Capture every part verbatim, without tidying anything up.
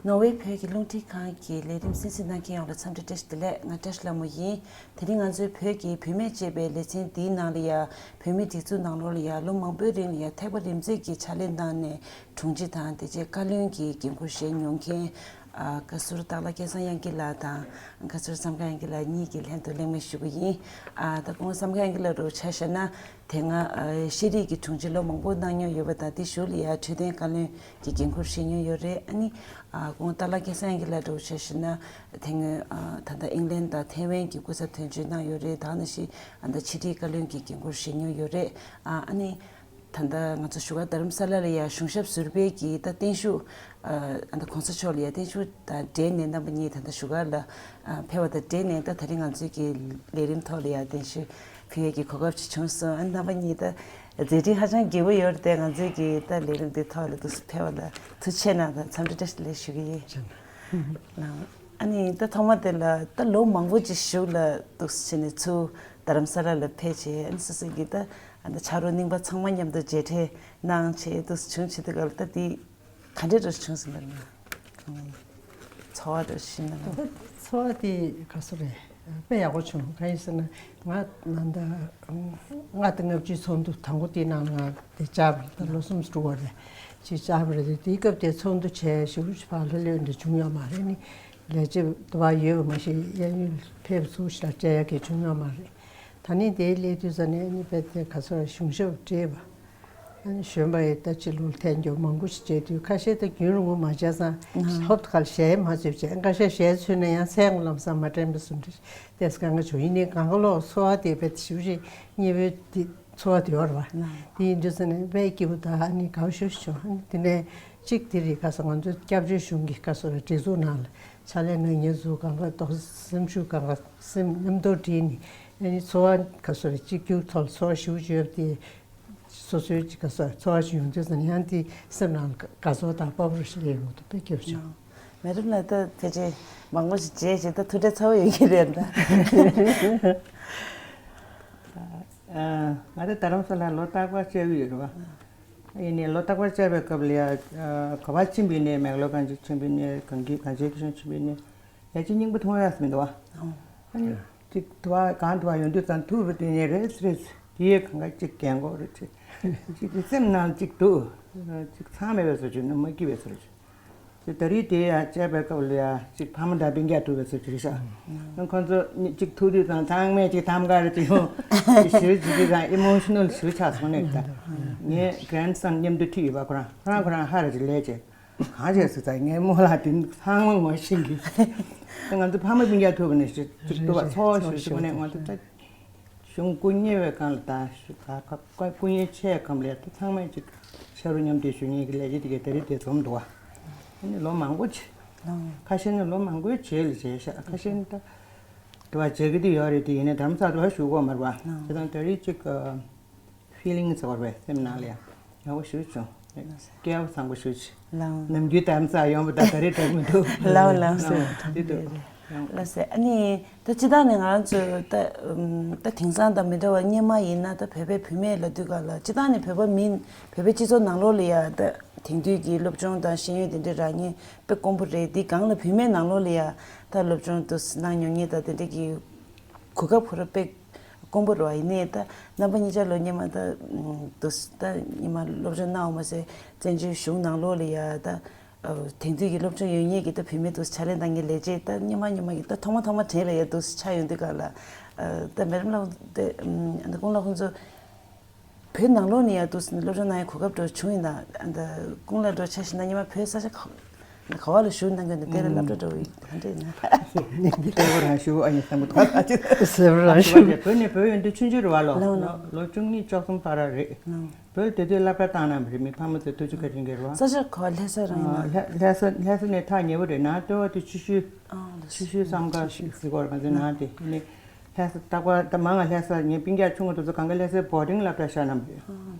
ནོར་ཝེ་བོད་ཀྱི་རླུང་འཕྲིན་ཁང་གི་ལས་རིམ་གསན་གཟིགས་གནང་མཁན་ཡོངས་ལ་འཚམས་འདྲི་བཀྲ་ཤིས་བདེ་ལེགས། ང་བཀྲ་ཤིས་ལྷ་མོ་ཡིན། དེ་རིང་ང་ཚོའི་བོད་ཀྱི་བུད་མེད་ཅེས་པའི་ལེ་ཚན་འདིའི་ནང་ལ་ཡ། བོད་མིའི་སྒྲིག་འཛུགས་ནང་ལོགས་ལ་ཡ་ལོ་མང་པོའི་རིང་ལ་ཡ་ཐེག་པ་རིམ་འཛེགས་ཀྱི་ཕྱག་ལས་གནང་ནས་དྲུང་ཆེ་དང་དེ་རྗེས་བཀའ་བློན་གྱི་འགན་ཁུར་བཞེས་མྱོང་མཁན། ཨ། བཀའ་ཟུར་སྟག་ལྷ་སྐལ་བཟང་དབྱངས་སྐྱིད་ལགས་དང་བཀའ་ཟུར་བྱམས་མགོན་དབྱངས་སྐྱིད་ལགས་གཉིས་ཀྱིས་ལྷན་དུ་གླེང་མོལ་ཞུ་གི་ཡིན། ཨ། ད་སྐུ་ངོ་བྱམས་མགོན་དབྱངས་སྐྱིད་ལགས་རུ་ཆ་བཞག་ན། དེ་སྔ་ཨ་ཤེས་རིག་གི་དྲུང་ཆེ་ལོ་མང་པོ་གནང་མྱོང་ཡོད་པ་དང་། དེ་གཞུག་ལ་ཡ་འཕྲོད་བསྟེན་བཀའ་བློན་གྱི་འགན་ཁུར་བཞེས་མྱོང་ཡོད་རེད། ཨ་ནི། ཨ། སྐུ་ངོ་སྟག་ལྷ་སྐལ་བཟང་དབྱངས་སྐྱིད་ལགས་འདྲ་བོ་ཆ་བཞག་ན། དེ་སྔོན་ཨ་ད་ལྟ་ཨིང་ལན་དང་ཐའེ་ཝན་གྱི་སྐུ་ཚབ་དོན་གཅོད་གནང་ཡོད་རེད། དེ་ནང་བཞིན་ཨ་ད་ཕྱི་དྲིལ་བཀའ་བློན་གྱི་འགན་ཁུར་བཞེས་མྱོང་ཡོད་རེད། ཨ་ཨ་ནི། ད་ལྟ་ང་ཚོ་བཞུགས་སྒར་རྡ་རམ་ས་ལ་ལ་ཡ་གཞུང་ཞབས་ཟུར་པའི་གི་ད་བརྟན་བཞུགས། ཨ་ད་གོང་ས་མཆོག་ལ་ཡ་བརྟན་བཞུགས་དང་འབྲེལ་ནས་རྣམ་པ་གཉིས་ད་ལྟ་བཞུགས་སྒར་ལ་ཨ་ཕེབས་པ་དང་འབྲེལ་ནས། ད་དེ་རིང་ང་ཚོའི་གི་ལས་རིམ་ཐོག་ལ་ཡ་བརྟན་བཞུགས་ཕུལ་ཡས་ཀྱི་གོ་སྐབས་ཅིག་བྱུང་སོང་། ཨ་ནི་རྣམ་པ་གཉིས་ད་མཛད་འཕྲིན་ཧ་ཅང་རྒྱས་པོ་ཡོད་རེད་དེ། ང་ཚོའི་གི་ད་ལས་རིམ་འདི་ཐོག་ལ་འདུག་སེ་ཕེབས་པ་ལ་ཐུགས་རྗེ་ཆེ་གནང་དང་འཚམས་འདྲི་བཀྲ་ཤིས་བདེ་ལེགས་ཞུ་གི་ཡིན། ལགས། ཨ་ནི་ད་ཐོག་མ་དེ་ལ་ད་ལོ་མང་པོ་ཅིག་གཞུག་ལ་འདུག་སེ་བྱས་ནས་ཚུར་རྡ་རམ་ས་ལ་ལ་ཕེབས་བྱས། ཨ་ནི་སོ་སོ་གི་ད་ཨ་ད་ཆ་རོགས་རྙིང་པ་ཚང་མ་མཉམ་དུ་མཇལ་འཕྲད་གནང་བྱས་འདུག་སེ་བྱུང་བྱེད་དུས་སྐབས་ལ། ད་འདི་ག་འདྲས་འདྲ་བྱུང་སོང་། ཚོར་བ་འདྲ་ཞིག་གནང་། ད་ཚོར་བ་དེ་ག་ཚོད་རེད། དཔེ་ཡག་པོ་བྱུང་། གང་ཡིན་ཟེར་ན། ང་ད་ལྟ་ལྔ་དང་ལྔ་བཅུའི་ཚོགས་འདུ་དང་པོ་དེའི་ནང་ང་དེ་བཅར་བ་རེད། ད་ལོ་གསུམ་དྲུག་པ་རེད། ཅིག་བཅར་བ་རེད་དེ། དེའི་སྐབས་དེ་ཚོགས་འདུ་བྱས་ཞེ་པོ་ཅིག་ཕར་ལྷོད་ལྷོད་འདྲ་བྱུང་ཡོད་མ་རེད། ནི་ལས་བྱེད་དུ་བ་ཡོད་པ་མ་གཞི་གཡས་གཡོན་ཕེབས་ཚུར་ཞིག་ལ་སྤྲད་ཡག་གི་བྱུང་ཡོད་མ་རེད། ད་ནི་དེའི་སླེབས་དུས་ཙ་ནས་ནི་དཔེ་དེ་ག་ཚོད་གཞུང་ཞབས་སྤྲད་པ། ཨ་ནི་གཞོན་པ་ཡི་ད་ཅི་ལོ་ལ་ཐལ་འགྱུར་མང་པོ་ཞིག་བྱས་དུས། ཁ་ཤས་ད་རྒྱུན་རིང་པོ་མ་བྱས་ཙང་ཧོབ་ཏེ་ཁ་ལ་ཞལ་མ་འཚོལ་བྱས། ཁ་ཤས་ཞལ་འཚོལ་ན་ཡང་ཚལ་ངོ་ལམ་སང་མ་དྲན་པ་བཟོ་འདྲ་ཏོག་ཙམ་དཀའ་ངལ་བྱུང་། ཡིན་ནའི་གང་ག་ལོག་ཚོར་བ་དེ་དཔེ་ཞེ་པོ་ཅིག་མཉེས་པོའི་དེ་ཚོར་བ་དེ་ཡོད་རེད་པ། དེ་ཡིན་དུས་ཙ་ནས་དཔེ་སྐྱིད་པོ་དང་ཨ་ནི་དགའ་པོ་ཞེ་པོ་བྱུང་། ཨ་ནི་དེ་ནས་གཅིག་དེ་རེད། ཁ་སང་ང་ཚོ་སྐྱབས་བཅོལ་གཞུང་གི་ཁ་སང་སྒྲིག་འཛུགས་ནང་ལ་ཕྱག་ལས་གནང་མཁན་ཚོ་གང་ག་ཏོག་ཙམ་སེམས་ཤུགས་གང་ག་སེམས་མཉམ་དུ་བསྒྲིལ་ནས། ཨ་ནི་ཚོར་བ་ག་ཚོད་རེད། གཅིག་གྱུར་ཐོག་ལ་ཚོར་བ་ཞེ་པོ་ཅིག་ཡོད་པ་དེ། སོ་སོའི་གཅིག་ག་ཚོར་བ་ཞིག་ཡོང་དུས་ཙ་ན་ཡང་དེ་སེམས་ནང་ལ་དགའ་ཚོར་དང་དཔའ་བོ་ཞིག་སླེབས་ཡོང་གི་འདུག། དཔེ་སྐྱིད་པོ་བྱུང་། མེ་རམ་ལགས་ད་ཕལ་ཆེར་མང་པོ་ཞིག་མཇལ་བྱས་ད་ཐུགས་ཁྲལ་ཚ་བོ་ཡོད་ཀྱི་རེད་ད། ང་ད་རྡ་རམ་ས་ལ་ལོ་རྟག་པར་བཅར་གྱི་ཡོད་རེད་པ། ཡིན་ནའི་ལོ་རྟག་པར་བཅར་བའི་སྐབས་ལ་ཡ། ག་པར་ཕྱིན་པ་ཡིན་ནའི། མེག་ལོར་གང་ཅིག་ཕྱིན་པ་ཡིན་ནའི། གང་གི་གང་ཅིའི་ཁྱོན་ཕྱིན་པ་ཡིན་ནའི། ཡ་གཅིག་རྙིང་པ་མཐོང་ཡག་མི་འདུག་པ། ཨ་ནི་གཅིག་དུ་བ་གང་དུ་བ་ཡོང་དུས་ཙང་ཐུག་རུ་དེ་ནས་རེས་རེས་དེ་ཡས་གང་ག་གཅིག་རྒན་གོག་རེད་ཅེས། གཅིག་གི་སེམས་ནང་གཅིག་འདུག། གཅིག་ཚང་མེད་པའི་བཟོ་བྱས་ནས་མ་སྐྱིད་པའི་བཟོ་བྱས། དེ་ད་རེས་དེ་ཡ་བཅར་བའི་སྐབས་ལ་ཡ་གཅིག་ཕ་མ་དང་སྤུན་ཀྱག་ཐུག་པའི་བཟོ་བྱས་རེད་ཤག། ཁོང་ཚོ་གཉིས་གཅིག་ཐུག་དུས་ཙང་ཚང་མས་གཅིག་ཐམ་ག་རེ་གཅིག་ཡོང་། ཞེ་པོ་ཅིག་དེ་ཙང་ཨི་མོ་ཤི་ནལ་ཞེ་པོ་ཆགས་སོང་ནས། ད་ངའི་གྷ་རན་སན་མཉམ་དུ་ཁྲིད་ཡོད་པ། ཁོ་རང་ཁོ་རང་ཁོ་རང་ཧ་ར་ཅིག་ལས་བྱས། གང་བྱས་སོང་ཙང་ངའི་རྨོ་ལགས་དེ་ཚང་མ་ངོ་ཤེས་ཀྱི། ང་ཚོ་ཕ་མ་སྤུན་ཀྱག་ཐུག་པ་ནས་ཞིག་ཅིག་འདུག་པ། ཚོར་བ་ཞིག་ཞིག་ནས་ང་ཚོ་ད་གཞུང་སྐུ་བརྙེས་པའི་སྒང་ལ། ད་ཞིག་ག་ཁ་སྐུ་བརྙེས་ཆེ་སྒང་ལ་ད་ཚང་མས་ཅིག་ཕྱག་རོགས་མཉམ་འདེགས་ཞུ་མཁན་གྱི་ལས་བྱེད་དེ་གས་ད་རེས་དེ་འཛོམས་འདུག་པ། ཨ་ནི་ལོ་མང་པོ་བྱས། ཁ་ཤས་ནི་ལོ་མང་པོའི་རྗེས་ལ་མཇལ་ཤག། ཁ་ཤས་ནི་ད་དུ་བ་མཇལ་གྱི་དེ་ཡོད་རེད་དེ། ཡིན་ནའི་རྡ་རམ་ས་ལ་དུ་བ་བཞུགས་ཀྱི་ཡོད་མ་རེད་པ། དེ་དང་ད་རེས་ཅིག་ཕི་ལིང་ཟེར་བ་རེད་པས། སེམས་ནང་ལ་ཡང་ཡག་པོ་ཞེ་པོ་བྱུང་། སྐལ་བ་བཟང་པོ་ཞེ་པོ་བྱུང་། ལགས། ནམ་རྒྱུན་རྡ་རམ་ས་ལ་ཡོང་བ་དང་ད་རེས་འདྲ་མི་འདུག། ལགས་ལགས། དེ་འདུག། ལགས་སེ། ཨ་ནི་ད་སྤྱིར་བཏང་ནས་ང་རང་ཚོ་ད་ཨམ་ད་དེང་སང་དང་མི་འདྲ་བར་སྔོན་མ་ཡིན་ན་ད་བོད་པའི་བུད་མེད་ལབ་དུས་སྒང་ལ་སྤྱིར་བཏང་ནས་བོད་པ་མིན། བོད་པའི་སྤྱི་ཚོགས་ནང་ལོགས་ལ་ཡ་ད་དེང་དུས་ཀྱི་སློབ་སྦྱོང་དང་ཤེས་ཡོན་དེ་འདྲ་རག་མཁན་དཔེ་དཀོན་པོ་རེད། དེའི་སྒང་ལ་བུད་མེད་ནང་ལོགས་ལ་ཡ་ད་སློབ་སྦྱོང་དུ་གནང་མྱོང་མཁན་དང་དེ་འདྲ་གི་གོ་སྐབས་ཁོ་རང་དཔེ་དཀོན་པོ་རེད་པ། ཡིན་ནའི་ད་རྣམ་པ་གཉིས་ཆ་ལོ་སྔོན་མ་ད་དུ་ད་སྔོན་མ་སློབ་སྦྱོང་གནང་བ་མ་ཟད་བཙན་བྱོལ་གཞུང་ནང་ལོགས་ལ་ཡ་ད་དེང་དུས་ཀྱི་སློབ་སྦྱོང་ཡོད་མཁན་གྱི་ད་བུད་མེད་དུ་ཕྱག་ལས་གནང་མཁན་ལས་བྱེད་ད་སྔོན་མ་སྔོན་མ་གི་ད་ཐོག་མ་ཐོག་མ་དྲན་ལ་ཡ་དུ་ཆགས་ཡོང་དུས་སྒང་ལ། ད་མེ་རམ་ལགས་དེ་ཨ་ད་ཁོང་ལ་ཁོང་ཚོ་བོད་ནང་ལོགས་ནས་ཡ་དུ་སློབ་སྦྱོང་གནང་ཡའི་གོ་སྐབས་འདྲ་བྱུང་ཡིན་ན། ཨ་ད་ཁོང་ལ་འདྲ་ཆ་བཞག་ན་སྔོན་མ་བོད་ས་ཆ་ག་ག་བ་ལ་བཞུགས་གནང་མཁན་དེ་ལ་སློབ་གྲྭ་འདྲ་བོ་ག་འདྲ་ཡིན་ན། གསལ་པོ་རང་ཞུ། ཨ་ཡིན་བསམ་གི་འདུག། གསལ་པོ་རང་ཞུ། བོད་ནས་བྲོས་ཡོང་དུས་ཆུང་ཆུང་རེད་པ། ལོ་ལོ་ལོ་བཅུ་གཉིས་བཅུ་གསུམ་བར་རེད། བོད་དེ་དུས་སློབ་གྲྭ་བཏང་གནང་བ་རེད། མི་ཕ་མ་ཚོས་ཐུགས་རྗེ་བཀའ་དྲིན་གྱིས་རེད་པ། ས་ཆ་ག་བ། ལྷ་ས་རང་ཡིན་ན། ལྷ་ལྷ་ས་ལྷ་ས་ནས་ཐག་ཉེ་པོ་རེད། ནང་སྟོད་པ་དེ་ཆུ་ཤུལ། ཆུ་ཤུལ་བསམ་དཀར་ཟེར་གྱི་ཡོད་རེད་པ། ང་ཚོའི་ནང་དེ་ནས་ལྷ་ས་རྟག་པར་ད་མང་ང་ལྷ་ས་ངའི་སྤུན་ཀྱག་ཆུང་ངུ་དེ་ཚོ་གང་ག་ལྷ་སའི་བོར་ཌིང་སློབ་གྲྭ་བཞག་གནང་བ་རེད།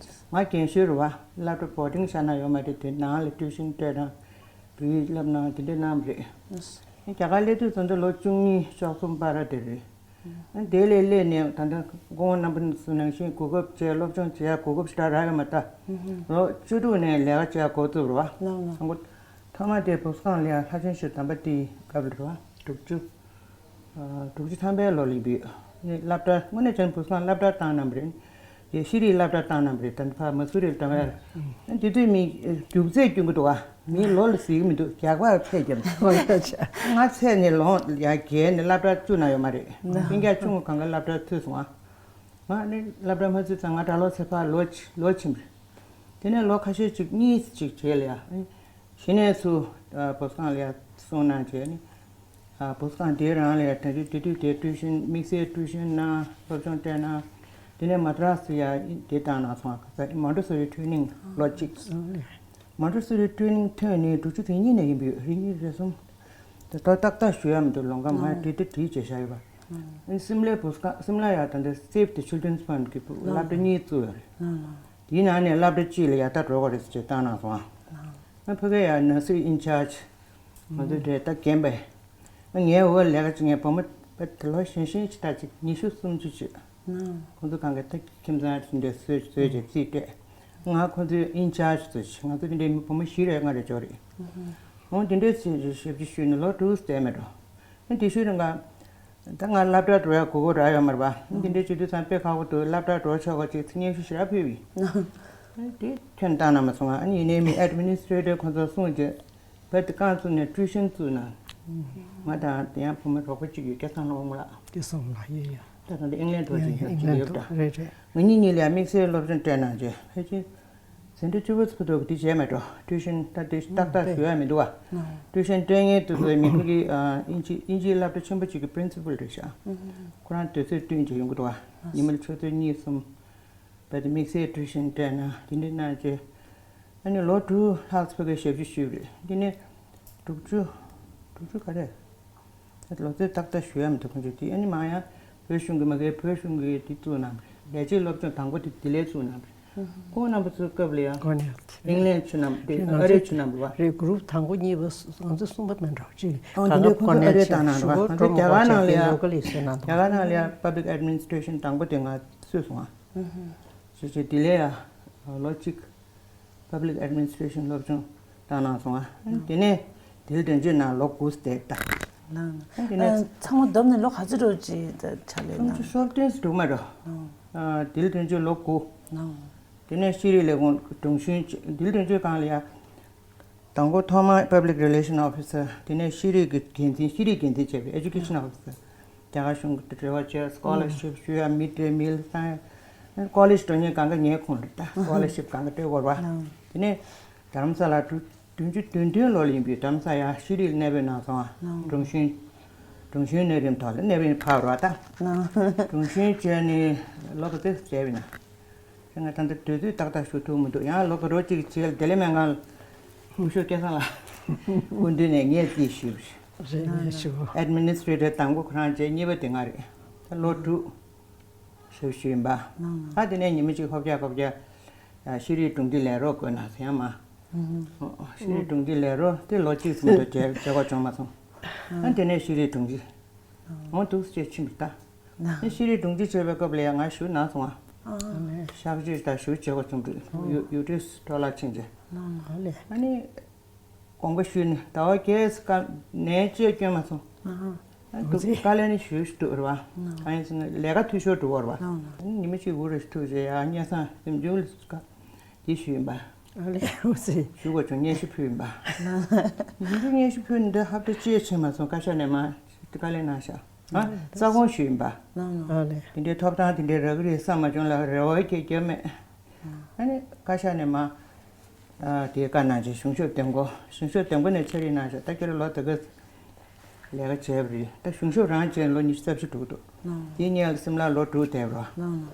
ང་རྒན་ཤོས་རེད་པ། སློབ་གྲྭ་བོར་ཌིང་བཞག་གནང་ཡོད་མ་རེད། དེ་ནང་ལ་ཊིའུ་ཤན་སྤྲད་དང་བོད་ཡིག་བསླབ་གནང་དེ་འདྲ་གནང་བ་རེད། རྒྱ་གར་སླེབས་དུས་ཙམ་དུ་ལོ་བཅུ་གཉིས་བཅུ་གསུམ་བར་དེ་རེད། དེ་ལས་སླེབས་ནས་ད་ལྟ་སྐུ་ངོ་རྣམ་པ་ཚོ་ནང་བཞིན་གོ་སྐབས་བྱས། སློབ་སྦྱོང་བྱེད་ཡ་གོ་སྐབས་ཞེ་དྲག་རག་ཡོད་མ་རེད། ལོ་བཅུ་དྲུག་ནས་ལས་ཀ་བྱེད་ཡ་འགོ་བཙུགས་པ་རེད་པ། ལགས་ལགས། ཐོག་མ་དེ་བུ་སྒང་ལ་ཡ་ལྷ་ཆེན་ཞུ་དམ་པ་དེའི་སྐབས་ལ་རེད་བ། དྲུག་ཅུ། ཨ། དྲུག་ཅུ་ཐམ་པའི་ལོ་ལ་ཡིན་པས། ནི་སློབ་གྲྭ་དངོས་གནས་བྱས་ན་བུ་སྒང་སློབ་གྲྭ་བཏང་གནང་བ་རེད། དེ་ཤེས་རིག་སློབ་གྲྭ་བཏང་གནང་བ་རེད། ད་ཕ་མ་སུ་རེད་དྲང་ག་ཡ། དེ་དུས་མི་རྒྱུགས་ཚད་སྐྱོན་གི་འདུག་ག་མིའི་ལོ་ལ་གཟིགས་ཀྱི་མི་འདུག་རྒྱག་པར་ཚད་བརྒྱབ་འདུག་ང་ཚད་ནས་ལོང་ཡ་བརྒལ་ནས་སློབ་གྲྭ་བཙུགས་གནང་ཡོད་མ་རེད། སྤུན་ཀྱག་ཆུང་ངུ་གང་ག་སློབ་གྲྭར་ཚུད་སོང་ཨ། ང་ནི་སློབ་གྲྭ་མ་ཚུད་ཙང་ང་གྲྭ་ལོག་ཚེ་ཕར་ལོག་ཕྱིན་ལོག་ཕྱིན་པ་རེད། དེ་ནས་ལོ་ཁ་ཤས་ཅིག་གཉིས་ཅིག་རྗེས་ལ་ཡ། གཞི་ནས་སུ་བུ་སྒང་ལ་ཡ་སོང་གནང་བྱས་ནི། བུ་སྒང་དེའི་རང་ལ་ཡ་དེ་དུས་དེ་དུས་དེ་ཀྲུའུ་ཤིན་དམིགས་བསལ་ཀྲུའུ་ཤིན་གནང་སློབ་སྦྱོང་སྤྲད་གནང་། དེ་ནས་མ་ཏྲ་སི་ཡ་དེ་བཏང་གནང་སོང་ཨ། ག་ས་མོན་ཊེ་སོ་རི་ཊེ་རེ་ནིང་ལོ་གཅིག་མོན་ཊེ་སོ་རི་ཊེ་རེ་ནིང་ཐོན་ནས་དྲུག་ཅུ་དོན་གཉིས་ནས་ཡིན་པའི་རེ་གཉིས་རེ་གསུམ། དེ་ལྟར་ཏག་ཏག་ཞུ་ཡ་མི་འདུག་ལོ་འགའ་མ་ཡ་བྲིས་ཏེ་བྲིས་བྱས་བཞག་ཡོད་པ། སིམ་ལའི་བུ་སྒང་སིམ་ལ་ཡ་ད་ལྟ་Save the Children's Fund གི་སློབ་གྲྭ་གཉིས་བཙུགས་ཡོད་རེད། དེའི་ནང་ནས་སློབ་གྲྭ་གཅིག་ལ་ཡ་ད་འགྲོ་དགོས་རེད་ཟེར་བྱས་བཏང་གནང་སོང་ཨ། ང་ཕ་གི་ཡ་nursery in charge ང་ཚོ་དེ་ད་རྒན་པས། ངའི་འོག་ལས་ཀ་བྱེད་མཁན་བུ་མོ་དཔེ་དེ་ལོ་གཞོན་གཞོན་ཅིག་ད་ཅིག་ཉི་ཤུ་སུམ་ཅུ་ཅིག་ཁོང་ཚོ་གང་ག་ད་ཁྱིམ་ཚང་དེ་འདྲ་བཟོས་བཟོས་བྱས་རྩིས་སྤྲད། ང་ཁོང་ཚོའི་in charge བཟོས་བྱས་ང་ཚོ་དེ་འདྲའི་བུ་མོ་བཞི་རེ་ལྔ་རེ་འབྱོར་རེད། འོ་དེ་འདྲའི་ཞབས་ཕྱི་ཞུས་ནས་ལོ་དྲུག་བསྡད་མེད་འགྲོ། དེ་ཞུས་རིང་ག་ད་ང་སློབ་གྲྭར་འགྲོ་ཡ་དགོས་མཁོ་རག་ཡོད་མ་རེད་པ། འདི་འདྲའི་བྱེད་དུས་ཙང་དཔེ་ཁག་པོ་འདུག་སློབ་གྲྭར་འགྲོ་ཆོག་ག་ཅིག་སྙན་ཞུ་ཞེ་དྲག་ཕུལ་བས། དེ་ཐོན་བཏང་ན་མ་སོང་ང་། ཨ་ནི་ཡིན་ནའི་མི་administrator ཁོ་ཚོ་གསུངས་རྗེས་བོད་དུ་རྐང་བཙུགས་ནས་ཀྲུའུ་ཤིན་བཙུགས་ན། ང་དང་དེ་ཡང་བུ་མོ་རོགས་པ་གཅིག་ཡོད། སྐལ་བཟང་སློབ་དཔོན་ལགས། སྐལ་བཟང་ལགས་ཡོད་ཡོད། ད་ད་འདི་ཨིང་ལན་འགྲོ་ཡ་ཅིག་ཡ་ཡིན་ཡོད་ད། རེད་རེད། ང་གཉིས་གཉིས་ལ་ཡང་དམིགས་བསལ་སློབ་སྦྱོང་སྤྲད་གནང་རྗེས་ཕལ་ཆེར། ཟིན་བྲིས་བཅུ་པ་ཚོ་ཐོག་གི་དེ་བྱས་མེད་འགྲོ། ཀྲུའུ་ཤིན་ད་དེ་ཏག་ཏག་ཞུ་ཡ་མི་འདུག་བ། ཀྲུའུ་ཤིན་སྤྲད་མཁན་དེ་ཚོའི་མི་ཁུ་གི་ཨིན་ཇི་ཨིན་ཇིའི་སློབ་གྲྭ་ཆེན་པོ་གཅིག་གི་principal རེད་ཤག་ཁོ་རང་དུས་ཚོད་བསྟུན་བྱས་ཡོང་གི་འདུག་བ། ཉི་མ་ལ་ཆུ་ཚོད་གཉིས་གསུམ། བས་དེ་དམིགས་བསལ་ཀྲུའུ་ཤིན་སྤྲད་ན་དེ་འདྲ་གནང་རྗེས། ཨ་ནི་ལོ་དྲུག་ལྷག་ཙམ་ཕ་གིར་ཞབས་ཕྱི་ཞུས་པ་རེད། འདི་ནས་དྲུག་ཅུ་དྲུག་ཅུ་ག་རེ། ལོ་ཚོད་ཏག་ཏག་ཞུ་ཡ་མི་འདུག་ཁོང་ཚོས་དེ་ཨ་ནི་མ་ཡང་བོད་གཞུང་གི་མ་གིའི་བོད་གཞུང་གི་དེ་བཙུགས་གནང་བ་རེད། ལས་བྱེད་སློབ་སྦྱོང་དང་པོ་དེ་དེ་ལས་བཙུགས་གནང་བ་རེད། ཁོང་རྣམ་པ་ཚོའི་སྐབས་ལ་ཡང་ཨིང་ལན་ཆུ་གནང་དེ་ཨ་རིའི་ཆུ་གནང་བ་རེད། གུ་རུབ་དང་པོ་གཉིས་པ་ང་ཚོ་གསུམ་པ་མིན་འགྲོ་ཅིག་ཨང་དེ་འདྲའི་ཁོང་ཚོ་ཨ་རིའི་བཏང་གནང་བ་ང་ཚོ་རྒྱ་གར་ནང་ལ་ཡང་རྒྱ་གར་ནང་ལ་ཡང་public administration དང་པོ་དེ་ང་བཙུགས་སོང་ཨ། ཞེས་བྱས་དེ་ལས་ཡང་ལོ་གཅིག་public administration སློབ་སྦྱོང་བཏང་གནང་སོང་ཨ། དེ་ནས་དིལ་དོན་གཅོད་ནང་ལོ་དགུ་བསྡད་ད། ལགས། དེ་ནས་ཨ་ཚང་མ་བསྡོམས་ནས་ལོ་ག་ཚོད་འགྲོ་ཅི་ཆ་ལས་ན། སུམ་ཅུ་སོ་བདུན་འགྲོ་མ་འགྲོ། ཨ་དིལ་དོན་གཅོད་ལོ་དགུ། ལགས། དེ་ནས་ཤེས་རིག་ལས་ཁུངས་དྲུང་གཞོན་དིལ་དོན་གཅོད་སྒང་ལ་ཡ། དང་པོ་ཐོག་མར་public relation officer དེ་ནས་ཤེས་རིག་གི་འགན་འཛིན་ཤེས་རིག་འགན་འཛིན་བྱས་པའི་education officer རྒྱ་གར་གཞུང་གི་འབྲེལ་བ་བྱས་scholarship ཞུ་ཡ་mid day meal སང་ཡ་college འགྲོ་མཁན་གང་ག་ངའི་ཁོངས་རེད་ད། scholarship གང་ག་སྤྲད་དགོས་རེད་བ། དེ་ནས་རྡ་རམ་ས་ལ་དྲུག་བདུན་ཅུ་དོན་བདུན་ལོ་ལ་ཡིན་པའི་རྡ་རམ་ས་ཡ་ཤེས་རིག་གནས་སྤོས་གནང་སོང་ཨ། དྲུང་གཞོན་དྲུང་གཞོན་གནས་རིམ་ཐོག་ལ་གནས་སྤོས་ཕར་རེད་བ་ད། དྲུང་གཞོན་བྱས་ནས་ལོ་ག་ཚོད་བྱས་པ་ཡིན་ན། ང་ད་ལྟ་དུས་ཚོད་ཏག་ཏག་ཞུ་ཐུབ་མི་འདུག་ཡང་ལོ་ག་རོ་གཅིག་རྗེས་ལ་བདེ་ལེགས་སྨན་ཁང་ལ་སྐུ་ཞབས་སྐལ་བཟང་ལགས་སྐུ་མདུན་ནས་ངས་རྩིས་ཞུས་པ་རེད། རེད་ངས་ཞུ། Administrator དང་པོ་ཁོ་རང་བྱས་གཉིས་པ་དེ་ང་རེད། ད་ལོ་དྲུག་ཞབས་ཞུ་ཡིན་པ། ཨ་དེ་ནས་ཉི་མ་གཅིག་ཧོབ་རྒྱག་ཧོབ་རྒྱག་ཤེས་རིག་དྲུང་འདི་ལས་རོགས་དགོས་ན་ཟེར་ཡང་མ། ཤེས་རིག་དྲུང་འདི་ལས་རོགས་དེ་ལོ་གཅིག་ཙམ་དུ་བྱས་བྱེད་དགོས་བྱུང་མ་སོང་། ཨ་དེ་ནས་ཤེས་རིག་དྲུང་འདི། འོ་འདུག་སེ་ཕྱིན་པ་ད། ནི་ཤེས་རིག་དྲུང་ཆེ་བྱེད་པའི་སྐབས་ལ་ཡང་ང་ཞུ་གནང་སོང་ཨ། ཨ་ནི། ཞག་གཅིག་དང་ཞུ་བྱེད་དགོས་བྱུང་འདུག་ཡུ་ཡུ་ཊི་ཨེས་ཊི་ཊོ་ལ་ཕྱིན་རྗེས། ཨ་ནི། དགོངས་པ་ཞུས་ནས་ཟླ་བ་བརྒྱད་ཙམ་ནས་བཅད་སྐྱོན་མ་སོང་། ཨ་འདུག་དཀའ་ལས་ནི་ཞུ་ཞུ་འདུག་རེད་བ། གང་ཡིན་ཟེར་ན་ལས་ཀ་འཐུས་ཤོར་འགྲོ་བ་རེད་བ། ཨ་ནི་ཉི་མ་གཅིག་འུ་རེ་ཞིག་ཐུག་རྗེས་ཡང་སྙན་སེང་སེམས་ཆུང་ལ་ཀ་འདི་ཞུས་ཡིན་པ། ཨ་ལས་འོ་ཟེ། ཞུ་དགོས་བྱུང་སྙན་ཞུ་ཕུལ་ཡིན་པ། ཡིན་དུས་སྙན་ཞུ་ཕུལ་ནས་འདི་ཧབ་ཏ་གཅིག་ཕྱིན་མ་སོང་བཀའ་ཤག་ནས་མ་དཀའ་ལས་གནང་ཤག་ཨ་རྩ་དགོངས་ཞུས་ཡིན་པ། ཨ་ལས། དེ་འདྲའི་ཐོབ་ཐང་དེ་འདྲའི་རག་གི་རེད་བསམ་མ་བྱུང་ལ་རེ་བ་སྐྱེ་རྒྱུ་མེད། ཨ་ནི་བཀའ་ཤག་ནས་མ། ཨ་དེའི་བཀའ་གནང་རྗེས་གཞུང་ཞབས་འདེམས་བསྐོ་གཞུང་ཞབས་འདེམས་བསྐོ་ནས་ཕྱག་རིས་གནང་ཤག་ད་ཁྱེད་རང་ལོ་དེ་ག་ལས་ཀ་བྱས་པ་རེད། ད་གཞུང་ཞབས་རང་བྱས་ལོ་ཉི་ཤུ་རྩ་བཞི་འགྲོ་གི་འདུག་དེའི་སྔོན་ལ་སིམ་ལར་ལོ་དྲུག་བསྡད་པ་རེད།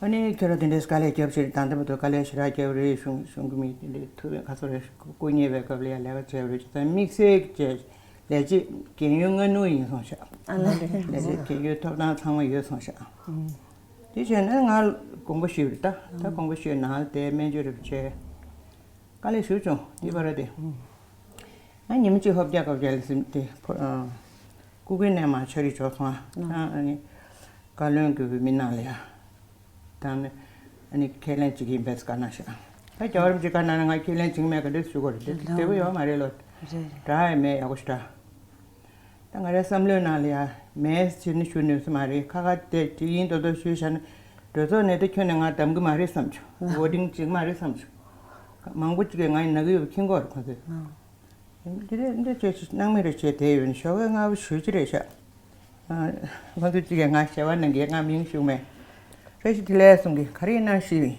ཨ་ནི་ཁྱོད་རང་དེ་འདྲའི་དཀའ་ལས་རྒྱབ་ཕྱིར་ད་ལྟ་བར་དུ་དཀའ་ལས་ཞེ་དྲག་རྒྱབ་རེད། གཞུང་གཞུང་གི་མི་དེ་འདྲའི་ཐུབ་པའི་ཁ་སོ་རེ་སྐུ་ཉེ་བའི་སྐབས་ལ་ཡང་ལས་ཀ་བྱས་པ་རེད། ད་དམིགས་བསལ་གྱི་ལས་བྱེད་རྒན་ཡོལ་སྔ་སྣུར་ཡིན་སོང་ཤག་ཨ་ལས། ལས་བྱེད་རྒན་ཡོལ་ཐོབ་ཐང་ཚང་མ་ཡོད་སོང་ཤག་དེ་བྱས་ན་ང་དགོངས་པ་ཞུས་པ་རེད། ད་ད་དགོངས་པ་ཞུས་ནང་དེ་སྨན་བཅོས་རེ་བྱས་དཀའ་ལས་ཞུ་བྱུང་དེ་བར་དེ། ང་ཉི་མ་གཅིག་ཧོབ་རྒྱག་ཧོབ་རྒྱག་ལ་སིམ་དེ་ཕོ་ཨ། སྐུ་སྒེར་ནས་མར་ཕྱག་རིས་འབྱོར་སོང་ཨ། ཨ་ནི་བཀའ་བློན་གྱི་མི་ནང་ལ་ཡ། ད་ནི་ཨ་ནི་ཁས་ལེན་བྱེད་ཀྱི་ཡིན་པས་བཀའ་གནང་ཤག་ད་རྒྱལ་བ་རིན་པོ་ཆེ་ག་ན་ན་ང་ཁས་ལེན་བྱེད་ཀྱི་མེད་ག་འདྲ་ཞུ་དགོས་རེད། དེ་བདེ་པོ་ཡོད་མ་རེད་ལོ། རེད་རེད། དྲག་ཡ་མེད། ཡག་པོ་ཞིག་དྲག་ད་ང་རའི་བསམ་བློའི་ནང་ལ་ཡ་མེད་ཟེར་ནས་ཞུ་ནུས་ས་མ་རེད། ཁ་ཁ་དེ་དེ་ཡིན་མདོག་མདོག་ཞུས་བཞག་ན་གྲོས་ཚོགས་ནས་ད་ཁྱོན་ནས་ང་བདམས་གི་མ་རེད་བསམ་བྱུང་། ཝོ་ཊིང་བྱེད་ཀྱི་མ་རེད་བསམ་བྱུང་། མང་པོ་ཅིག་གིས་ང་ཡི་ན་གི་ཡོད་པ་མཁྱེན་གྱི་ཡོད་རེད་ཁོང་ཚོས། འདི་རེད། འདི་བྱས་ཅིག་སྣང་མེད་རེ་བྱས་བསྡད་ཡོད་ནི་ཞོགས་ཀས་སྔ་པོ་ཞུ་ཅི་རེད་ཤག་ང་ཚོ་གཅིག་གིས་ང་ཞལ་བ་གནང་གི་ང་མིང་ཞུ་མེད། བཀྲ་ཤིས་བདེ་ལེགས་གསུང་གི་ག་རེ་ཡིན་ན་ཞུས།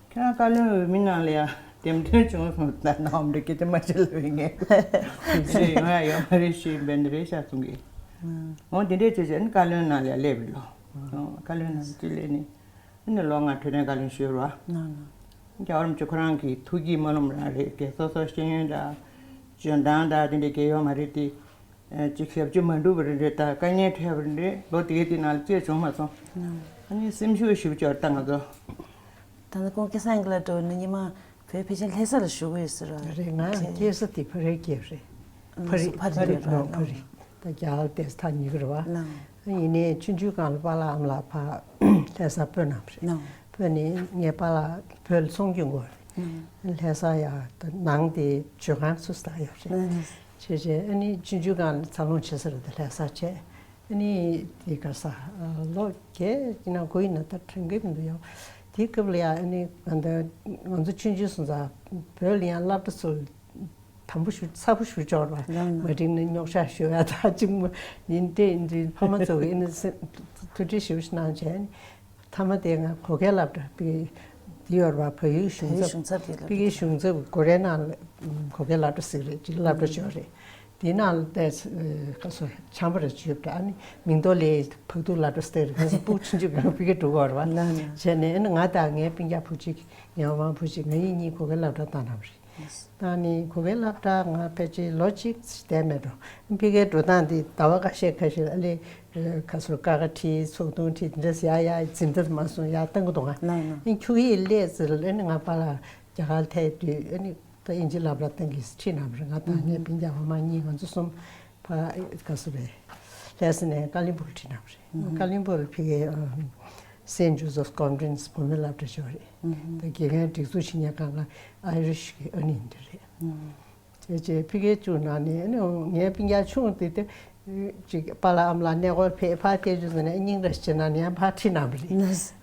ཁྱེད་རང་བཀའ་བློན་འོས་མི་ནང་ལ་ཡང་འདེམས་ཐོན་བྱུང་སོང་ད་ནའོ་འདྲ་སྐད་ཆ་མ་བཤད་ལ་བའི་ངས་ཞེས་ང་ཡང་ཡོད་མ་རེད་ཞུས་འབད་འདི་རེད་ཤག་གསུང་གི་འོ་འདི་འདྲས་བྱས་བྱས་ནི་བཀའ་བློན་ནང་ལ་ཡང་སླེབས་རེད་ལོ། བཀའ་བློན་ནང་ཅི་སླེབས་ནི། ཨ་ནི་ལོ་ལྔ་འཕྲོད་བསྟེན་བཀའ་བློན་ཞུས་རོགས། རྒྱལ་བ་རིན་པོ་ཆེ་ཁོ་རང་གི་ཐུགས་ཀྱི་སྨོན་ལམ་རང་རེད། གལ་སོ་སོ་ཤེས་ཡོན་དང་འཇོན་ཐང་དང་དེ་འདྲ་གལ་ཡོད་མ་རེད་དེ། ཅིག་ཞབས་ཕྱི་མ་འགྲུབ་པ་རེད་རེད། ད་དཀའ་ངལ་འཕྲད་པ་རེད། ལོ་དེ་གའི་དེ་ནང་ལ་ཅི་བྱུང་མ་སོང་། ཨ་ནི་སེམས་ཤུགས་ཞིག་སྦྱོར་ད་ང་ཚོ། ད་ནི་ཁོང་སྐལ་བཟང་ཨིན་ལགས་འགྲོ་ནི་ཉི་མ་བོད་ཕལ་ཆེར་ལྷ་ས་ལ་བཞུགས་ཡོད་ཟེར་ར། རེད། ང་སྐྱེས་ས་དེ་ཕ་རིའི་སྐྱེས་རེད། ཕ་རི་ཕ་རི་ཕ་རི་རེད་ར། ནོ་ཕ་རི། ད་རྒྱ་གར་བསྡད་ས་ཐག་ཉེ་གི་རེད་བ། ལགས། ཡིན་ནའི་ཆུང་ཆུང་སྒང་ལ་པཱ་ལགས་ཨ་མ་ལགས་ཕ་ལྷ་ས་སྤོས་ནང་རེད། ལགས། སྤོས་ནས་ངའི་པཱ་ལགས་བོད་ལ་ཚོང་སྐྱོང་དགོས་རེད། ལགས། ལྷ་ས་ཡ་ད་ནང་དེ་ཇོ་ཁང་སུ་ས་ཡོད་རེད། ལགས། བྱས་བྱས་ཨ་ནི་ཆུང་ཆུང་སྒང་ལ་འཚར་ལོངས་བྱེད་ས་རེད། ད་ལྷ་ས་བྱས་ཨ་ནི་དེ་ག་ས་ལོ་བརྒྱད་ཀྱི་ནང་དགུ་ཡིན་ན་ད་དྲན་གི་མི་འདུག་ཡ། དེའི་སྐབས་ལ་ཡ་ཨ་ནི་ང་ད་ང་ཚོ་ཆུང་ཆུང་སོང་ཙང་བོད་ལ་ཡང་སློབ་གྲྭ་ཚུགས། དམ་པོ་ཞུ་ཚ་པོ་ཞུ་ཆོག་ར། ལགས་ལགས། མ་འགྲིག་ན་རྙོག་ཤག་ཞུ་ཡ་ད་གཅིག་མ་ཡིན་ཏེ་ཡིན་དུས་ཕ་མ་ཚོ་གི་ཨ་ནི་སེམས་ཐུགས་ཁྲལ་ཞེ་པོ་ཞིག་གནང་བྱས་ནས་མཐའ་མ་དེ་ང་གོ་སྐལ་སློབ་གྲྭ་པི་ཀེ་འདི་ཡོད་ར་བ། བལ་ཡུལ་གཞུང་བལ་ཡུལ་ཚབ། གཞུང་ཚབ་ཀྱི་སློབ་པི་ཀེ་གྲྭ། གཞུང་ཚབ་གོ་རེ་ནང་གོ་སྐལ་སློབ་གྲྭ་ཟེར་རེད། གཅིག་སློབ་གྲྭ་ཞིག་ཡོད་རེད། དེ་ནང་ལ་བལྟས་ཁ་སོ་ཆམ་པ་རེ་བཅོས་པ་ཨ་ནི་མིང་ཐོ་ལས་བག་ཐུག་སློབ་གྲྭ་ཟེར་རེད། ཁ་སོ་སྤུ་ཆུང་ཆུང་གི་པི་ཀེ་འགྲོ་གི་ཡོད་ར་བ། ལགས་ལགས། བྱས་ནས་ཨ་ནི་ང་དང་ངའི་སྤུན་ཀྱག་བུ་གཅིག་ངའི་དབང་བུ་གཅིག་ང་གཉིས་གཉིས་གོ་སྐལ་སློབ་གྲྭ་བཏང་གནང་བ་རེད། ད་ནི་གོ་སྐལ་སློབ་གྲྭ་ང་ཕལ་ཆེར་ལོ་གཅིག་བསྡད་མེད་འགྲོ། ཕ་གིའི་འགྲོ་སྟངས་འདི་ཟླ་བ་ཁ་ཤས་ཁ་ཤས་ཨ་ལེ་ཁ་སོར་ཀ་ཁ་ཁྲིད་ཚོགས་དུང་ཁྲིད་འདི་འདྲ་ཡ་ཡ་འཛིན་གྲྭ་མ་སོང་ཡ་བཏང་གི་འདུག་ང་། ལགས་ལགས། ཨ་ཁྱུག་ཡིག་སླེབས་ཟེར་ཨ་ནི་ང་པཱ་ལགས་རྒྱ་གར་ཐལ་དུས་ཨ་ནི་ད་དབྱིན་ཇི་སློབ་གྲྭ་བཏང་གིས་ཁྲིད་གནང་བ་རེད། ང་དང་ངའི་སྤུན་ཀྱག་ཕ་མ་གཉིས་ང་ཚོ་གསུམ་ཕ་ཁ་སོ་རེད། ལྷ་ས་ནས་ཀ་ལིམ་པོང་ལ་ཁྲིད་གནང་བ་རེད། ཀ་ལིམ་པོང་ལ་ཕ་གིའི་སེན་ཇོ་སེབ་ཀོན་ཕ་རེན་སི་བུད་མེད་སློབ་གྲྭ་ཞིག་ཡོད་རེད། ད་དགེ་རྒན་སྒྲིག་འཛུགས་བྱེད་མཁན་སྒང་ལ་ཨའི་རི་ཤི་གི་ཨ་ནི་འདི་རེད། བྱས་བྱས་ཕ་གིའི་བཅུག་ནང་ནས་ཨ་ནི་ངའི་སྤུན་ཀྱག་ཆུང་དེ་དེ་ཅིག་པཱ་ལགས་ཨ་མ་ལགས་གནས་སྐོར་ཕེབས་ཕར་བལྟས་བྱུང་ཟེར་ནས་སྙིང་རེ་བྱེད་ནང་ནས་ཡང་ཕར་ཁྲིད་གནང་བ་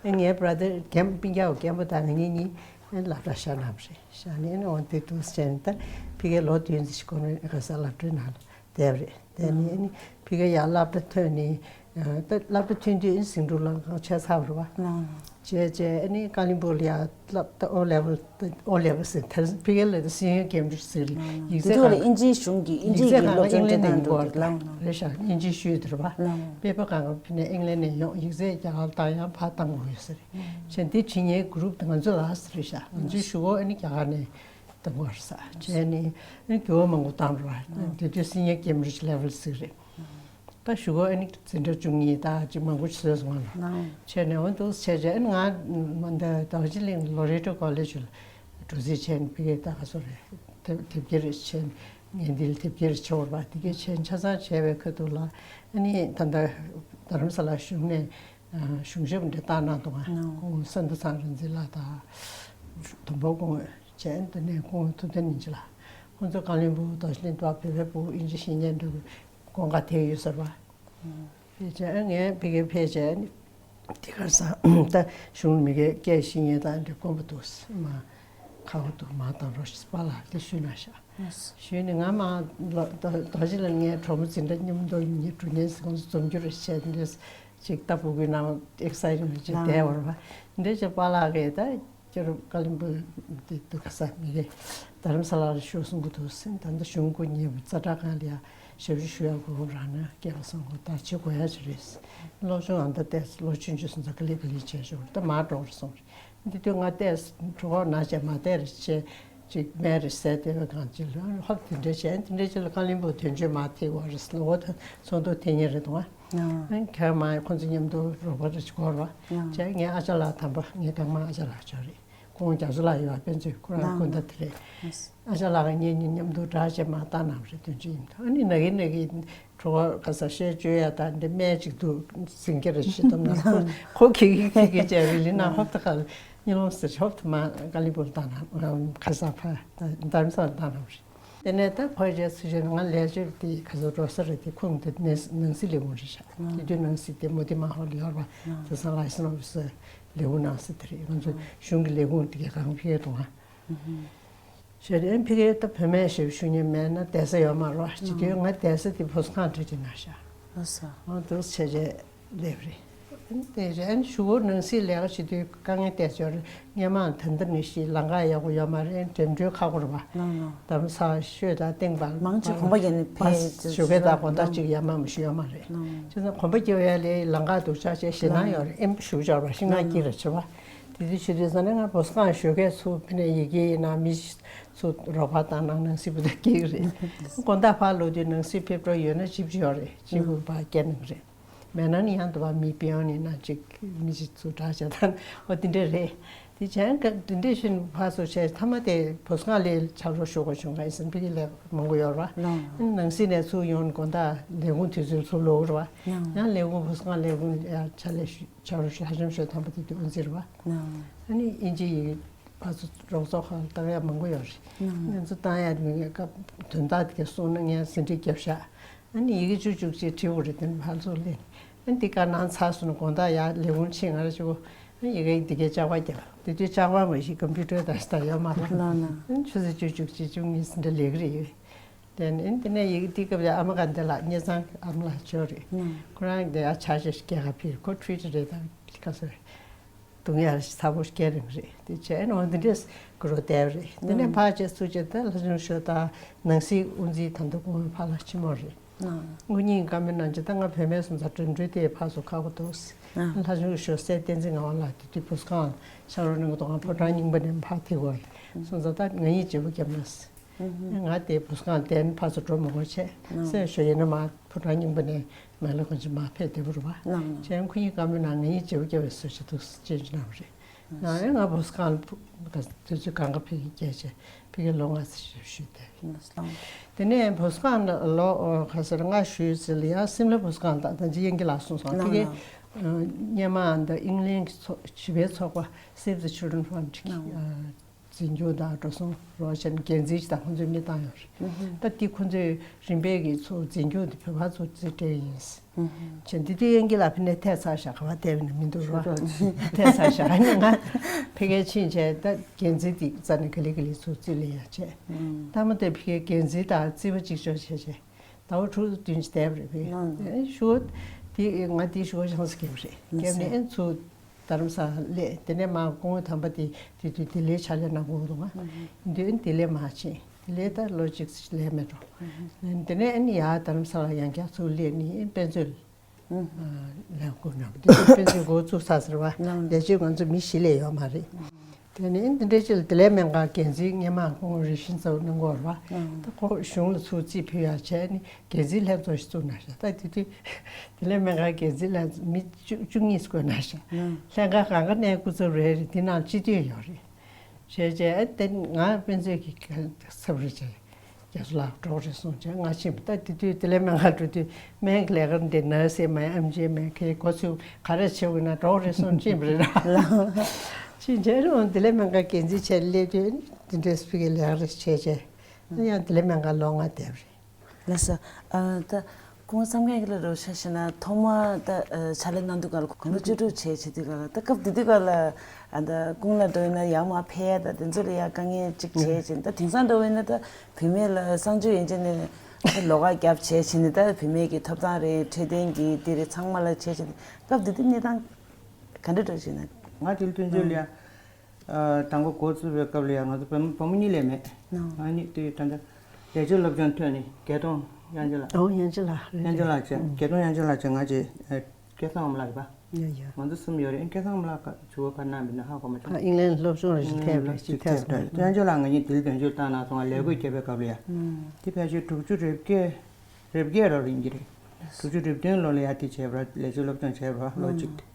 རེད། ངའི་བྷ་ར་དར་རྒན་སྤུན་ཀྱག་རྒན་པོ་དང་ང་གཉིས་གཉིས་ཨ་ནི་སློབ་གྲྭ་བཞག་གནང་བ་རེད། བཞག་ནས་ཨ་ནི་འོ་དེ་འདུག་བྱས་ནས་ད་ཕ་གིའི་ལོ་བདུན་ཙམ་ཞིག་གོ་ནས་ག་ས་སློབ་གྲྭའི་ནང་ལ་བསྡད་པ་རེད། དེ་ནས་ཨ་ནི་ཕ་གིར་ཡར་སློབ་གྲྭ་ཐོན་ནས་ད་སློབ་གྲྭ་ཐོན་དུས་ཨ་ནི་ཟིང་འཁྲུག་ལངས་གང་ཆགས་ཚར་བ་རེད་བ། བྱས་བྱས་ཨ་ནི་ཀ་ལིམ་པོང་ལ་ཡར་སློབ་ད་ཨོ་ལེ་ཝལ་ད་ཨོ་ལེ་ཝལ་ཟེར་ད་ཕ་གིར་ལ་ད་སྲིད་ཡོན་ཀེམ་བྷི་རིཇ་ཟེར་ཡིག་ཚད་དེ་ཐོག་ལ་གང་དབྱིན་ཇིའི་གཞུང་གི་དབྱིན་ཡིག་ཇིའི་ཚད་གི་གང་སློབ་སྦྱོང་ཨིང་ལན་སྤྲད་ནས་གནང་ཡིན་འགྲོ་གོ་གི་ལགས། རེད་ཤག་དབྱིན་ཇི་ཤུལ་དེ་རེད་བ། དཔེ་པོ་གང་ག་ཕི་ནས་ཨིང་ལན་ནས་ཡོང་ཡིག་ཚད་རྒྱ་གར་ལ་བཏང་ཡང་ཕར་བཏང་དགོས་ཡོད་ས་རེད། བྱས་འདི་བྱེད་མཁན་གུ་རུབ་དེ་ང་ཚོ་ལ་ཟེར་རེད་ཤག་ང་ཚོའི་གཞུག་གུ་ཨ་ནི་རྒྱ་གར་ནས། དང་པོར་ས་བྱས་ནས་ཨ་ནི་འགྱུར་བ་མང་པོ་བཏང་རོགས། དེ་དུས་སི་ནི་ཡར་ཀེམ་བྷི་རིཇ་ལེ་ཝལ་ཟེར་རེད། ད་གཞུག་གུ་ཨ་ནི་འཛིན་གྲྭ་བཅུ་གཉིས་དང་ཅིག་མང་པོ་བཟོས་སོང་ང་ལ། བྱས་ནས་འོ་འདུག་བྱས་བྱས་ཨ་ནི་ང་མ་འདི་རྡོ་རྗེ་གླིང་ལོ་རེ་ཊོ་ཀོ་ལེ་ཇི་ལ་འགྲོ་རྩིས་བྱས་ནས་ཕ་གིར་ད་ག་སོ་རེད། དེབ་དེབ་སྐྱེལ་བྱས་ནས་ངས་འདི་ལ་དེབ་སྐྱེལ་བྱེད་དགོས་རེད་པ། དེ་གའི་བྱས་ཆ་ཚང་བྱས་པའི་ཁ་ཐུག་ལ་ཨ་ནི་ད་ལྟ་རྡ་རམ་ས་ལ་གཞུང་ནས། གཞུང་ཞབས་འདྲ་བཏང་གནང་འདུག་ང་། ཨང་། ཁོང་སཱན་དྷ་ཚང་རིག་འཛིན་ལགས་དང་། དུམ་བུ་སྐུ་ངོ་བྱས་འདི་ནས་སྐུ་ངོ་ཐུབ་བསྟན་སྙིང་རྗེ་ལགས། ཁོང་ཚོ་ཀ་ལིམ་པོང་རྡོ་རྗེ་གླིང་དུ་བོད་པའི་ཕྲུ་གུ་དབྱིན་ཇི་ཤེས་མཁན་འདྲ་བོ་དགོངས་ཁ་དེ་ཡོད་ཟེར་བ། ཕལ་ཆེར་ངས་ཕ་གིར་ཕལ་ཆེར་དེ་གར་སང་ད་གཞུང་མི་སྒེར་སྐད་ཤེས་མཁན་དང་འདྲ་དཀོན་པོ་འདུག་མ་ཁག་པོ་འདུག་མ་བཏང་རོགས་ཞེས་པཱ་ལགས་དེ་ཞུས་གནང་ཤག་ཞུས་ནས་ང་མ་ལོ་རྡོ་རྡོ་རྗེ་ལ་ངའི་གྲོགས་མོ་འཛིན་གྲྭ་མཉམ་དུ་ཡིན་ངེས་འགྲོ་མཁན་ཟེར་ཁོང་ཚོ་འཛོམས་རྒྱུ་རེད་བྱས་འདྲེས་ཅིག་ལྟ་ཕྲུ་གུའི་ནང་ཨེག་སའི་ཊི་མེན་ཊི་ཅིག་བསྡད་པ་རེད་པ། འདྲེས་ཅིག་པཱ་ལགས་ཀྱིས་ད་ཁྱེད་རང་ཀ་ལིམ་པོང་དེ་འདུག་ག་ས་མི་རེད། རྡ་རམ་ས་ལ་ལ་ཤོག་གསུང་གི་འདུག་ཟེར། ད་ལྟ་གཞུང་སྐུ་ཉེ་བོ་ཛ་དྲག་ཁང་ལ་ཡ་ཞབས་ཞུ་ཞུ་ཡ་དགོས་རང་ན་སྐལ་བ་བཟང་པོ་ད་བྱེད་དགོས་ཡ་ཅིག་རེད། སློབ་སྦྱོང་ཨ་མདའ་བལྟས་ལོ་ཆུང་ཆུང་སོང་ཙང་ག་ལེ་ག་ལེ་བྱས་ཤོག་ད་མར་འགྲོ་རེད་གསུངས་རེད། འདི་དུས་ང་ལྟས་གྲོད་ཁོག་ན་བྱས་མ་བལྟས་རེ་བྱས་ཅིག་སྨན་རེ་ཟས་བལྟས་པའི་སྒང་ཅིག་ལ་ཧོབ་དེ་འདྲས་བྱས་དེ་འདྲས་ཅིག་ལ་ཀ་ལིམ་པོང་དོན་གཅོད་མ་ཐེག་བ་རེད་ཟེར་ལ་འོ་ད་ཚོགས་འདུ་ཐེངས་གཉིས་རེད་འདུག་ཨ། ཨ་ཁྱེད་མ་ཁོང་ཚོ་མཉམ་དུ་རོགས་པ་རེ་ཅིག་དགོས་རེད་བ། བྱས་ངའི་ཨ་ཅག་ལགས་དམ་པ་ངའི་རྐང་མ་ཨ་ཅག་ལགས་ཅིག་རེད། ཁོང་རྒྱ་མཚོ་ལགས་ཡོད་པ་དཔེ་མཛོད་ཁོ་རང་སྐུ་ཟླ་དེ་རེད། ཨ་ཅག་ལགས་ངེད་གཉིས་མཉམ་དུ་འདྲ་བྱས་མ་བཏང་ནམ་རེད་དོན་གཅོད་ཡིན་ད་ཨ་ནི་ན་གི་ན་གི་གྲོད་ཁོག་ག་ས་བཤལ་བཅོས་ཡ་ད་འདི་སྨན་ཅིག་འདུག་ཟིང་སྐྱ་རེ་བྱེད་དམ་ན་ཁོ་ཁོ་གི་གི་གི་གི་བྱས་རི་ལི་ན་ཧོབ་ད་ག་ལ་ གཉིད་ལོང་ཟེར་ཆོག་ཐུབ་མ་ཀ་ལི་པུར་བཏང་ན་ཁ་ས་ཕ་རྡ་རམ་ས་ལ་བཏང་ན་རེད། དེ་ནས་ད་ཁོའི་རྗེས་སུ་བྱས་ང་ལས་བྱེད་དེ་ཁ་སང་འགྲོ་ས་རེད། དེ་ཁུངས་དེ་ནས་ནང་སྲིད་ལས་ཁུངས་རེད་ཤག་དེ་དུས་ནང་སྲིད་དེ་མོ་དི་མ་ཧོ་ལ་ཡོད་པ་དེ་སང་ལ་སི་ནོ་བི་སི་ལས་ཁུངས་ནང་སྲིད་དེ་རེད། ང་ཚོ་གཞུང་གི་ལས་ཁུངས་དེ་གའི་གང་ཕེ་དང་ང་བྱས་རེད། ཕ་གིར་ད་བུད་མེད་ཞེས་ཞུ་མཁན་མེད་ན་བསྡད་ས་ཡོད་མ་རེད་བ། བྱེད་དུས་ང་བསྡད་ས་དེ་བུ་སྒང་འདྲ་ཅིག་ན་ཤག་ཨ་ས། ཨ་འདུག་བྱས་རྗེས་སླེབས་རེད། དེ་རེད། ཨ་ནི་གཞུག་གུར་ནང་སྲིད་ལས་ཀ་བྱེད་དུས་དཀའ་ངལ་ཏོག་ཙམ་ཡོད་རེད། སྔོན་མ་ད་ལྟ་ནང་བཞིན་ལམ་ཁ་ཡག་པོ་ཡོད་མ་རེད། འགྲིམ་འགྲུལ་ཁག་པོ་རེད་བ། ལགས་ལགས། རྡ་རམ་ས་ལ་ཤོད་དང་སྟེང་བར་མང་ཆེ་གོམ་པ་བརྒྱབ་ནས་ཕེབས་བཞུགས་སྒར་དང་དགོང་དག་ཅིག་ཡར་མར་མ་ཞུ་ཡོད་མ་རེད། ལགས། བྱས་ཙང་གོམ་པ་རྒྱག་ཡ་ལས་ལམ་ཁ་སྡུག་ཅག་བྱས་ཞེད་སྣང་ཡོད་རེད། ཨེམ་བཞུགས་བཅར་བ་ཤིང་ནགས་དཀྱིལ་རེད་བྱས་པ། དེ་དུས་བྱེད་དུས་ཙང་ནས་ང་བུ་སྒང་ཞོགས་ཀས་ཚུར་ཕེབས་ནས་ཡི་གེ་ཡིན་ན་མི་ཚུར་རོགས་པ་བཏང་ན་ནང་སྲིད་པུ་ད་སྐྱེལ་གི་རེད། དགོང་དག་ཕར་ལོག་དུས་ནང་སྲིད་ཕེབས་འགྲོ་ཡོད་ན་ཅིབ་ཅིག་ཡོད་རེད། ཅིབ་པུ་ཕར་སྐྱེལ་གནང་གི་རེད། མེད་ན་ནི་ཡང་དུ་བ་མི་པི་ཡོན་ཡིན་ན་ཅིག་མི་ཅིག་ཚུར་བསྒྲགས་བྱས་ད་ཨོ་དེ་འདྲ་རེད། དེ་བྱས་ཀ་དེ་འདྲ་བཞིན་ཕར་ཚུར་བྱས་མཐའ་མ་དེ་བུ་སྒང་ལ་ཕྱག་རོགས་ཞུ་དགོས་བྱུང་། ང་ཨེ་སི་ཨེམ་པི་གི་ལས་མང་པོ་ཡོད་རེད་བ། ནང་སྲིད་ནས་ཚུར་ཡོང་དགོང་དག་ལས་ཁུངས་དུས་ཚོད་ཚུར་ལོག་རེད་བ། ཡང་ལས་ཁུངས་བུ་སྒང་ལས་ཁུངས་ཕྱག་ལས་ཞུ་ཕྱག་རོགས་ཞུ་ཧ་ཅང་ཞུ་དམ་པ་དེ་དུས་དབུ་འཛིན་རེད་བ། ཨ་ནི་དབྱིན་ཇི་ཡི་ཕར་ཚུར་རོགས་ཚོགས་ཁག་ལ་བཏང་ཡ་མང་པོ་ཡོད་རེད། ང་ཚོ་བཏང་ཡ་དེ་སྐབས་དོན་དག་དེ་ག་གསུངས་ན་ངས་ཟིན་བྲིས་བརྒྱབ་བཞག་ཨ་ནི་ཡི་གེ་བཅུ་བཅུ་གཅིག་བྲིས་དགོས་རེད། དེ་ནི་ཕར་ཚུར་ལེན། ཨ་ནི་དེ་ག་ནང་ཚར་སོང་ན་དགོང་དག་ཡར་ལས་ཁུངས་ཕྱིན་ང་རང་གཅིག་པོ་ཨ་ནི་ཡི་གེ་དེ་གའི་ལྕགས་པར་བརྒྱབ། དེ་དུས་ལྕགས་པར་མ་གཞི་ཀམ་པུ་ཊར་དང་ཞིག་ད་ཡོད་མ་རེད། ལགས་ལགས། ཨ་ནི་ཆུ་ཚོད་བཅུ་བཅུ་གཅིག་བཅུ་གཉིས་ཟིན་བྲིས་ལས་ཀྱི་རེད། དེ་ནས་དེ་ནས་ཡི་གེ་འདི་སྐབས་ལ་ཨ་མ་དགའ་ལྡན་ལགས་སྙེ་ཚང་ཨ་མ་ལགས་ཅིག་ཡོད་རེད། ཁོ་རང་འདི་ཡར་ཕྱག་ཕྱིད་སྐྱེལ་ག་ཕེབས། ཁོ་ཁྲུའུ་ཀྲི་རེད་དང་ག་ཚོད་རེད། རྡུང་ཡ་ཚ་པོ་སྐྱེལ་རིང་རེད། དེ་བྱས་ནས་འོ་འདི་འདྲས་གུ་རུ་བསྡད་རེད། དེ་ནས་ཕར་ཆེར་ཚུར་ཆེར་ད་ལྷ་ཆུང་ཤོ་ད་ནང་སྲིད་དབུ་འཛིན་ད་ལྟ་སྐུ་ངོ་ཕ་ལ་ཆེན་མོ་རེད། དངོས་གཉིས་བཀའ་མོལ་གནང་རྗེས་ད་ང་བུད་མེད་སོང་ཙང་འགྲིམ་འགྲུལ་དེ་ཕར་ཚུར་ཁག་པོ་འདུག་ལྷ་ཆུང་ཤོ་སྲས་བསྟན་འཛིན་ངག་དབང་ལགས་དེ་དུས་བུ་སྒང་ཕྱག་རོགས་གནང་གི་འདུག་ང་ཕོ་བྲང་རྙིང་པ་ནས་ཕར་ཐེག་གོ་སོང་ཙང་ད་ང་གཉིས་བརྗེ་པོ་བརྒྱབ་ན། ང་དེ་བུ་སྒང་བསྡད་ནས་ཕར་ཚུར་འགྲོ་མི་དགོས་བྱས། སྲས་ཞོ་ཡིན་ན་མ་ཕོ་བྲང་རྙིང་པ་ནས་མེ་ལ་གོན་ཆེན་མ་ཕེབས་བདེ་པོ་རེད་བ། ལགས་ལགས། བྱས་ཁོ་གཉིས་བཀའ་མོལ་ནང་ང་གཉིས་བརྗེ་པོ་བརྒྱབ་པའི་བཟོ་ཞིག་འདུག་སྤྱན་ཞུ་གནང་བ་རེད། ང་ཡང་ང་བུ་སྒང་ལ་དུས་ཚོད་གང་ག་ཕ་གིར་བསྐྱལ་བྱས་ཕ་གིར་ལོ་ལྔ་ཙམ་ཞིག་བཞུགས་བསྡད་རེད། ལགས་ལགས། དེ་ནས་བུ་སྒང་ལ་ལོ་ག་ཚོད་ལྔ་བཞུགས་ཚེ་ལ་ཡང་སིམ་ལ་བུ་སྒང་དང་ད་ཅི་དབྱངས་སྐྱིད་ལགས་གསུངས་སོང་། ཕ་གིར་ལགས་ལགས། སྔོན་མ་འདི་ཨིང་ལན་གྱི་ཚོགས་བྱིས་པའི་ཚོགས་པ་Save the Children Fund གི་ལགས་ལགས། འཛིན་སྐྱོང་དང་འགྲོ་སོང་རོགས་བྱས་ནས་འགན་འཛིན་ཞིག་དང་ཁོང་ཚོས་མི་བཏང་ཡོད་རེད། ད་འདི་ཁོང་ཚོས་རིམ་པས་ཀྱི་ཚུར་འཛིན་སྐྱོང་དེ་བོད་པ་ཚོ་རྩིས་སྤྲད་ཡིན། བྱས་འདི་དུས་དབྱངས་སྐྱིད་ལགས་ཕ་ནས་ཐད་ཚར་བཞག་ག་པར་བསྡད་པ་ནི་མི་འདུག་རོགས་ཐད་ཚར་བཞག་ཨ་ནི་ང་ཕ་གིར་ཕྱིན་བྱས་ད་འགན་འཛིན་དེ་རྩ་ནས་ག་ལེ་ག་ལེ་ཚུར་རྩིས་ལེན་ཡ་བྱས། ད་མ་དེ་ཕ་གིར་འགན་འཛིན་དང་རྩིས་པ་གཅིག་ལྕོགས་བྱས་བྱས། ཟླ་བ་དྲུག་བདུན་ཅིག་བསྡད་པ་རེད་པས། ཨ་ནི་ཞུ་བ་དེ་ང་དེའི་ཞུ་བ་ཆང་ས་བརྒྱབ་པ་རེད། བརྒྱབ་ནས་ཨེ་ཚུར་རྡ་རམ་ས་ལ་སླེབས། དེ་ནས་མར་སྐུ་ངོ་དམ་པ་དེ་དེ་དུས་ལྡི་ལིར་ཕྱག་ལས་གནང་དགོས་འདུག་ང་འདི་ལྡི་ལིར་མར་ཕྱིན། ལྡི་ལིར་ད་ལོ་གཅིག་ཙམ་ལས་མེད་འགྲོ། དེ་ནས་ཨ་ནི་ཡར་རྡ་རམ་ས་ལ་ཡང་བསྐྱར་ཚུར་སླེབས་ནས་ཨེ་དཔེ་མཛོད་ལ་ལས་འགོ་གནང་། དེ་དུས་དཔེ་མཛོད་འགོ་བཙུགས་ཚར་ཟེར་བ། ལས་བྱེད་ང་ཚོ་མི་བཞི་ལས་ཡོད་མ་རེད། དེ་ནས་འདི་འདྲའི་ཅིག་ལ་བདེ་ལེགས་སྨན་ཁང་འགན་འཛིན་སྔོན་མ་སྐུ་ངོ་རིག་ཤིང་རྩ་བ་གནང་གོ་ར། ད་ཁོ་གཞུང་ལ་ཚུར་རྩིས་ཕུལ་ཡག་བྱས་ནས་འགན་འཛིན་ལྷན་ཚོགས་ཤིག་བཙུགས་གནང་ཤག་ད་དེ་དུས་བདེ་ལེགས་སྨན་ཁང་འགན་འཛིན་ལྷན་ཚོགས་མི་བཅུ་བཅུ་གཉིས་བསྐོས་གནང་ཤག་ལྷན་ཁང་གང་ག་ནས་སྐུ་ཚབ་རེ་རེ་དེ་ནང་སྤྱི་འཐུས་ཡོད་རེད། བྱས་བྱས་ཨ་དེ་ང་དཔེ་མཛོད་ཀྱི་ཚབ་རེ་བྱས། རྒྱ་མཚོ་ལགས་གྲོགས་རེད་གསུངས་བྱས་ང་ཕྱིན་པ། ད་དེ་དུས་བདེ་ལེགས་སྨན་ཁང་འགྲོ་དུས་སྨན་གྱི་ལས་ཀ་འདི་ནར་སི་མིན་ཨེམ་ཆི་མིན་ཁྱེད་འགོ་ཚུགས་ག་རེ་བྱེད་དགོས་ན་གྲོགས་རེད་གསུངས་ཕྱིན་པ་རེད་ར། ཕྱིན་བྱས་རུང་བདེ་ལེགས་སྨན་ཁང་འགན་འཛིན་བྱས་སླེབས་དུས་འདི་འདྲའི་སྤུ་གུའི་ལས་ཀ་རེ་བྱས་བྱས་ཡང་བདེ་ལེགས་སྨན་ཁང་ལོ་ལྔ་བསྡད་པ་རེད། ལགས་སོ། ཨ་ད་སྐུ་ངོ་བསམ་མཁན་གྱི་ལ་རོགས་ཤ་ཤེ་ན་ཐོག་མ་ད་ཕྱག་ལས་གནང་དུས་སྐབས་ལ་དགུང་ལོ་བཅུ་དྲུག་བྱས་བྱེད་དུས་སྐབས་ལ་ད་སྐབས་དེ་དུས་སྐབས་ལ་ཨ་ད་སྐུ་ངོ་ལ་འགྲོ་ཡིན་ན་ཡར་མར་ཕེབས་ཡ་ད་དེ་ཚོ་ལ་ཡ་དཀའ་ངལ་ཅིག་བྱས་བྱས་ད་དེང་སང་འགྲོ་བས་ན་ད། བུད་མེད་ལ་གསང་སྤྱོད་ཡན་ཆད་ནས་ལོགས་ཀ་རྒྱབ་བྱས་བྱས་ནས་ད་བུད་མེད་ཀྱི་ཐོབ་ཐང་རེད་འཕྲོད་བསྟེན་གྱི་འདི་རེད་ཚང་མ་ལ་བྱས་བྱས་ནས་སྐབས་དེ་དུས་གནས་སྟངས་ག་འདྲ་འདྲ་བྱས་ན། ང་དེ་ལ་སྟོན་ཆོས་ལ་ཡ། དང་པོ་འགོ་བཙུགས་པའི་སྐབས་ལ་ཡ་ང་ཚོ་བུ་མོ་བུ་མོ་གཉིས་ལས་མེད། ང་གཉིས་དེ་ད་ལྟ་ལས་བྱེད་སློབ་སྦྱོང་ཐོན་ནས་དགེ་མཐོང་དབྱངས་ཅན་ལགས། ཨོ་དབྱངས་ཅན་ལགས་རེད། དབྱངས་ཅན་ལགས་བྱས་དགེ་མཐོང་དབྱངས་ཅན་ལགས་བྱས་ང་བྱས། སྐལ་བཟང་ཨ་མ་ལགས་རེད་པ། ཡ་ཡ། ང་ཚོ་གསུམ་ཡོད་རེད། སྐལ་བཟང་ཨ་མ་ལགས་ཀ་ཇུ་བོ་ག་གནང་མིན་ན་ཧ་གོ་མ་བྱུང་། ཨ་ཨིང་ལན་སློབ་སྦྱོང་རེ་ཞིག་ཐེབས་རེད་ཅིག་ཐེབས་སོང་། དབྱངས་ཅན་ལགས་ང་གཉིས་དེ་ལ་དོན་གཅོད་བཏང་གནང་སོང་། ང་ལས་བགོས་བརྒྱབ་པའི་སྐབས་ལ་ཡ། དེ་ཕལ་ཆེར་དྲུག་ཅུ་རེ་བརྒྱད་རེ་བརྒྱད་རེ་ཡིན་གྱི་རེད། དྲུག་ཅུ་རེ་བདུན་ལོ་ལ་ཡ་དེ་བྱས་པ་རེད། ལས་བྱེད་སློབ་སྦྱོང་བྱས་པ་རེད་ལོ་གཅིག་དེ།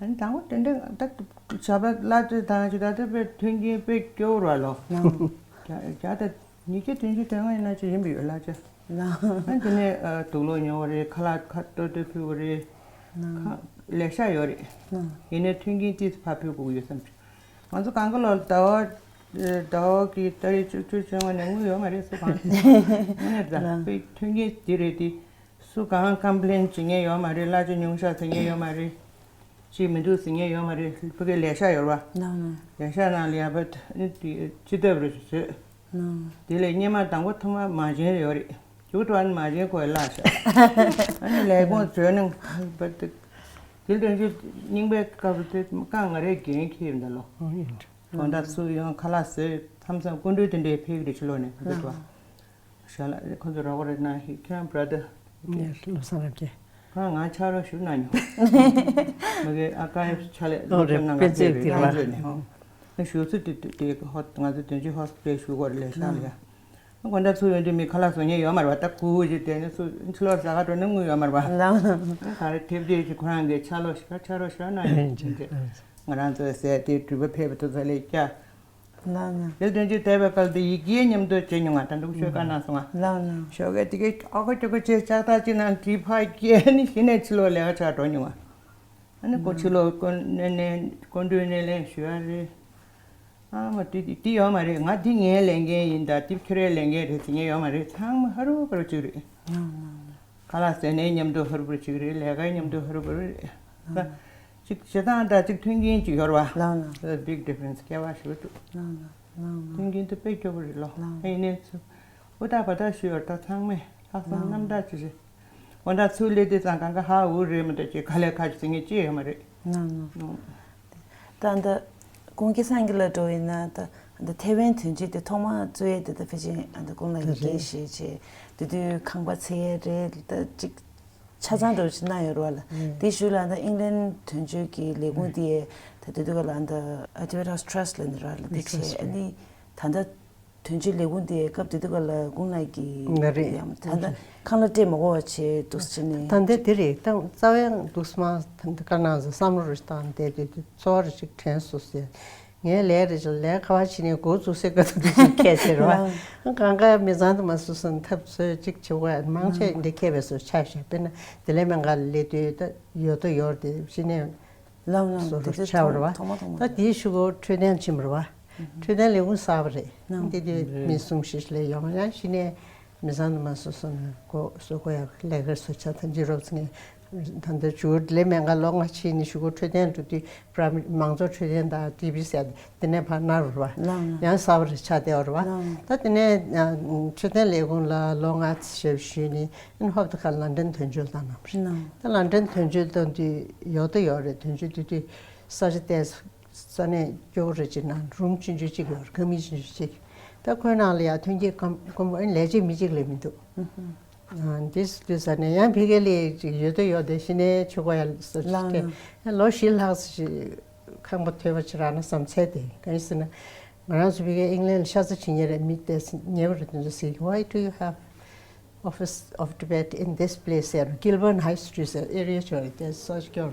ཨ་ནི་དང་པོ་དེ་འདྲ་ད་ཞབས་པ་བླ་བཙས་དང་ཅི་ད་དེ་དཔེ་མཐུན་རྐྱེན་དཔེ་སྐྱོ་བོ་རེད་ལོ། བརྒྱ་བརྒྱ་དང་ཉིས་བརྒྱ་བདུན་ཅུ་དོན་ལྔ་ཡིན་ན་ཅི་ཡིན་པ་ཡོད་ལ་ཅི། ཨ་དེ་ནས་ཨ་དུག་ལོག་ཉོ་བ་རེད། ཁ་ལག་ཁ་ལྟོ་ལྟོ་ཕུལ་བ་རེད། ཁ་ལས་ཤག་ཡོད་རེད། ཡིན་ནའི་མཐུན་རྐྱེན་ཏོག་ཙམ་ཕར་ཕུལ་དགོས་ཀྱི་ཡོད་བསམ་བྱུང་ ང་ཚོ་གང་ག་ལོར་ཟླ་བ་ཟླ་བ་གི་ཏ་རིག་བཅུ་བཅུ་བཅོ་ལྔ་ནས་དངུལ་ཡོད་མ་རེད། སུ་གང་དངུལ་ནས་ད་ལ་དཔེ་མཐུན་རྐྱེན་འདི་རེད། དེ་སུ་གང་ཀམ་པི་ལེན་བྱེད་མཁན་ཡོད་མ་རེད། གླ་ཆ་ཉུང་ཤག་ཟེར་མཁན་ཡོད་མ་རེད། ཅིག་མི་འདུག་ཟེར་མཁན་ཡོད་མ་རེད། ཕ་གི་ལས་ཤག་ཡོད་རེད་བ། ལགས་ལགས། ལས་ཤག་ནང་ལ་ཡ་པ་ནི་དེ་སྤྱི་ཐབ་རེ་བཟོས། ལགས། དེ་ལས་སྙེ་མ་དང་པོ་ཐོག་མ་མ་བྱན་ཡོད་རེད། མཇུག་ཏུ་ཨ་ནི་མ་བྱན་ཁོ་ཡི་བརླག་ཤག་ཨ་ནི་ལས་ཁུངས་བཟོས་ནས་པ་དེ་དེ་དོན་ཆུ་རྙིང་པའི་སྐབས་དེ་རྐང་ང་རེ་འགན་འཁྱེར་ཡོད་འདི་ལོ། ཨོ་ཡིན། དགོང་དག་ཚུར་ཡོང་ཁ་ལག་བཟས་མཚམས་མཚམས་སྐུ་མགྲོན་དེ་འདྲའི་ཕེབས་ཀྱི་རེད། ཕྱི་ལོགས་ནས་ཁོ་ཚོ་ལགས། ཞལ་ལག་ཁོ་ཚོ་རོགས་རེད་ན་ཧི་ཁྱེད་རང་བྲ་དུ། ངས་བློ་བཟང་རབ་རྒྱས། ཁོ་རང་ང་ཕྱག་རོགས་ཞུ་གནང་མྱོང་། མ་གི་ཨ་ཀ་ཡབ་ཕྱག་ལས་ཨོ་སློབ་སྦྱོང་གནང་ག་ཕེབས་པའི་ལྷན་རྒྱས་ནས་ཧོ། ང་ཞུ་ཚོད་དེ་དེ་ཧོ་ང་ཚོ་དོན་ཆུ་ཧོ་སི་པི་ཊལ་ཞུ་དགོས་རེད་ལས་ཤག་ལ་ཡ། དགོང་དག་ཚུར་ཡོང་དུས་མི་ཁ་ལག་བཟོ་མཁན་ཡོད་མ་རེད་བ། ད་ཁུ་ཁུ་ཅིག་བསྡད་ནས་ཚུར་ཕྱི་ལོགས་ཟ་ག་འགྲོ་ན་དངུལ་ཡོད་མ་རེད་བ། ལགས། ག་རེ་ཐེབས་དུས་ཅིག་ཁོ་རང་གིས་ཕྱག་ལོག་ཤིག་ཕྱག་རོགས་ཤིག་གནང་ཡོང་དུས་ང་རང་ཚོའི་ཟས་དེ་འགྲུལ་པ་ཕེབས་པ་དེ་ཚོ་ལས་བསྐྱལ། ལགས་ལགས། དེ་དོན་ཆུ་བསྡད་པའི་སྐབས་དེ་ཡི་གེ་མཉམ་དུ་བྱེད་མྱོང་ང་། ད་འདུག་ཤོད་བཀའ་གནང་སོང་ང་། ལགས་ལགས། ཞོགས་ཀས་དེ་གའི་ཨོ་ཁ་ཅོ་ཁ་ཅེས་ལྕགས་ཐག་ཅིག་ནང་བྲིས་ཕར་བསྐྱལ་ནས་གཞི་ནས་ཕྱི་ལོགས་ལས་ཀ་བྱ་འགྲོ་མྱོང་ང་། ཨ་ནི་ཁོ་ཕྱི་ལོགས་སྐུ་ནས་ནས་སྐུ་མགྲོན་སྣེ་ལེན་ཞུ་ཡ་རེད། ཨ་མ་དེ་དེ་ཡོད་མ་རེད། ང་འདི་ངའི་ལས་འགན་ཡིན། ད་དེ་ཁྱོད་རའི་ལས་འགན་རེད་ཟེར་མཁན་ཡོད་མ་རེད། ཚང་མ་ཧ་རུ་ཧ་རུ་ཅིག་རེད། ལགས་ལགས། ཁ་ལག་ཟས་ནས་མཉམ་དུ་ཧུར་པོ་ཅིག་རེད། ལས་ཀའི་མཉམ་དུ་ཧུར་པོ་རེད། ད་ཅིག་བྱེད་སྟངས་དང་ཅིག་མཐུན་རྐྱེན་ཅིག་ཡོད་རེད་བ། ལགས་ལགས། That's a big difference. ཁྱད་པར་ཞེ་པོ་འདུག་ལགས་ལགས་ལགས་ལགས། མཐུན་རྐྱེན་དེ་དཔེ་སྐྱོ་པོ་རེད་ལོ། ལགས། ཨ་ཡིན་ནའི་ཚུ་འུ་ཐག་བ་ཐག་ཞུ་ཡོད་ད་ཚང་མས་ལྷག་བསམ་ལགས། རྣམ་དག་ཅིག་རེད། འོ་ད་ཚུར་སླེབས་དུས་ཙང་གང་ག་ཧ་འུ་རེད་མ་གཏོགས་ཅིག་ག་ལས་ཁ་ཅིག་ཟེར་མཁན་ཅི་ཡོད་མ་རེད། ལགས་ལགས། ད་ད་ཀུན་མཁྱེན་སངས་རྒྱས་ལགས་འགྲོ་ཡིན་ན་ད་ད་ཐེ་ཝན་དོན་གཅོད་དེ་ཐོག་མ་གཙོས་ཡས་དེ་ད་ཕལ་ཆེར་ཨ་ད་ཀུན་ལགས་ཀྱི་འགན་བཞེས་བྱས་དེ་དུས་ཁང་པ་འཚོལ་ཡས་རེད། ད་ཅིག་ཆ་ཚང་འགྲོ་ཅིག་གནང་ཡོད་རེད་བ་ལ། དེ་ཞུ་ལ་ད་ཨིང་ལན་དོན་གཅོད་ཀྱི་ལས་ཁུངས་དེ་ད་དེ་དུས་ག་ལ་ད་Edward House Trust ལ་ནི་ར་ལ་དེ་བྱས་ཨ་ནི་ད་ད་དོན་གཅོད་ལས་ཁུངས་དེ་སྐབས་དེ་དུས་ག་ལ་ཀུན་ལགས་ཀྱི་ང་རེད། ཡང་ད་ད་ཁང་གླ་སྤྲད་མ་དགོས་པ་བྱས་འདུག་ཟེར་ནས། ད་ལྟ་དེ་རེད། ད་རྩ་བའི་འདུག་སེ་མ་ད་ད་བཀའ་གནང་ཟེར་བསམ་བློ་རེ་བཏང་བསྡད་དེ་དུས་འཚོ་བ་རེ་ཅིག་དྲན་སོང་ཟེར། ངའི་ལས་རེ་ཅིག་ལས་ཁ་བ་ཕྱི་ནས་འགོ་བཙུགས་སའི་སྐབས་དུ་དུས་ཅིག་ཁས་ཟེར་བ། ལགས། གང་ག་མི་ཚང་དུ་མ་སུ་སུ་ཐབས་ཚོད་ཅིག་བྱེད་དགོས་མང་ཆེ་འདི་ཁས་པའི་སུ་ཆ་བཞག་དཔེར་ན་དེ་ལས་མེད་ག་ལས་དུས་ད་ཡོད་དོ་ཡོད་དེ་ཕྱི་ནས། ལགས་ལགས། བཟོ་དེ་འདྲ་དེ་ཆགས་པ་རེད་བ། ཐོག་མ་ཐོག་མ་ད་དེའི་གཞུག་གུ་འཕྲོད་བསྟེན་ཕྱིན་པ་རེད་བ། འཕྲོད་བསྟེན་ལས་ཁུངས་གསར་པ་རེད། ལགས། འདི་དུས་མི་གསུམ་བཞི་ལས་ཡོང་ཡང་གཞི་ནས་མི་ཚང་དུ་མ་སོ་སོ་ནས་གོ་སོ་གོ་ཡག་ལས་ཀར་སོ་ཆ་ཐམས་ཅད་རོབ་ཙམ་ད་ལྟ་ཇུར་ལས་མེད་ག་ལོ་ལྔ་ཕྱིན་ནས་གཞུག་གུ་འཕྲོད་བསྟེན་འགྲོ་དུས་པྲ་མི་མང་ཚོགས་འཕྲོད་བསྟེན་དང་ཏི་བི་ཟེར་དེ་ནས་ཕར་ན་རུ་བ། ལགས་ལགས། ཡང་གསར་པ་རེ་ཆགས་བསྡད་པ་རེད་བ། ལགས། ད་དེ་ནས་འཕྲོད་བསྟེན་ལས་ཁུངས་ལ་ལོ་ལྔ་ཙམ་ཞབས་ཞུས་ནས་ཨན་ཧོབ་ཏེ་ཁ་ལ་ལན་ཀྲན་དོན་གཅོད་བཏང་གནང་བ་རེད། ལགས། ད་ལན་ཀྲན་དོན་གཅོད་བཏང་དུས་ཡོད་དོ་ཡོད་རེད། དོན་གཅོད་དེ་དུས་ས་ཆ་ཏོག་ཙམ་ས་གནས་སྐྱོ་པོ་རེད་ཅིག་ནང་རུམ་ཆུང་ཆུང་གཅིག་ཡོད་རེད། ཁང་མིག་ཆུང་ཆུང་གཅིག་ད་ཁོའི་ནང་ལ་ཡང་ཐོན་སྐྱེད་ཀམ་ཀམ་པོ་ཨན་ལས་བྱེད་མི་གཅིག་ལས་མི་འདུག་ཨ་འདི་སུ་དུས་ས་ནས་ཡང་ཕ་གི་ལས་ཅིག་ཡོད་དོ་ཡོད་དེ་གཞི་ནས་ཆོས་གོ་ཡ་སོ་ལགས་ཅིག་ལགས། ལོ་བཞི་ལྷག་ཙམ་ཅིག་ཁང་པ་ཐོས་པ་ཅིག་རག་ན་བསམ་ཚད་དེ་གང་ཡིན་ཟེར་ན། ང་རང་ཚོ་ཕ་གིའི་ཨིང་ལན་ལ་ཤ་ཚ་བྱེད་མཁན་རེད། མི་དེ་ཉེ་བར་དེ་ཚོ་ཟེར་གི། Why do you have Office of Tibet in this place ཟེར། Kilburn High Street ཟེར་ཨེ་རི་ཡ་ཅིག་རེད། དེ་ས་སྐྱོར་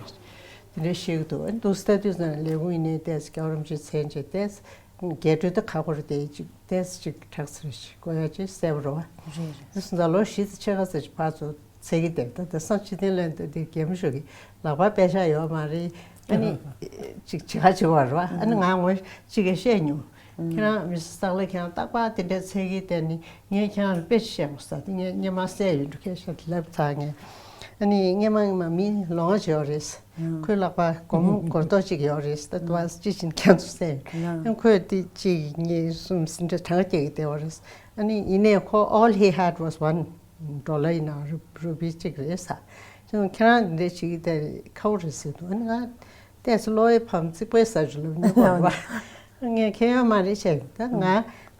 དེ་འདྲ་ཤེས་ཀྱི་འདུག་ཨ་ནི་འདུག་སྟེ་དུས་ཙང་ལས་ཁུངས་ཡིན་ནའི་དེ་སྐྱོར་རམ་ཅིག་མཚན་བྱས་དེ་རྒྱས་སྤྲོས་དེ་ཁག་པོ་རེད། དེ་ཅིག་དེ་ཅིག་དྲག་ཚེ་རེ་ཞིག་གོ་ཡ་ཅིག་གསལ་པོ་རེད་བ། རེད་རེད། དེ་སོང་ཙང་ལོ་བཞི་ཙམ་ཕྱེད་ཀ་ཙམ་ཅིག་ཕར་ཚུར་ཚེ་གི་དེབ་ད་དེང་སང་སྤྱི་བཏང་ལོན་ཏེ་འདི་རྒན་མོ་ཞིག་གི་ལག་པར་པད་ཤག་ཡོད་མ་རེད། ཨ་ནི་ཅིག་བྱེད་ཁ་བྱེད་བར་བ། ཨ་ནི་ང་ངོ་གཅིག་གིས་བཤད་མྱོང་། ཁྱེད་རང་མི་སི་སྟག་ལ་ཁྱེད་རང་རྟག་པར་དེ་འདྲའི་ཚེ་གི་དེ་ནི་ངས་ཁྱེད་རང་ལ་དཔེ་ཅིག་བཤད་དགོས་ས་དེ་ངས་སྔོན་མ་བསད་ཡོད་འགྲོ་ཁྱེད་ཤ་ལབ་ཚར་ངས། ཨ་ནི་སྔོན་མ་སྔོན་མ་མི་ལོང་བ་བྱེད་ཡོད་རེད། ཁོའི་ལག་པར་སྒོར་མོ་སྒོར་རྡོག་གཅིག་ཡོད་རེད། ད་དུ་བ་ཅི་བྱིན་ཁྱེད་ཚོ་བསད་ཡོད། ཨ་ཁོས་དེ་གཅིག་གཉིས་གསུམ་ཟིན་འདྲ་གྲངས་ཀ་སྐྱེལ་གི་བསྡད་ཡོད་རེད། ཨ་ནི་ཡིན་ནའི་ཁོ་all he had was one dollar ཡིན་ན་རུ་རུ་པི་གཅིག་རེད་ས། ཁྱེད་རང་འདི་འདྲ་བྱེད་ཀྱི་བསྡད་ཁ་བོ་རེད་ཟེར་འདུག་ཨ་ནི་ང་ཏོག་ཙམ་བློ་ཡི་ཕམ་རྩིག་པའི་ས་ཆུ་ལ་མི་གོ་བ། ངས་ཁྱེད་ཡོད་མ་རེད་བྱས། ད་ང་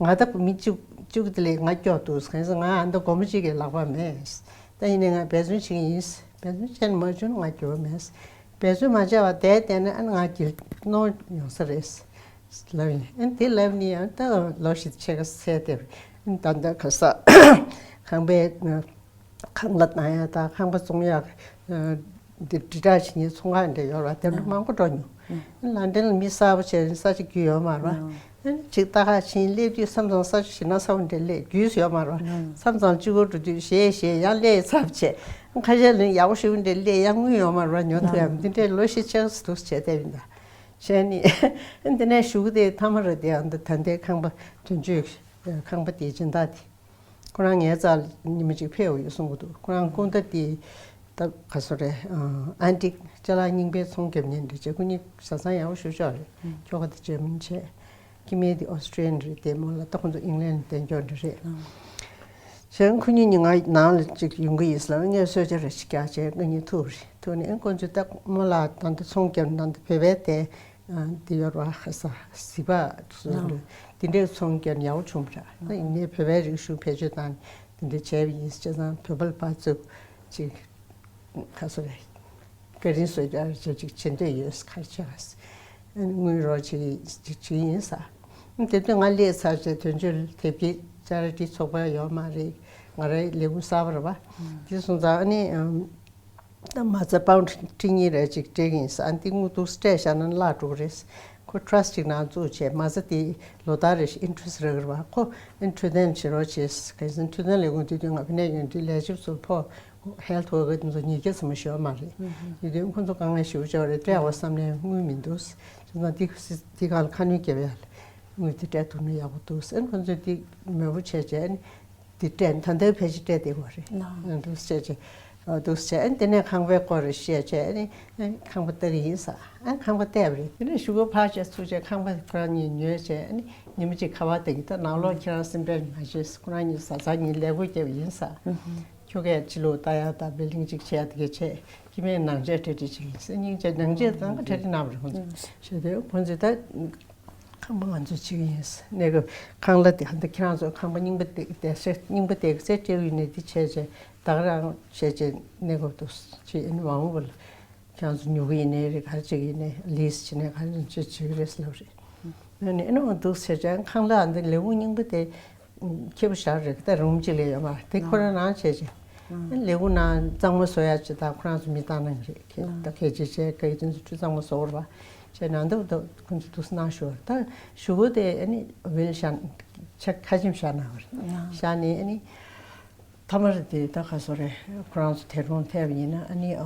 ང་ད་མི་བཅུ་བཅུ་དེ་ལས་ང་སྐྱོ་འདུག་གང་ཟེར་ང་ཨ་མདའ་སྒོར་མོ་གཅིག་གི་ལག་པ་མེད། ད་ཡིན་ནའི་ང་འབད་བརྩོན་བྱེད་ཀྱི་ཡིན། འབད་བརྩོན་བྱས་ནས་མ་བྱུང་ན་ང་སྐྱོ་བ་མེད། འབད་བརྩོན་མ་བྱས་པ་བསྡད་བསྡད་ན་ཨ་ནི་ང་གིལ་ནོར་ཡོང་ས་རེད། ལབ་ཡིན། ཨ་ནི་དེ་ལབ་ནི་ཡང་ད་ལོ་ཞིག་ཕྱེད་ཀ་ཚེ་དེར་ཨ་ནི་ད་ལྟ་ག་ས་ཁང་པའི་ཁང་གླ་གཏང་ཡག་དང་ཁང་པ་བཙོང་ཡག་འདི་དྲིལ་བསྒྲགས་བྱེད་མཁན་ཚོང་ཁང་འདྲ་ཡོད་ར། དེ་འདྲ་མང་པོ་འགྲོ་མྱོང་། ཨ་ནི་ལན་ཀྲན་ལ་མི་གསར་པ་བྱས་ནས་ས་ཆ་རྒྱུས་ཡོད་མ་ར། ཨ་ནི་ཅིག་ལྟ་ག་ཕྱིན་སླེབས་དུས་མཚམས་མཚམས་ས་ཆ་ཞེ་ན་ས་བོ་འདྲ་སླེབས་རྒྱུས་ཡོད་མ་ར། མཚམས་མཚམས་གཅིག་པོ་འགྲོ་དུས་ཞེད་ཞེད་ཡང་སླེབས་ཚར་བྱས། ཁ་ཤས་ལ་ཡག་པོ་ཞེ་པོ་འདྲ་སླེབས་ཡང་དངུལ་ཡོད་མ་ར། ཉོ་ཐུབ་ཡག་འདི་འདྲའི་ལོ་ཤས་ཆགས་སུ་འདུག་བྱས་བསྡད་ཡིན་ད། བྱས་ནས་འདི་ནས་གཞུག་གུ་དེ་མཐའ་མ་ར་དེ་ཨ་ད་ད་ལྟའི་ཁང་པ་དོན་གཅོད་ཁང་པ་དེའི་སྦྱིན་བདག་དེ་ཁོ་རང་ངའི་རྩར་ཉི་མ་གཅིག་ཕེབས་ཡོང་གསུང་གི་འདུག་ཁོ་རང་སྐུ་ཟླ་དེ་ད་ག་སོ་རེད། ཨན་ཊིག་ཅ་ལག་རྙིང་པའི་ཚོང་རྒྱབ་མཁན་རེད་བྱས། ཁོ་གཉིས་བཟའ་ཚང་ཡག་པོ་ཞེ་པོ་ཅིག་རེད། ཁྱོ་ག་དེ་འཇར་མན་བྱས། སྐྱེ་དམན་དེ་ཨོ་སི་ཊྲེ་ལི་ཡན་རེད། དེ་མོ་ལ་ད་ཁོ་ཚོ་ཨིང་ལན་གདན་འཁྱོག་འདྲ་རེད། བྱས་ཁོ་གཉིས་ནི་ང་ནང་ལ་ཅིག་ཡོང་གི་ཡིན་ཟེར་ལབ། ངས་གསོལ་ཇ་རེ་ཞིག་རྒྱག་བྱས་ང་གཉིས་ཐུག་རེད། ཐུག་ནས་ཨེ་ཁོ་ཚོས་ད་མོ་ལ་ད་ལྟ་ཚོང་རྒྱབ་ནང་དུ་བོད་པའི་དེ་དེ་ཡོད་ར་ཧ་ས་གཟིག་པ་ཚོ་རེད། དེ་འདྲའི་ཚོང་རྒྱབ་ཡག་པོ་བྱུང་བ་ར། ད་ཡིན་ནའི་བོད་པའི་རིག་གཞུང་བེད་སྤྱོད་བཏང་ནས་དེ་འདྲ་བྱས་པ་ཡིན། བྱས་ཙང་བོད་པ་ལ་ཕར་ཚུར་ཅིག་ག་སོ་རེད། བཀའ་དྲིན་གསོལ་ཇ་རེ་ཅིག་བྱེད་འདོད་ཡོད་ཁ་ཆེ་བ། དངུལ་རོགས་བྱེད་ཀྱི་ཡིན་ས། དེ་དུས་ང་སླེབས་ཚར་རྗེས་དོན་གཅོད་དེབ་སྐྱེལ་ཅ་ར་ཏི་ཚོགས་པ་ཡོད་མ་རེད། ང་རའི་ལས་ཁུངས་གསར་པ་རེད་པ། དེ་སོང་ཙང་ཨ་ནི་ད་མ་རྩ་པའུན་ཁྲི་གཉིས་རེ་ཅིག་སྤྲད་ཀྱི་ཡིན་ས། ཨ་འདི་དངུལ་འདུག་སྤྲད་བཞག་ན་བརླག་འགྲོ་གི་རེད། ཁོ་ཊ་ར་སི་ཊི་ཅིག་ནང་བཙུགས་བྱས་མ་རྩ་དེ་ལོ་ལྟར་རེ་བཞིན་ཨིན་ཊ་རེ་སི་ཊི་རག་གི་རེད་པ། ཁོ་ཨ་ནི་འཕྲོད་བསྟེན་བྱེད་རོགས་བྱས། གལ་སྲིད་འཕྲོད་བསྟེན་ལས་ཁུངས་དེ་དུས་ང་ཕ་ནས་ཡོང་དུས་ལས་བྱེད་ཚོར་ཕོག་ཧེལ་ཐི་ཝོར་ཀར་དེ་ཚོ་ཉིས་བརྒྱ་ཙམ་ཞུ་བ་མ་རེད། ཡིན་དུས་ཁོ་ཚོ་དཀའ་ངལ་ཞེ་པོ་ཅིག་རེད། སྤྲད་པ་བསམ་ནས་དངུལ་མི་འདུག་དེ་ཚོ་འདི་འདི་ག་ལ་ཁ་སྣོན་རྒྱབ་ཡ་ལ་དངུལ་དེ་སྤྲད་ཐུབ་ན་ཡག་པོ་འདུག་ཨེ་ཁོ་ཚོས་འདི་མོས་པོ་བྱས་བྱས་ནི་འདི་སྤྲད། ད་ལྟའི་ཕལ་ཆེར་སྤྲད་བསྡད་ཡོད་རེད། འདུག་བྱས་བྱས་འདུག་བྱས་ཨེ་དེ་ནས་ཁང་པའི་སྐོར་རེ་བཤད་བྱས་ནི་ཨེ་ཁང་པ་ལྟ་གི་ཡིན་ས། ཨེ་ཁང་པ་བལྟས་པ་རེད། དེ་ནས་གཞུག་གུ་ཕར་བྱས་ཚུར་བྱས་ཁང་པ་ཁོ་རང་གཉིས་ཉོས་བྱས་ནི་ཉི་མ་གཅིག་ཁ་པར་བཏང་གི། ད་ནང་ལོགས་ཁྱེད་རང་སེམས་ཁྲལ་མ་བྱེད། ཁོ་རང་གཉིས་བཟའ་ཚང་གཉིས་ལས་སྒོ་བརྒྱབ་པ་ཡིན་ས། ཁྱོ་གས་ཕྱི་ལོགས་ལྟ་ཡག་དང་བིལ་ཌིང་ཅིག་བྱས་དེ་གས་བྱས། སྐྱེ་དམན་ནང་ཆས་གྲ་སྒྲིག་བྱེད་ཀྱི་ཡིན་ཟེར། སྙིང་རྗེ་ནང་ཆས་ཚང་མ་གྲ་སྒྲིག་གནང་བ་རེད་ཁོང་ཚོས། བྱས་དུས་ཁོང་ཚོས་ད་ཁང་པ་ང་ཚོས་བྱེད་ཀྱི་ཡིན་ཟེར། གནས་སྐབས་ཁང་གླ་དེ་ཧ་འདི་ཁྱེད་རང་ཚོ་ཁང་པ་རྙིང་པ་དེ་དེ་སེ་རྙིང་པ་དེ་གས་སྤྲད་ཡོད་ནས་འདི་བྱས་བྱས་ད་ག་རང་བྱས་བྱས་གནས་སྐབས་དུ་བྱེད་ཨ་ནི་མ་འོངས་པ་ལ་ཁྱེད་རང་ཚོ་ཉོ་གི་ཡིན་ནའི་རེད། ག་རེ་བྱེད་ཀྱི་ཡིན་ནའི་ལིས་བྱེད་ནའི་ག་རེ་བྱེད་བྱེད་ཀྱི་རེད་ཟེར་ལབ་རེད། ཨ་ནི་ཨ་ནི་འོ་འདུག་ཟེར་ཀྱང་ཁང་གླ་འདི་ལས་ཁུངས་རྙིང་པ་དེ་ཁྱེད་པོ་བཞག་རེད། ད་རུམ་གཅིག་ལས་ཡོད་མ་རེད། དེ་ཁོ་རང་ནང་བྱས་ཀྱི། ཨ་ནི་ལས་ཁུངས་ནང་གཙང་མ་བཟོ་ཡ་ཅིག་ད་ཁོ་རང་ཚོ་མི་བཏང་གནང་གི་རེད། ཁྱེད་ད་ཁྱེད་ཅིག་བྱས་སྐད་ཡིག་དེ་ཚོ་ཁྲུས་གཙང་མ་བཟོ་བར་བ་བྱས་ནང་འདུག་འདུག་ཁོ་ཚོ་འདུག་སེ་གནང་ཞུ་བར། ད་གཞུག་གུ་དེ་ཨ་ནི་ཝིལ་བཞག་ཆ་ཁ་ཆེམས་བཞག་གནང་བ་རེད། བཞག་ནས་ཨ་ནི། མཐའ་མར་དེ་ད་ག་སོ་རེད། ཁོ་རང་ཚོ་དེ་རུང་ཐེབས་ཡིན་ན་ཨ་ནི་ཨོ་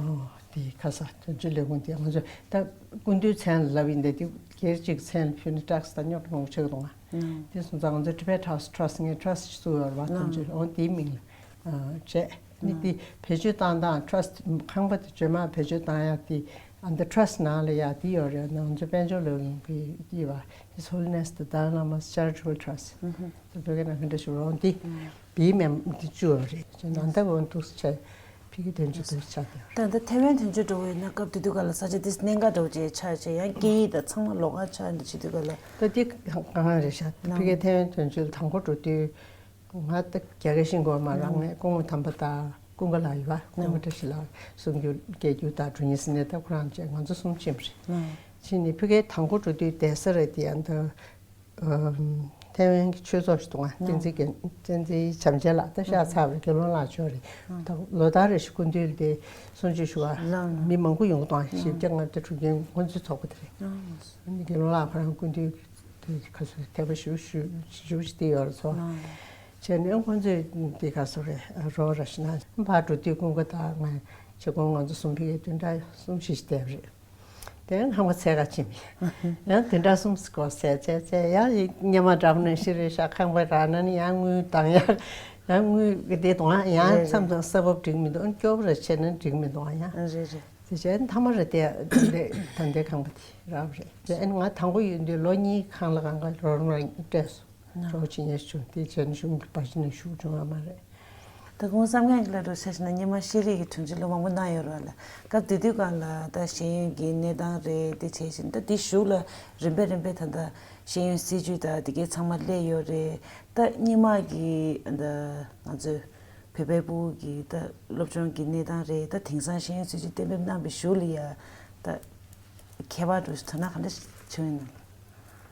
དེ་ཁ་ས་དོན་གཅོད་ལས་ཁུངས་དེ་ང་ཚོ་ད་སྐུ་མདུན་མཚན་ལ་ལབ་ཡིན་ཏེ་དེ་སྒེར་གཅིག་མཚན་ལ་ཕུལ་ན་ཊེག་སི་ད་རྙོག་དྲ་མང་པོ་ཆགས་འདུག་ང་། དེ་སོང་ཙང་ང་ཚོ་Tibet House Trust ངས་ཊ་ར་སི་ཊི་བཙུགས་ཡོད་རེད་པ། དོན་གཅོད་འོ་དེའི་མིང་ལ་བྱས་ནི་དེ་བེད་སྤྱོད་བཏང་སྟངས་ཊ་ར་སི་ཊི་ཁང་པ་དེ་བཅོས་མ་བེད་སྤྱོད་བཏང་ཡ་དེ་ཨ་ད་ཊ་ར་སི་ཊི་ནང་ལ་ཡ་དེ་ཡོད་རེད། ང་ཚོ་དཔལ་འབྱོར་ལས་ཁུངས་ཀྱི་དེ་བ་His Holiness the Dalai Lama's Charitable Trust ད་བོད་སྐད་ནང་ག་འདྲ་ཞུ་རོགས་འདི། བིའི་མེམ་འདི་བཅུ་ཡོད་རེད། ཅེས་ནང་ལྟ་བུ་འདུག་ཆ་ཕི་གི་དོན་གཅོད་འདུག་ཆ་དེ། ད་ལྟ་ཐེ་ཝན་དོན་གཅོད་འགྲོ་བའི་གནས་སྐབས་དེ་དུས་ག་ལ་ས་ཆ་དེ་གནད་འགག་འདྲ་བོ་ཅིག་ཆགས་བྱས་ཡང་སྐད་ཡིག་དང་ཚང་མ་ལོགས་ཀ་ཆགས་འདི་བྱེད་དུས་ག་ལ། ད་དེ་གང་གང་རེད་ཤག་ཕི་གི་ཐེ་ཝན་དོན་གཅོད་དང་པོ་འགྲོ་དུས་ང་ད་རྒྱ་སྐད་ཤེས་དགོས་མ་རང་ངས་སྐུ་ངོ་དམ་པ་དང་ཀུན་དགའ་ལགས་ཡོད་པ། ཀུན་དགའ་བཀྲ་ཤིས་ལགས་གསུང་སྒྱུར་སྐད་སྒྱུར་དང་དྲུང་ཡིག་སི་ནས་ད་ཁོ་རང་བཅས་ང་ཚོ་གསུམ་ཕྱིན་པ་རེད། ཕྱིན་ནས་ཕི་གི་དང་པོ་འགྲོ་དུས་བསྡད་ས་རེད་དེ་ཡང་ད། ཐེ་ཝན་གྱི་ཆོས་ཚོགས་ཤིག་འདུག་ཨ། བསྟན་འཛིན་རྒྱལ་བསྟན་འཛིན་བྱམས་ཆེན་ལགས་ད་ཤག་ཚར་བའི་དགེ་སློང་ལགས་ཆོག་རེད། ད་ལོ་ལྟར་རེ་ཞིག་སྐུ་མདུན་དེ་གསུང་ཆོས་ཞུ་བ་མི་མང་པོ་ཡོང་གི་འདུག་ཨ། བཞི་བརྒྱ་ལྔ་བརྒྱ་དྲུག་བརྒྱ་ཁོང་ཚོའི་ཚོགས་པ་དེ་རེད། དགེ་སློང་ལགས་ཁོ་རང་སྐུ་མདུན་དེ་ཁ་སོ་དད་པ་ཞུ་ཞུ་ཞུ་ཞིག་དེ་ཡོད་རེད་ཚོ། བྱས་ནས་ཁོང་ཚོས་དེ་ཁ་སོ་རེད་རོགས་ར་ཞིག་ན་ཕར་འགྲོ་དུས་ཀུན་དགའ་དང་ང་ཆེ་ཁོང་ང་ཚོ་གསུམ་ཕི་གའི་བདུན་ཕྲག་གསུམ་བཞི་ཞིག་བསྡད་པ་རེད། དེ་ཁང་པ་ཚད་ཀ་ཕྱིན་མི། ཡང་དེ་འདྲ་གསུམ་སྐོར་ཚད་ཚད་ཚད་ཡང་སྙེ་མ་འདྲ་པོ་ནང་བཞིན་རེད་ཤག་ཁང་པ་རག་ན་ནི་ཡང་དངུལ་འདང་ཡག་ཡང་དངུལ་དེ་གཏོང་ཡག་ཡང་རེད་མཚམས་མཚམས་ས་བབ་འགྲིག་མི་འདུག་སྐྱོ་པོ་རེ་བྱས་ན་འགྲིག་མི་འདུག་ཡང་། རེད་རེད། དེ་བྱས་མཐའ་མ་རེད་དེ་དེ་འདྲའི་ད་ལྟའི་ཁང་པ་དེ་རག་པ་རེད། དེ་ཨ་ནི་ང་དང་པོ་ཡོང་དུས་ལོ་གཉིས་ཁང་གླ་གང་ག་རོགས་རམ་སྤྲད་སོང་། རོགས་བྱེད་མཁན་ཞིག་བྱུང་། དེ་བྱས་ནས་གཞུང་གི་བར་ཆད་ནས་ཞུགས་བྱུང་བ་མ་རེད། ད་ཁོང་བསམ་ངན་གྱི་ལ་འགྲོ་ཤ་ཞིག་ན་སྙེ་མ་ཤེས་རིག་གི་དྲུང་ཆེ་ལོ་མང་པོ་གནང་ཡོད་རེད་ལ། སྐབས་དེ་དུས་སྒང་ལ་ད་ཤེས་ཡོན་གྱི་གནས་སྟངས་རེད་དེ་བྱས་ཤིང་ད་དེ་གཞུག་ལ་རིམ་པས་རིམ་པས་ད་ད་ཤེས་ཡོན་སྲིད་བྱུས་དང་དེ་གའི་ཚང་མ་སླེབས་ཡོད་རེད། ད་སྙེ་མ་གི་ད་ང་ཚོའི་བོད་པའི་ཕྲུ་གུ་གི་ད་སློབ་སྦྱོང་གི་གནས་སྟངས་རེད། ད་དེང་སང་ཤེས་ཡོན་སྲིད་བྱུས་གཏན་འབེབས་གནང་བའི་གཞུག་ལ་ཡ་ད་ཁྱད་པར་འགྲོ་ཞིག་དོ་སྣང་ག་འདྲ་ཞིག་བྱུང་ཡོད་ན།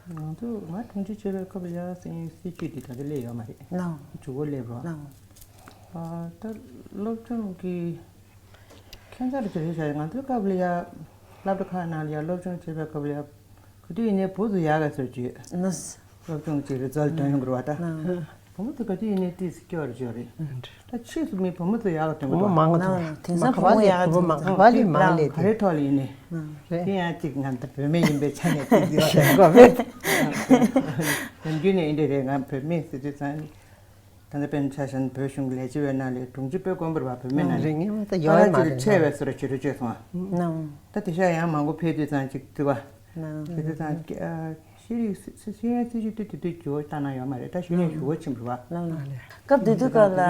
ང་ཚོ་ང་དྲུང་ཆེ་བྱས་པའི་སྐབས་ལ་ཡ་སྲིད་སྲིད་ཇུས་འདི་ད་ལྟ་སླེབས་ཡོད་མ་རེད། ལགས། མཇུག་གུ་སླེབས་རོགས། ལགས། ཨ་ད་སློབ་སྦྱོང་གི་ཁྱད་མཚར་རེ་ཅིག་རེད་ཤག་ང་ཚོའི་སྐབས་ལ་ཡ་སློབ་གྲྭ་ཁག་ནང་ལ་ཡ་སློབ་སྦྱོང་བྱེད་པའི་སྐབས་ལ་ཡ་ག་དུས་ཡིན་ནའི་བུ་ཚོ་ཡག་ག་ཟེར་བརྗོད། ལགས། སློབ་སྦྱོང་ཅིག་རེ་ཛལ་ཊི་འདོན་ཡོང་གི་རེད་བ་ད། ལགས། བུ་མོ་དེ་ག་དུས་ཡིན་ནའི་ཏིས་སྐྱོ་རུ་འཇོག་རེད། ད་ཕྱིས་སུ་མི་བུ་མོ་ཚོ་ཡག་ག་དོན་གོ་བུ་མོ་མང་ང་ཐོག་དེང་སང་བུ་མོ་ཡག་ག་བུ་མོ་མང་ག་བ་ལི་མང་ལས་ག་རེ་ཐོག་ལ་ཡིན་ནའི་རེད། དེ་ཡང་གཅིག་ང་ད་བུད་མེད་ཡིན་པའི་ཆ་ནས་ཏིས་ཡོད་རེད་གོ་བས། ནམ་རྒྱུན་ནས་ཡིན་དེ་རེད། ང་བུད་མེད་ཟེར་དུས་ཙང་ད་ལྟ་དཔེར་ན་ཆ་བཞག་ན་བོད་གཞུང་གི་ལས་བྱེད་པའི་ནང་ལས་དྲུང་ཆེ་དཔོན་དཀོན་པོ་རེད་བ། བུད་མེད་ནང་ནས་རེད། ངས་མ་ད་ཡོད་ཨ་མ་ཅིག་རེད་ཆེ་བའི་སོ་ར་བྱེད་རོགས་བྱས་སོང་ཨ། ད་དེ་ཤ་ཡང་མང་པོ་ཕེབས་དུས་ཙང་ཅིག་བརྩི་བ། དེ་དུས་ཙང་ཤེས་རིག་ཤེས་ཡོན་སྲིད་བྱུས་དེ་དེ་དུས་འགྱུར་བ་བཏང་གནང་ཡོད་མ་རེད། ད་ཞུ་ནས་ཞུ་བ་ཕྱིན་པ་རེད་བ། སྐབས་དེ་དུས་སྐབས་ལ་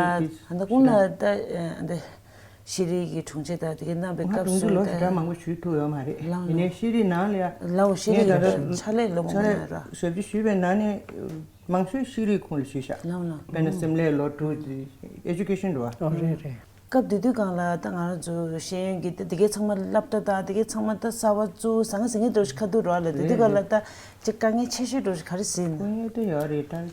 ད་ད་ཀུན་ལ་ད་ཤེས་རིག་གི་དྲུང་ཆེ་དང་དེ་གའི་རྣམ་པའི་ང་སྐབས་དྲུང་ཆེ་སུ་ལོ་ད་ཞེ་དྲག་མང་པོ་ཞུས་ཐུབ་ཡོད་མ་རེད། ཡིན་ནའི་ཤེས་རིག་ནང་ལ་ཡ་ལའོ་ཤེས་རིག་ད་ཕྱག་ལས་ལོ་མང་པོ་ན་ར། ཞབས་ཕྱི་ཞུས་པའི་ནང་ནས། མང་ཤོས་ཤེས་རིག་ཁོངས་ལ་ཞུས་ཤག་ལའོ་ལའོ། དཔེར་ན་སིམ་ལའི་ལོ་དྲུག་ཨེ་ཇུ་ཀེ་ཤན་འགྲོ་བ། ཨོ་རེད་རེད། སྐབས་དེ་དུས་སྒང་ལ་ད་ང་རང་ཚོ་ཤེས་ཡོན་གྱི་ད་དེ་གའི་ཚང་མ་སློབ་གྲྭ་དང་དེ་གའི་ཚང་མ་ད་གསར་བ་བཙུགས་ཟང་ཟིང་གི་འགྲོ་ཞིག་ཁ་ཐུག་རོགས་ལ་དེ་དུས་སྒང་ལ་ད་ཅིག་དཀའ་ངལ་ཆེ་ཤོས་འགྲོ་ཞིག་ག་རེ་ཟིན། དཀའ་ངལ་དེ་ཡོད་རེད་ད།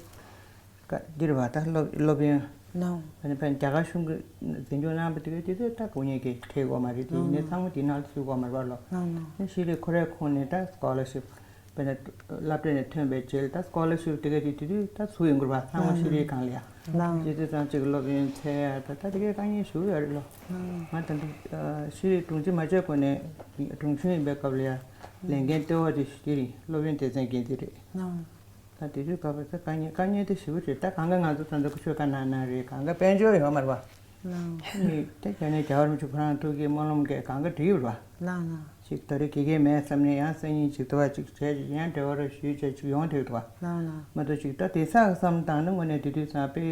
ཀ་འདིར་བ་ད་སློབ་སློབ་ཡོན། ལའོ། དཔེར་ན་དཔེར་ན་རྒྱ་གར་གཞུང་གི་འཛིན་སྐྱོང་གནང་བ་དེ་གའི་དེ་ཚོ་ད་དགོས་ངེས་ཀྱི་ཁྲལ་དགོས་མ་རེད། དེ་ཡིན་ནའི་ཚང་མ་དེ་ནང་ལ་ཚུད་དགོས་མ་རེད་བ་ལོ། ལའོ་ལའོ། ཤེས་རིག་ཁོ་རའི་ཁོངས་ནས་ད་སི་ཀོ་ལར་ཤིབ། དཔེར་ན་སློབ་གྲྭ་ནས་ཐོན་པའི་རྗེས་ལ་ད་སི་ཀོ་ལར་ཤིབ་དེ་ག་དེ་དེ་དུས་ད་ཚུགས་ཡོང་གི་རེད་པ། ཚང་མ་ཤེས་རིག་སྒང་ལ་ཡ། ལའོ། དེ་དུས་ཙང་གཅིག་སློབ་ཡོན་འཚོལ་ཡ་ད་ད་དེ་གའི་དཀའ་ངལ་ཞེ་པོ་ཡོད་རེད་ལོ། ང་ད་འདི་ཤེས་རིག་དྲུང་ཆེ་མ་བྱས་གོང་ནས་དྲུང་ཆུང་ཡིན་པའི་སྐབས་ལ་ཡ་ལས་འགན་ལྟེ་བ་དེ་དེ་རིང་སློབ་ཡོན་སྡེ་ཚན་འགན་འཛིན་རེད། ལའོ། ད་དེ་དུས་སྐབས་ལ་ད་དཀའ་ངལ་དཀའ་ངལ་དེ་ཞེ་པོ་རེད། ད་གང་ག་ང་ཚོ་ད་ལྟ་ཁུ་ཆོས་བཀའ་གནང་གནང་རེད། གང་ག་དཔལ་འབྱོར་ཡོད་མ་རེད་པ། ལའོ། མི་ད་རྒྱ་ནས་རྒྱལ་བ་རིན་པོ་ཆེ་ཁོ་རང་ཐུགས་ཀྱི་སྨོན་ལམ་གྱིས་གང་ག་འགྲིག་ཡོད་རེད་པ། ལའོ་ལའོ། ཅིག་ད་རེས་དགེ་རྒན་མེད་བསམ་ནས་ཡང་སང་ཉིན་ཅིག་ལྟ་བ་ཅིག་བྱས་ཅིག་ཡང་འབྲེལ་བ་ར་ཞུས་བྱས་ཅིག་ཡོང་ཐུབ་འདུག་པ། ལའོ་ལའོ། མ་གཏོགས་ཅིག་ད་དེང་སང་བསམ་བཏང་ན་དངོས་གནས་དེ་དུས་ཙང་དཔེ་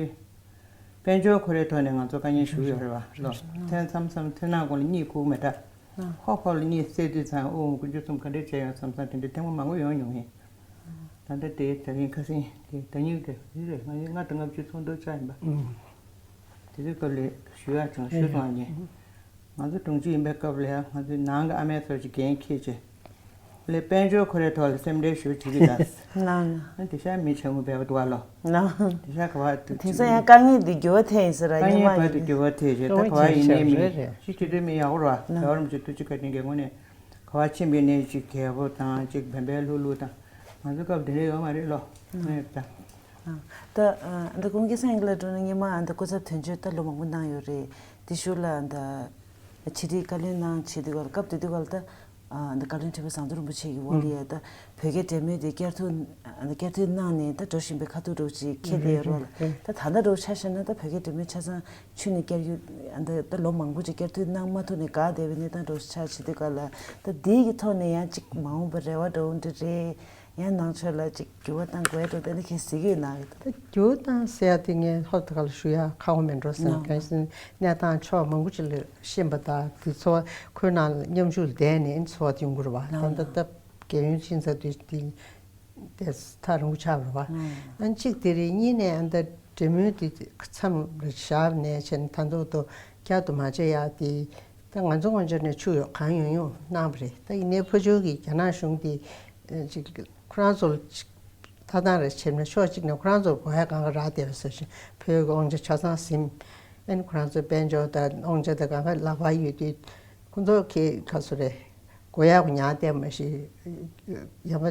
དཔལ་འབྱོར་ཁོ་རའི་ཐོག་ནས་ང་ཚོ་དཀའ་ངལ་ཞེ་པོ་ཡོད་རེད་པ་ལོ། ཐོན་མཚམས་མཚམས་ཐོན་ནང་གོང་ལ་གཉིད་ཁུག་མེད་ད། ལའོ། ཁོ་ཁོ་ལ་གཉིད་སད་དུས་ཙང་ཨོ་དཀོན་མཆོག་གསུམ་ག་འདྲས་བྱས་ཡོང་བསམ་བསམ་དེ་འདྲའི་ཐེངས་མ་མང་པོ་ཡོང་མྱོང་ཡིན། ད་ལྟ་དེ་ད་རིང་ཁ་སང་དེ་ད་རིང་དེ་རེད། ང་ཡི་ལྔ་དང་ལྔ་བཅུ་ཚོགས་འདུ་བཅར་ཡིན་པ། ཨུམ། དེ་དུས་སྐབས་ལ་ཞུ་ཡག་བྱུང་། ཞུས་སོང་ངས། ང་ཚོ་དྲུང་ཆེ་ཡིན་པའི་སྐབས་ལ་ཡང་ང་ཚོའི་ནང་གི་ཨ་མའི་ཚོར་གྱི་འགན་འཁྱེར་བྱས། ལས་དཔལ་འབྱོར་ཁོ་རའི་ཐོག་ལ་སེམས་ཁྲལ་ཞུ་བྱེད་ཀྱི་འདུག་ལའོ་ལའོ། ཨ་དེ་ཤ་མི་ཆེན་མོ་བས་པ་འདུག་བ་ལོ། ལའོ། དེ་ཤ་ག་བ་དུ་དེང་སང་ཡང་དཀའ་ངལ་འདི་འགྱུར་བ་ཐེབས་ཡིན་ཟེར་ར། དཀའ་ངལ་ཉི་མ་བར་དུ་ཡིན་འགྱུར་བ་ཐེབས་བྱས། ད་ག་བ་ཡིན་ནའི་མི་རེད་རེད། ཅི་བྱེད་དུས་མི་ཡག་པོ་རེད་བ། ལའོ། རྒྱལ་བ་རིན་པོ་ཆེ་ཐུགས་རྗེ་བཀའ་དྲིན་གྱིས་དངོས་གནས། ག་བ་ཕྱིན་པའི་ནས་ཅིག་རྒྱལ་པོ་དང་ཅིག་བན་བན་ལྷུག་ལྷུག་དང་། ང་ཚོ་སྐབས་དེ་འདྲ་ཡོད་མ་རེད་ལོ། ཨ། ངས་ད། ཨ། ད་ཨ་ད་ཀུན་མཁྱེན་སངས་རྒྱས་ལགས་འགྲོ་ན་སྔོན་མ་ཨ་ད་སྐུ་ཚབ་དོན་གཅོད་ད་ལོ་མང་པོ་གནང་ཡོད་རེད། དེ་ཞུ་ལ་ཨ་ད་ཕྱི་དྲིལ་བཀའ་བློན་གནང་བྱེད་དུས་ག་ལ་སྐབས་དེ་དུས་ག་ལ་ད་ཨ་ད་བཀའ་བློན་ཁྲི་པ་ཟམ་གདོང་རིན་པོ་ཆེ་གི་འོག་ལ་ཡ་ད་བོད་རྒྱ་འབྲེལ་མོལ་དེ་བསྐྱར་ཐུག་ཨ་ད་བསྐྱར་ཐུག་གནང་ནས་ད་འགྲོ་བཞིན་པའི་ཁ་ཐུག་འགྲོ་ཅིག་འཁེལ་བསྡད་ཡོད་རེད་ལ། ད་ད་ལྟ་འགྲོ་ཆ་བཞག་ན་ད་བོད་རྒྱ་འབྲེལ་མོལ་ཆ་ཚང་ཆུ་ནས་བསྐྱར་རྒྱུ་ཨ་ད་ད་ལོ་མང་པོ་ཅིག་བསྐྱར་ཐུག་གནང་མ་ཐུབ་ནས་འགག་བསྡད་པའི་གནས་སྟངས་འགྲོ་ཆ་བྱེད་དུས་ག་ལ་ད་དེའི་གི་ཐོག་ནས་ཡང་ཅིག་མ་འོངས་པ་རེ་བ་འདྲ་བོ་འདྲ་རེད། ཡང་ནང་ཆོས་ལ་ཅིག་འགྱུར་བ་གཏང་དགོས་འགྲོ་དེ་འདྲ་ཁྱེད་གཟིགས་ཡོད་ན་ཡོད། ད་འགྱུར་བ་གཏང་ཟེར་ཡ་དེ་ངས་ལྷོ་ད་ག་ལ་ཞུ་ཡ་ཁག་པོ་མེད་འགྲོ་བསམ། ནོ། གལ་སྲིད་གནས་སྟངས་ཕྱོགས་མང་པོ་ཅིག་ལ་ཤེས་པ་དང་དེ་ཚོ་ཁོའི་ནང་ལ་མཉམ་ཞུགས་བསྡད་ནས་ཚོར་བ་དེ་ཡོང་གི་རེད་བ། ད་ལྟ་སྟབས་རྒྱལ་ཡོན་ཅན་ཚ་དུས་དེ་དེ་ཐག་རིང་པོ་ཆགས་རེད་བ། ཨ་གཅིག་དེ་རེད། གཉིས་ནས་ཨ་ད་འབྲེལ་མོལ་དེ་མཚམས་ལ་བཞག་ནས་བྱས་ནས་ད་དུང་དུ་བསྐྱར་དུ་མ་བྱེད་ཡ་དེ་ད་ང་ཚོ་ངོས་ཕྱོགས་ནས་ཆུ་ཡོད་གང་ཡོང་ཡོང་གནང་བ་རེད། ད་ཡིན་ནའི་ཕར་ཕྱོགས་ཀྱི་རྒྱ་ནག་གཞུང་དེ་ཅིག་ཁོ་རང་ཚོ་ལ་ཅིག་ཐ་ཐང་རེ་བྱས་ན་ཕྱོགས་གཅིག་ནས་ཁོ་རང་ཚོར་དགོས་ཡ་གང་ག་རག་བསྡད་པ་བཟོ་ཞིང་བོད་ཀྱི་དབང་ཆ་ཆ་ཚང་ཟིན། ཨ་ནི་ཁོ་རང་ཚོའི་དཔལ་འབྱོར་དང་དབང་ཆ་དང་གང་ག་ལག་པར་ཡོད་དུས་ཁོ་ཚོ་གི་ག་ཚོད་རེད། དགོས་ཡག་གི་ཉག་བསྟན་མ་ཤེས། ཡ་མ་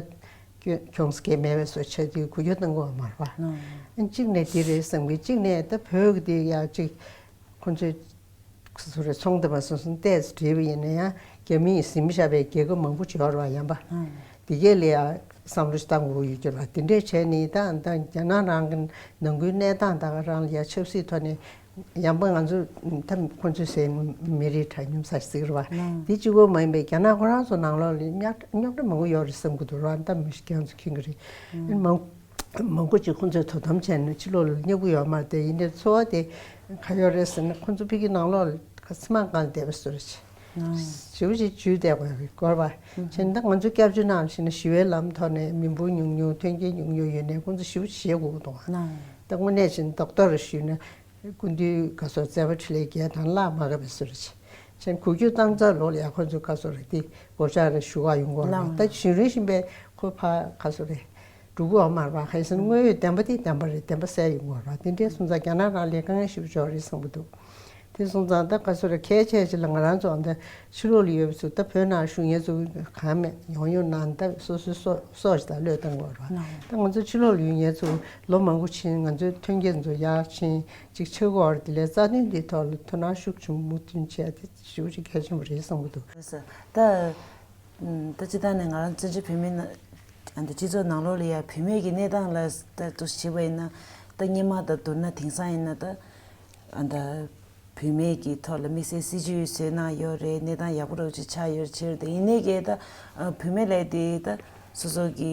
གྱོང་གོང་ས་གས་མེད་པའི་བཟོ་བྱས་དུས་འགུལ་སྐྱོད་གཏོང་དགོས་པ་མ་རེད་པ། ཨ་ནི་གཅིག་ནས་དེ་རེད་བསམ་གི། གཅིག་ནས་ད་བོད་ཀྱི་དེ་ཡ་གཅིག་ཁོ་ཚོའི་སུ་རེད། ཚོང་དེ་མ་སོང་སོང་ཏོག་ཙམ་བྲིས་པ་ཡིན་ན་ཡང་རྒྱ་མིས་ཟིན་བཞག་པའི་རྒྱལ་ཁབ་མང་པོ་ཅིག་ཡོད་རེད་བ། ཡང་པ་དེ་གས་ལ་ཡང་བསམ་བློ་ཞིག་བཏང་དགོས་ཡོད་ཀྱི་རེད་བ། དེ་འདྲས་བྱས་ནས་ད་ད་རྒྱ་ནག་རང་གི་ནང་ཁུལ་གནས་སྟངས་ད་ག་རང་ལ་ཡང་ཆབ་སྲིད་ཐོག་ནས་ཡང་པ་ང་ཚོ་ད་ཁོ་ཚོས་ཟེར་མི་རིགས་དྲ་སྙོམས་ས་ཞིག་རེད་བ། དེ་གཅིག་པོ་མ་ཡིན་པའི་རྒྱ་ནག་ཁོ་རང་ཚོ་ནང་ལོགས་ལ་རྙོག་རྙོག་དྲ་མང་པོ་ཡོད་རེད་བསམ་གི་འདུག་ར། ད་མི་ཞིག་ཁྱེད་ཚོ་མཁྱེན་གི་རེད། མང་མང་པོ་ཅིག་ཁོང་ཚོས་དོ་དམ་བྱས་ནས་ཕྱི་ལོགས་ལ་སྙེག་གི་ཡོད་མ་རེད་དེ། ཡིན་ནའི་ཚོར་བ་དེ་ག་ཡོད་རེད་ཟེར་ན། ཁོང་ཚོ་ཕ་གི་ནང་ལོགས་ལ་ཁ་སི་མ་གང་བསྡད་པ་བཟོ་རེད། ཞེ་པོ་ཅིག་འཇུས་བསྡད་དགོས་པའི་སྐོར་བ་བྱས་ན། ད་ང་ཚོ་སྐྱབས་བཅོལ་ནང་ལ་ཕྱིན་ན་ཞི་བའི་ལམ་ཐོག་ནས་མི་འབོར་ཉུང་ཉུང་མཐུན་རྐྱེན་ཉུང་ཉུང་ཡོད་ནའི་ཁོང་ཚོ་ཞེ་པོ་ཅིག་བྱེད་དགོས་ཀྱི་འདུག་ཨ། ད་དངོས་གནས་བྱས་ན་རྡོག་རྡོག་རེ་ཞུས་ན། སྐུ་མདུན་ག་སོ་རྩེ་པ་ཁྲི་ལས་རྒྱལ་དང་བླ་མ་ག་བའི་སོ་རེ་ཆེ་ཆེན་གུ་རྒྱུ་བཏང་ཚར་ལོ་ལ་ཡ་ཁོ་ཚོ་ག་སོ་རེ་དེ་སྒོ་ལྕགས་རེ་ཞུ་ག་ཡོང་གོ་ལ། ད་གཞིན་རུ་བཞིན་པའི་ཁོ་ཕ་ག་སོ་རེ་འགྲོ་གི་ཡོད་མ་རེད་པ། ཧའི་སན་དངོས་ཡོད་བདེན་པ་དེ་བདེན་པ་རེད། བདེན་པ་གསལ་ཡོང་གོ་ར། དེ་འདྲའི་སོང་ཙང་རྒྱ་ནག་རང་ལས་དཀའ་ངལ་ཞེ་པོ་ཅིག་རེད་བསམ་གི་འདུག་དེ་སོང་ཙང་ད་ག་ཚོད་རེད། གལ་ཆེ་ཆེ་ལ་ང་རང་ཚོ་ཨ་ནི་ཕྱི་ལོགས་ལ་ཡོད་པ་ཚོ་ད་བོད་ནང་བཞུགས་མཁན་ཚོ་གང་མེད་ཡོང་ཡོང་ན་ད་སོ་སོའི་སྲོག་སྲོག་ཞིག་ད་བློས་བཏང་དགོས་རེད་བ། ད་ང་ཚོ་ཕྱི་ལོགས་ལ་ཡོད་མཁན་ཚོ་ལོ་མང་པོ་ཕྱིན། ང་ཚོའི་ཐོན་སྐྱེད་ཚོ་ཡར་ཕྱིན་ཅིག་ཆགས་ཀྱི་ཡོད་རེད། དེ་ལས་རྩ་དོན་འདིའི་ཐོག་ལ་དོ་སྣང་ཤུགས་ཆེན་པོ་མུ་མཐུད་བྱས་ཏེ་ཞེ་པོ་ཅིག་གལ་ཆེན་པོ་རེད་བསམ་གྱི་འདུག་ད། ད་སྤྱིར་བཏང་ནས་ང་རང་བཙན་བྱོལ་བོད་མི་ནང་ཨ་ནི་སྤྱི་ཚོགས་ནང་ལོགས་ལ་ཡ་བུད་མེད་ཀྱི་གནས་སྟངས་ལ་ད་དུ་བྱས་པ་ཡིན་ན། ད་སྔོན་མ་དང་བསྡུར་ན་དེང་སང་ཡིན་ན་ད་ཨ་ད་བུད་མེད་ཀྱི་ཐོག་ལ་དམིགས་བསལ་སྲིད་ཇུས་བཟོས་གནང་ཡོད་རེད། གནས་སྟངས་ཡག་པོ་འདྲ་བོ་ཅིག་ཆགས་ཡོད་རེད། བྱས་རེད། ད་ཡིན་ནའི་གི་ད་བུད་མེད་ལབ་དེ་ད་སོ་སོ་གི་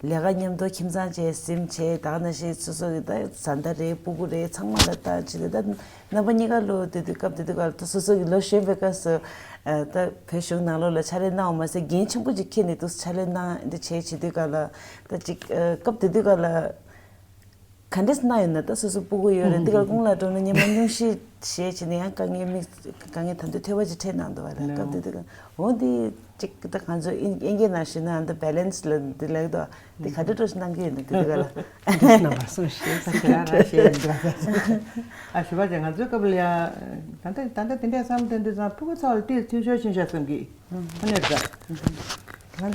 ལས་ཀ་མཉམ་དུ་ཁྱིམ་ཚང་བྱས་སེམས་བྱས་ད་ག་ནང་བཞིན་སོ་སོ་གི་ད་བཟའ་ཟླ་རེད་སྤུ་གུ་རེད་ཚང་མ་ལ་ད་ཅི་ད་ད་རྣམ་པ་གཉིས་ཀ་ལོ་དེ་དུས་སྐབས་དེ་དུས་སྐབས་ལ་ད་སོ་སོ་གི་ལོ་གཞོན་པའི་སྐབས་སུ་ཨ་ད་བོད་གཞུང་ནང་ལོགས་ལ་ཕྱག་ལས་གནང་བ་མ་ཟད་འགན་ཆེན་པོ་ཅིག་འཁྱེར་ནས་འདུག་ཕྱག་ལས་གནང་འདི་བྱས་བྱེད་དུས་སྐབས་ལ་ད་ཅིག་ཨ་སྐབས་དེ་དུས་སྐབས་ལ་ག་འདྲས་གནང་ཡོད་ན་ད་སོ་སོ་སྤུ་གུ་ཡོད་རེད། དེ་ག་ཁོང་ལ་འགྲོ་ན་སྔོན་མ་སྙུང་གཞི་བཞེས་བྱས་ནས་ཡང་དཀའ་ངལ་དམིགས་དཀའ་ངལ་ད་དུང་ཐོལ་པ་ཅིག་འཕྲད་གནང་འདུག་བ་ལ་སྐབས་དེ་དུས་སྐབས་འོ་འདི། ཅིག་ད་ང་ཚོ་ཨིན་ཨིན་སྐད་ནང་བཤད་ན་འདི་བྷེ་ལེན་སི་ལ་འདི་ལབ་འདུག་འདི་ག་འདྲ་འདྲ་ཞིག་གནང་གི་ཡོད་ན་དེ་དུས་ག་ལ། ཨ་ནི་རྣམ་པར་སུན་ཞེས་ས་ཞེས་ར་ཞེས་འདྲ། ཨ་ཞུ་བ་ཅན་ང་ཚོའི་སྐབས་ལ་ཡ་ད་ལྟ་ད་ལྟ་དེ་འདྲའི་བསམ་དོན་དུ་ཙང་ཕྲུ་གུ་ཚོ་ལ་དེ་འཐུས་ཤོར་ཕྱིན་ཤག་བསམ་གི། ཨ་ནི་ར་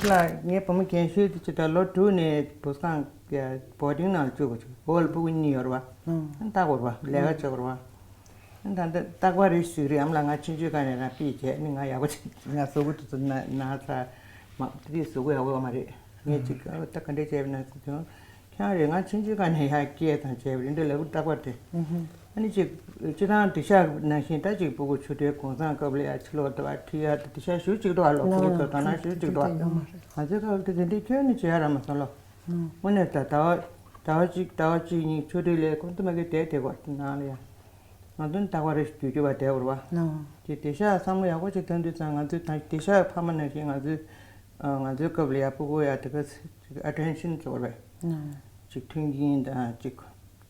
ད་ལ་ངའི་བུ་མོ་རྒན་ཤོས་དེ་ཅི་ད་ལོ་དྲུག་ནས་བུ་སྒང་ཡ་བོར་ཌིང་ནང་ལ་བཅུག་གོ་ཅིག་བོ་ལ་ཕྲུ་གུ་གཉིས་ཡོད་ར་བ། ཨ་ནི་ལྟ་དགོས་ར་བ་ལས་ཀ་བྱེད་དགོས་ར་བ། ད་ལྟ་རྟག་པར་རེ་ཞིག་རེད། ཨ་མ་ལགས་ང་ཆུང་ཆུང་སྒང་ནས་རང་ཕུད་བྱས་ནི་ང་ཡག་པོ་ཅིག་ང་གཟུགས་པོ་དེ་ཚོ་ན་ན་ཚ་མ་དེ་གཟུགས་པོ་ཡག་པོ་ཡོད་མ་རེད། ངས་ཅིག་ཨ་ད་ག་འདྲས་བྱས་པ་ན་ཟེར་དུས་ཁྱེད་རང་རེད། ང་ཆུང་ཆུང་སྒང་ནས་ཡར་སྐྱེས་དང་བྱས་པ་རེད་འདྲ་ལབ་རྟག་པར་དེ། ཨ་ནི་ཅིག་སྤྱིར་བཏང་དེང་སང་ནང་བཞིན་ད་ཅིག་ཕྲུ་གུ་ཆུང་དུས་གུང་སེང་སྐབས་ལ་ཡར་ཕྱི་ལོགས་དུ་བ་ཁྲིད་ཡ་དེ་དེང་སང་ཞེ་པོ་ཅིག་འདུག་ཨ་ལོ་ཕྲུ་གུ་ཚོ་དོ་སྣང་ཞེ་པོ་ཅིག་འདུག་ཨ། ང་ཚོའི་སྐབས་དེ་དེ་འདྲས་ཁྱོན་ནས་བྱེད་ཡ་རག་མ་སོང་ལོ། དངོས་གནས་ད་ཟླ་བ་ཟླ་བ་གཅིག་ཟླ་བ་གཅིག་གཉིས་ཆུ་ཚོད་ལས་ཁོང་ཚོ་མ་གི་བསྡད་བསྡད་དགོས་ནང་ལ་ཡ། ང་ཚོ་ནི་རྟག་པར་རེ་ཞིག་དུས་རྒྱུ་བ་བསྡད་དགོས་རེད་བ། དེ་དེང་སང་བསམ་བློ་ཡག་པོ་ཅིག་བཏང་དུས་ཙང་ང་ཚོའི་ད་དེང་སང་ཕ་མ་ནང་བཞིན་ང་ཚོའི་ང་ཚོའི་སྐབས་ལ་ཡ་ཕྲུ་གུ་ཡ་དེ་ག་ཅིག་ཨ་ཊེན་ཤན་ཚོར་བས་ཅིག་མཐུན་རྐྱེན་དང་ཅིག་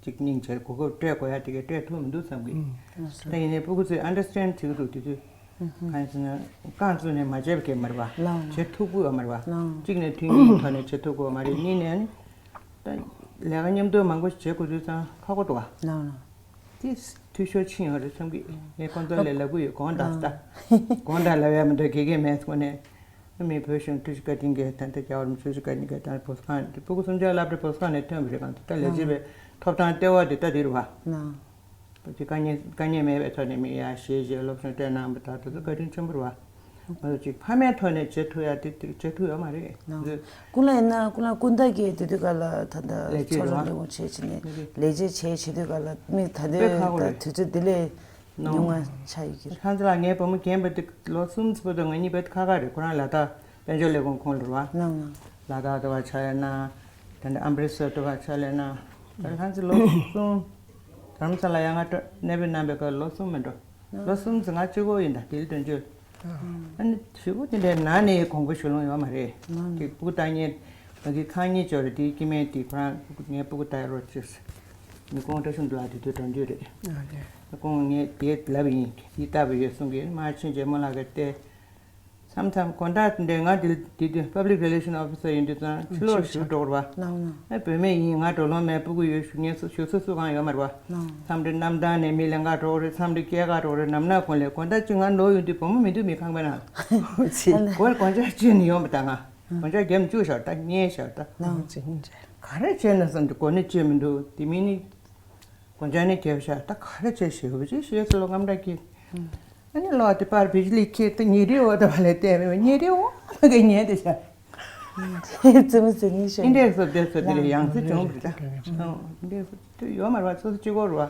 ཅིག་སྙིང་རྗེ་གོ་སྐབས་སྤྲད་དགོས་ཡ་དེ་གས་སྤྲད་ཐུབ་མི་འདུག་བསམ་གི། ད་ཡིན་ནའི་ཕྲུ་གུ་ཚོས་ཨན་ཌར་སི་ཊེན་བྱེད་ཀྱི་འདུག་དེ་དུས་གང་ཡིན་ཟེར་ན་རྐང་བཙུགས་ནས་མ་བྱས་པ་གས་མ་རེད་བ། བྱེད་ཐུབ་ཀྱི་ཡོད་མ་རེད་བ། གཅིག་ནས་མཐུན་རྐྱེན་ཐོག་ནས་བྱེད་ཐུབ་ཀྱི་ཡོད་མ་རེད། གཉིས་ནས་ནི། ད་ལས་ཀ་མཉམ་དུ་མང་པོ་ཞིག་བྱེད་དགོས་དུས་ཙང་ཁག་པོ་འདུག་བ། དེ་འཐུས་ཤོར་ཕྱིན་ཡོད་རེད་བསམ་གི། ངས་ཁོང་ཚོ་ལས་ལབ་གི་ཡོད། དགོངས་དག་ད། དགོངས་དག་ལབ་ཡ་མི་འདུག་དགེ་རྒན་མེད་སོང་ནས། ཨ་མའི་བོད་གཞུང་ཀྲུའུ་ཞི་བཀའ་དྲིན་གྱིས་ད་ལྟ་རྒྱལ་བ་རིན་པོ་ཆེ་ཀྲུའུ་ཞི་བཀའ་དྲིན་གྱིས་ད་བོད་སྒང་ཕྲུ་གུ་སུམ་ཆ་ལྷག་པ་བོད་སྒང་ནས་ཐོན་པ་རེད། གང་ལྟར་ད་ལས་བྱེད་པའི་ཐོབ་ཐང་ལྟེ་བ་དེ་ད་དེ་རེད་བ། དེ་དཀའ་ངལ་དཀའ་ངལ་མེད་པའི་ཐོག་ནས་མི་ཡར་ཞེ་ཞེ་སློབ་སྦྱོང་སྤྲད་གནང་བ་དང་དེ་ཚོ་བཀའ་དྲིན་ཆེན་པོ་རེད་བ། ང་ཚོ་ཅིག་ཕ་མའི་ཐོག་ནས་བྱེད་ཐུབ་ཡ་དེ་དེ་བྱེད་ཐུབ་ཡོད་མ་རེད། ང་ཚོ་ཀུན་ལ་ཡིན་ན་ཀུན་ལ་ཀུན་བཏགས་ཀྱི་དེ་དུས་ག་ལ་ད་ལྟ་ལས་བྱེད་ཚོགས་རེད་བ། ཆུང་ཆུང་བྱས་བྱས་ནས་ལས་བྱེད་བྱས་བྱེད་དུས་ག་ལ་མི་ད་དཔེ་ཁག་པོ་ལྟོས་ད་རེད། དུས་ཚོད་དེ་ལས་ཉུང་ང་ཆགས་ཡོད་ཀྱི་རེད། ཁྱེད་ཚོ་ལ་ངའི་བུ་མོ་རྒན་པ་དེ་ལོ་གསུམ་ཙམ་དང་ང་གཉིས་བར་ཁ་ཁ་རེད། ཁོ་རང་ལ་དྭགས་དཔལ་འབྱོར་ལས་ཁུངས་ཁོངས་ལ་རེད་བ། ལ་དྭགས་དུ་བ་ཕྱག་ལས་གནང་། དེ་འདྲ་ཨམ་རི་སར་དུ་བ་ཕྱག་ལས་གནང་། ད་ལྷ་མཛེས་ལོ་གསུམ། དྷ་རམ་ས་ལ་ཡང་ང་གནས་སྤོས་གནང་པའི་སྐབས་ལོ་གསུམ་མི་འགྲོ། ལོ་གསུམ་ཙམ་ང་གཅིག་པོ་ཡིན། ད་དེ་ལ་དོན་གཅོད། ཨ་ནི་གཞུག་གུ་དེ་འདྲའི་ནང་ནས་དགོངས་པ་ཞུ་ལོང་ཡོད་མ་རེད། དེ་སྤུ་གུ་ལྟ་མཁན་ང་གི་ཁང་གཉིས་ཅོག་རེད། དེའི་སྐྱེ་དམན་དེ་ཁོ་རང་ངའི་སྤུ་གུ་ལྟ་ཡ་རོགས་བྱེད། མི་ཁོང་བཀྲ་ཤིས་འདུལ་ལགས་དེ་དུས་དོན་གཅོད་རེད། ཁོང་ངས་དེ་ལབ་ཡིན། དེ་ལྟ་བུ་ཡོད་གསུང་གི་མ་ཕྱིན་རྗེས་མོ་ལགས་ཀྱིས་བལྟས། མཚམས་མཚམས་དགོང་དག་འདྲ་ང་འདི་འདི་དུས་Public Relation Officer ཡིན་དུས་ཙང་ཕྱི་ལོགས་བཞུགས་འགྲོ་བ། ཨ་བུད་མེད་ཡིན། ང་འགྲོ་ལོང་མེད། སྤུ་གུ་ཡོད། བཞུགས་མཁན་སུ་བཞུགས་ས་སུ་གང་ཡོད་མ་རེད་བ། མཚམས་འདྲ་གནམ་ཐང་ནས་མི་ལེན་ག་འགྲོ་གི་རེད། མཚམས་འདྲ་སྐྱེལ་ག་འགྲོ་གི་རེད། ནམ་ན་གུང་ལས་དགོང་དག་ཅིག་ང་ནོར་ཡོང་དུས་བུ་མོ་མི་འདུག་མི་ཁང་པའི་ནང་ལ། སྒོར་དགོང་ཆ་བཅུ་ནས་ཡོང་བ་དང་ང་དགོང་ཆ་བརྒྱབ་བཅུག་བཞག་ད་ཉལ་བཞག་ད། ག་རེ་བྱས་ན་བསམ་དུས་གོ་ནི་བཅོས་མི་འདུག་དེ་མིན་ནི། དགོང་ཆ་ནས་བརྒྱབ་བཞག་ད་ག་རེ་བྱས་ཞེ་པོ་ཅིག་ཞེས་སུ་ལོ་རྔམ་དྲག་གིས། ཨ་ནི་ལོ་དེ་པར་བིཇ་ལི་ཁྱེར་ཏེ་ཉལ་རི་འོག་ཏུ་བ་ལས་བལྟས་མེད་པ། ཉལ་རི་འོག་མ་གི་ཉལ་དེ་བཞག་རྩེད་མོ་རྩེ་ནི་ཤོད། ཨིན་འདྲས་སོ་བསྡད་སོ་དེ་ལས་ཡང་སེ་བྱུང་བ་རེད་ད། ཨིན་འདྲས་སོ་དེ་ཡོད་མ་རེད་བ། སོ་སོ་གཅིག་པོ་རེད་བ།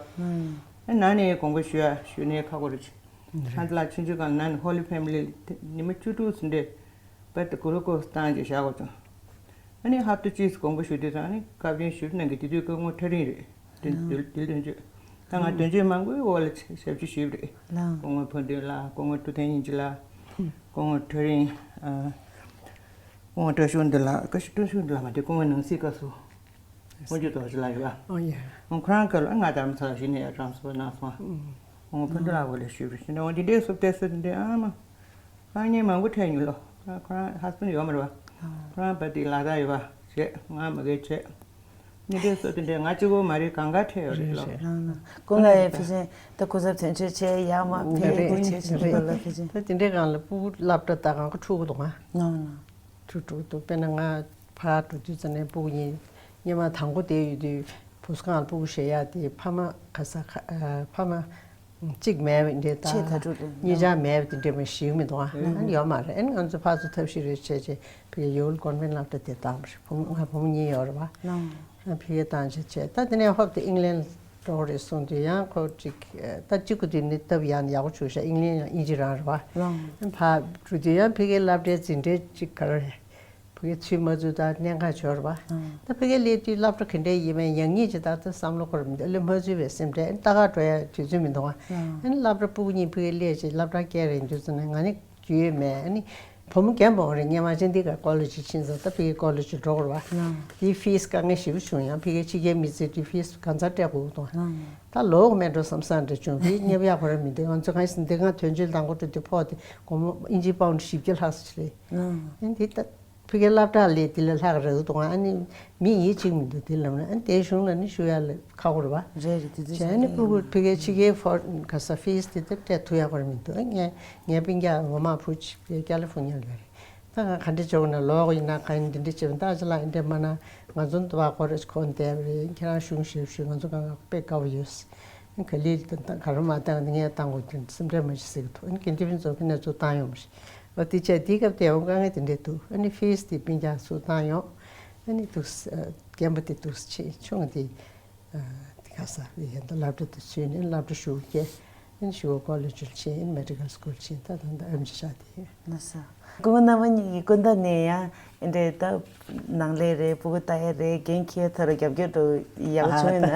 ཨ་ནང་ནས་དགོངས་པ་ཞུ་ཡ་ཞུ་ནས་ཁག་པོ་རེད། ཁ་ཚ་ལ་ཆུང་ཆུང་སྒང་ནང་ནས་Holy Family ཉི་མ་བཅུ་དྲུག་ཟིན་འདྲས། པད་དུ་གུ་རུ་ཀོ་སི་བཏང་རྗེས་བཞག་དགོས་བྱུང་། ཨ་ནི་ཧབ་ཏུ་གཅིག་དགོངས་པ་ཞུ་དུས་ཙང་ཨ་ནི་བཀའ་བཀྱོན་ཞུ་གནང་གི་དེ་དུས་སྐུ་ངོ་ཁྲ་རིང་རེད། དེ་དེ་དོན་གཅོད། ད་ང་དོན་གཅོད་མང་པོའི་འོག་ལ་ཞབས་ཕྱི་ཞུས་པ་རེད། སྐུ་ངོ་ཕུན་སྟོན་ལགས། སྐུ་ངོ་ཀྲུ་ཐན་དབྱིན་ཇི་ལགས། སྐུ་ངོ་ཁྲ་རིང་། སྐུ་ངོ་བཀྲ་ཤིས་འདི་ལགས། བཀྲ་ཤིས་བཀྲ་ཤིས་འདི་ལགས་མ་རེད། སྐུ་ངོ་ནང་སྲིད་བཀའ་ཟུར། དབང་ཕྱུག་རྡོ་རྗེ་ལགས་ཡོད་པ། ཨོ་ཡ། ཁོ་རང་སྐབས་ལ་ང་རྡ་རམ་ས་ལ་གཞི་ནས་ཡར་དྲངས་སོང་གནང་སོང་། ཁོང་ཕུན་སྟོན་ལགས་འོག་ལ་ཞུས་པ་ཞིག་ནས་འོ་འདི་འདྲའི་སུབ་ཏེ་སུ་འདི་འདྲའི་ཨ་མ། ཁང་ཉེ་མང་པོ་འཕྲད་མྱོང་ལོ། ཁོ་རང་ཧ་སི་བན་ཌི་ཡོད་མ་རེད་བ། ཁོ་རང་བ་དེ་ལ་དྭགས་ཡོད་པ་བྱས་ང་མ་གིར་བྱས། ནི་འདྲའི་སོ་དེ་འདྲའི་ང་གཅིག་པོ་མ་རེད། གང་ག་འཕྲད་ཡོད་རེད་ལོ། རེད་རེད། ལགས་ན། ཀུན་ལ་ཡ་ཕལ་ཆེར་ད་སྐུ་ཚབ་དོན་གཅོད་བྱས་ཡ་མ་ཕེབས་རེད་ཀྱི་བྱས་བྱས་རེད་ལ་ཕལ་ཆེར། ད་དེ་འདྲའི་སྒང་ལ་སྤུ་གུ་སློབ་གྲྭ་ད་གང་ག་འཁྲུག་གི་འདུག་ང་། ལགས་ན། འཁྲུག་འཁྲུག་འདུག་དཔེར་ན་ང་ཕར་འགྲོ་དུས་ཙམ་ནས་སྤུ་གུ་གཉིས་སྔོན་མ་དང་པོ་བསྡད་ཡོད་དུས་བུ་གུ་སྒང་ལ་སྤུ་གུ་བཞེས་ཡག་དེ་ཕ་མ་ག་ས་ག་ཨ་ཕ་མ་གཅིག་མེད་པ་འདྲ་ཆེས་དང་ཐ་གྲུ་དེ་གཉིས་ཆ་མེད་པ་དེ་འདྲ་མ་ཞིག་མི་འདུག་ཨ། ཨ་ནི་ཡོད་མ་རེད། ཨ་ནི་ང་ཚོ་ཕར་ཚུར་ཐབས་ཤེས་རེ་བྱས་བྱས་ཕ་གིའི་ཡུལ་ཀོན་ཝེན་སློབ་གྲྭ་དེ་བཏང་བ་རེད། བུ་མོ་ང་བུ་མོ་གཉིས་ཡོད་རེད་བ། ལགས། ཨ་ཕ་གིར་བཏང་བྱས་བྱས་ད་དེ་ནས་ཧོབ་དེ་ཨིང་ལན་འགྲོ་རེད་གསུངས་དུས་ཡང་ཁོ་ཅིག་ད་གཅིག་པུ་དུས་ནི་སྟབས་ཡག་ནས་ཡག་པོ་བྱུང་ཤག་ཨིང་ལན་ཡང་ཨིན་ཇི་རང་རེད་བ། ལགས། ཕར་འགྲོ་དུས་ཡང་ཕ་གིའི་སློབ་གྲྭའི་འཛིན་གྲྭའི་ཅིག་ག་རེ་རེད། ཕ་གིའི་ཚུལ་མ་ཚུལ་དང་གནད་འགག་འབྱོར་བ། ད་ཕ་གིར་སླེབས་དུས་སློབ་གྲྭ་ག་འདྲ་ཡིན་མིན་ཡག་ཉེས་ཅིག་ད་ལྟ་བསམ་བློ་འཁོར་མི་འདུག་ཨ་ལེ་མ་འཛུལ་བའི་སེམས་ཁྲལ། ལྟ་ག་འགྲོ་ཡ་དུས་ཚོད་མི་འདུག་ཨ། ཨ་ནི་སློབ་གྲྭ་སྤུ་གུ་གཉིས་ཕ་གིར་སླེབས་བྱས་སློབ་གྲྭ་སྐྱེལ་རན་དུས་ཙམ་ནས་ང་ནི་རྒྱུས་ཡོད་མེད། ཨ་ནི་བུ་མོ་རྒན་པོ་རེད། སྔོན་མ་ཅན་འདི་ག་ཀོ་ལེ་ཇི་ཕྱིན་ཙང་ད་ཕ་གིའི་ཀོ་ལེ་ཇི་འགྲོ་དགོས་རེད་བ། དེའི་ཕིས་དཀའ་ངལ་ཞེ་པོ་བྱུང་། ཡང་ཕ་གིའི་ཕྱི་རྒྱལ་མི་ཚེ་དུས་ཕིས་གང་ཚར་སྤྲད་དགོས་འདུག་ད་ལོག་མེད་འགྲོ་བསམ་བསམ་འདྲ་བྱུང་། ཕ་གིར་ཉེ་བ་ཡག་པོ་རེད་མི་འདུག་ང་ཚོ་གང་ཡིན་ཟེར་ན་འདི་སྒང་དོན་གཅོད་དང་པོ་འགྲོ་དུས་ཕོགས་དེ་སྒོར་མོ་ཨིན་ཇི་པའུན་ཌི་བཞི་བརྒྱ་ལྷག་ཙམ་རེད། ཨ་ནི་འདི་ལྟ། ཕ་གིའི་སློབ་གྲྭ་ལས་དེ་ལས་ལྷག་རེད་འདུག་ཨ་ནི་མི་ཡིད་ཆེས་མི་འདུག་དེ་ལབ་ན་ཨ་ནི་དེ་གཞུང་ལ་ནི་ཞུ་ཡ་ལ་ཁག་པོ་རེད་བ། རེད་རེད། དེ་ཚོ་བྱས་ནི་ཕྲུ་གུ་ཕ་གིའི་ཕྱི་རྒྱལ་ཕོ་ག་ས་ཕིས་དེ་ལྟར་སྤྲད་ཐུབ་ཡ་གོ་རེ་མི་འདུག་ཨ་ངའི་ངའི་སྤུན་ཀྱག་འོ་མ་བུ་གཅིག་ཕ་གིའི་ཀ་ལི་ཧྥོ་ནི་ཡ་ལ་ཡོད་རེད། ད་ང་ག་འདྲ་བྱེད་དགོས་ན་ལོག་ཡིན་ན་གང་ཡིན་འདི་འདྲ་བྱེད་པ་ད་ཅི་ལ་འདི་འདྲ་མ་ན་ང་ཚོ་འདི་བ་ཁོ་རེ་ཁོ་འདས་པ་རེད། ཁྱེད་རང་གཞུང་ཞབས་ཞུ་ང་ཚོ་གང་ག་དཔེ་དགའ་བོ་ཡོད། ག་ལེར་ག་རུ་མ་བཏང་ངས་བཏང་དགོས་དོན་སེམས་ཁྲལ་མ་བྱེད་ཟེར་གི་འདུག་ཨ་ནི་དགེ་འདུན་པ་ཚོ་གི་གནས་ཚུལ་བཏང་ཡོང་བ་རེད། ཨོ་དེ་བྱས་དེའི་སྐབས་དེ་འོང་དཀའ་ངལ་དེ་འདྲས་འདུག་ཨ་ནི་ཕིས་དེ་སྤུན་ཀྱག་ཚོ་བཏང་ཡོང་། ཨ་ནི་འདུག་རྒན་པོ་དེ་འདུག་ཆེ་ཆུང་དེ་དེ་ག་ས་ཡན་ད་སློབ་གྲྭ་དུ་ཚུད་ནས་སློབ་གྲྭ་ཞུགས་སྐྱེལ། ཨ་ནི་ཞུ་བ་ཀོ་ལེ་ཇི་ཕྱིན། ཨ་ནི་མེ་ཌི་ཀལ་སྐུལ་ཕྱིན། ད་ད་ད་ཨེམ་ཆི་བཞག་དེ་ཡོད། ལགས་སོ། སྐུ་ངོ་རྣམ་པ་གཉིས་ཀྱི་སྐུ་ཟླ་ནས་ཡང་འདྲེ་ད་ནང་ལས་རེད། སྤུ་གུ་ལྟ་ཡ་རེད། འགན་འཁྱེར་ཐོག་ལ་རྒྱབ་སྐྱོར་འགྲོ་ཡག་པོ་བྱུང་ཡོད་ན།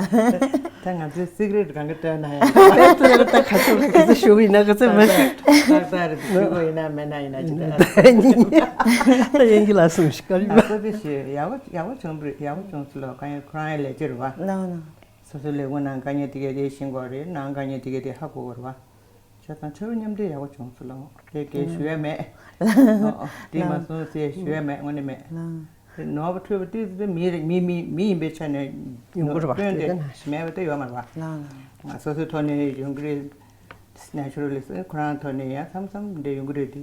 ད་ང་ཚོའི་སི་ཀི་རེ་ཊི་གང་ག་སྤྲད་ན་ཡང་། ད་ད་ག་ཚོད་ག་ཚོད་ཞུ་གི་ཡིན་ན་ག་ཚོད་མ་ཞུ། ཏག་ཏག་རེད། ཞུ་དགོས་ཡིན་ན་མེད་ན་ཡིན་ན་ཅི་ད་ཡིན་གྱི་ལ་སོང་ཞིག་ག་ཡིན་ན། ད་ཚོད་དེ་ཞེས་ཡག་པོ་ཡག་པོ་བྱུང་བ་རེད། ཡག་པོ་བྱུང་སོང་ལོ། གང་ཡིན་ཁོ་རང་ཡི་ལས་བྱེད་རེད་བ། ལགས་ན། སོ་སོའི་ལས་ཁུངས་ནང་དཀའ་ངལ་དེ་གས་དེ་ཤེས་དགོས་རེད། ནང་དཀའ་ངལ་དེ་གས་དེ་ཧ་གོ་དགོས་རེད་བ། བྱས་ཙང་ཕྱི་རུ་མཉམ་འབྲེལ་ཡག་པོ་བྱུང་སོང་ལགས། དེ་གས་ཞུ་ཡ་མེད། ཨོ་ཨོ་དེ་མ་སོང་ཟེར་ཞུ་ཡ་མེད། དངོས་གནས་མེད། དེ་ནོར་བ་འཁྲུལ་བ་དེ་ཚོ་མི་རེད། མི་མི་མི་ཡིན་པའི་ཆ་ནས་ཡོང་གི་རེད་བ། སྐྱོན་དེ་དེ་ན་མེད་པ་དེ་ཡོད་མ་རེད་བ། ང་སོ་སོའི་ཐོག་ནས་ཡོང་གི་རེད། ནེ་ཆུ་རལ་ལི་སི་ཁོ་རང་ཐོག་ནས་ཡང་མཚམས་མཚམས་འདྲ་ཡོང་གི་རེད། དེ་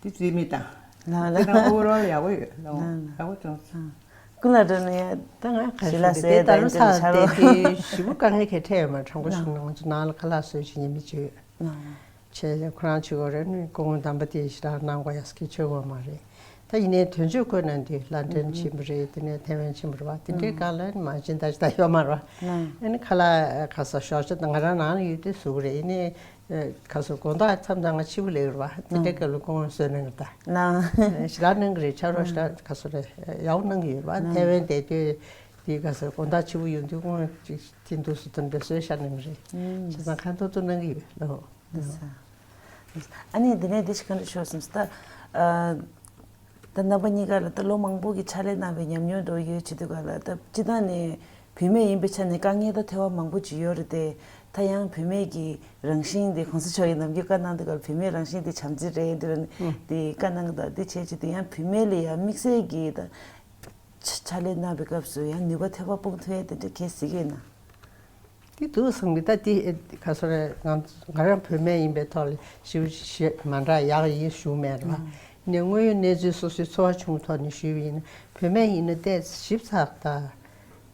དེ་རྩིས་མེད་བཏང་། ལགས་ལགས། དེ་ནང་ཨོ་བར་ཨོལ་ཡག་པོ་ཡོད་ལགས། ཡག་པོ་བྱུང་སོང་། ཀུན་ལ་འགྲོ་ནས་ཡ། ད་ང་ག་ཞིག་ལ་ཞུ་ཟེར་དེ་ད་ལོ་ད་ཚ་ཆ་དེ་རོ། དེ་ཞི་བོ་དཀའ་ངལ་གལ་འཕྲད་ཡོད་མ་དྲང་པོ་ཞུ་ན་ང་ཚོ་ནང་ལ་ཁ་ལག་བཟོས་བྱེད་ཉན་མི་བྱེད་ཡོད། བྱས་ཁོ་རང་བྱེད་དགོས་རེད། ནི་སྐུ་ངོ་དམ་པ་དེ་ཞེ་དྲག་གནང་དགོས་ཡ་སྐད་ཆོད་དགོས་མ་རེད། ད་ཡིན་ནའི་དོན་གཅོད་བསྐོས་ན་འདི་ལན་ཀྲན་ཕྱིན་པ་རེད། དེ་ནས་ཐའེ་ཝན་ཕྱིན་པ་རེད་བ། དེ་འདྲའི་སྒང་ལ་ནི་མ་བྱེད་ད་ཅི་ད་ཡོད་མ་རེད་བ། ཨ་ནི་ཁ་ལག་ཁ་ས་ཞོགས་ཇ་ད་ང་རང་ནང་ལ་ཡོད་དུས་བཟོ་གི་རེད། ཡིན་ནའི་ཁ་སོ་དགོང་དག་མཚམས་དང་ང་ཕྱི་པོ་ལེགས་རེད་བ། དེ་འདྲའི་སྐབས་ལ་སྐུ་ངོ་བཟོས་གནང་གི་རེད་ད། ལགས། ཞེ་དྲག་གནང་གི་རེད། ཕྱག་རོགས་ཞེ་དྲག་ཁ་སོ་རེད་ཡག་པོ་གནང་གི་ཡོད་རེད་བ། ཐའེ་ཝན་བསྡད་དུས་དེ་ཁ་སོ་དགོང་དག་ཕྱི་པོ་ཡོང་དུས་སྐུ་ངོ་ཅིག་དེ་འདུག་སེ་དོན་པའི་བཟོས་བཞག་གནང་གི་རེད། བྱས་ཙང་ཁ་ཐོར་ཐོར་གནང་གི་ཡོད་ལགས། ཨ་ནི་འདི་ནས་འདི་ཞིག་ག་འདྲ་ཤོར་སོང་ཟེར་ད། ཨ། ད་རྣམ་པ་གཉིས་ཀ་ལ་ད་ལོ་མང་པོ་གི་ཕྱག་ལས་གནང་བའི་ཉམས་མྱོང་འདྲ་བོ་ཡོད་བྱེད་དུས་ག་ལ་ད་སྤྱིར་བཏང་ནས་བུད་མེད་ཡིན་པའི་ཆ་ནས་དཀའ་ངལ་ད་ཐེ་བ་མང་པོ་ཅིག་ཡོད་རེད་དེ། ད་ཡང་བུད་མེད་ཀྱི་རང་བཞིན་དེ་གོང་ས་མཆོག་གིས་ནམ་རྒྱུན་བཀའ་གནང་དུས་ག་ལ་བུད་མེད་རང་བཞིན་དེ་བྱམས་བརྩེ་རེད་འདི་རེད་དེ་བཀའ་གནང་གི་འདུག་དེ་བྱས་བྱེད་དུས་ཡང་བུད་མེད་ལ་ཡང་དམིགས་བསལ་གྱི་ད་ཕྱག་ལས་གནང་བའི་སྐབས་སུ་ཡང་ནུས་པ་ཐེ་བ་སྤུངས་ཐུབ་ཡ་དེ་འདྲ་གལ་སྲིད་ཀྱི་ཡིན་ན། དེ་འདུག་བསམ་གི། ད་དེ་ག་སོ་རེད། ང་ང་རང་བུད་མེད་ཡིན་པའི་ཐོག་ལ་ཞིབ་ཞིབ་མ་འདྲ་ཡག་ཡིན་ཞུ་མེད་རེད་བ། ནས་དངོས་ཡོད་གནས་ཚུལ་སོ་སོའི་འཚོ་བ་ཆུང་ཐོག་ནས་ཞུས་པ་ཡིན་ན་བུད་མེད་ཡིན་ན་ཏོག་ཙམ་ཞིབ་ཚགས་ད་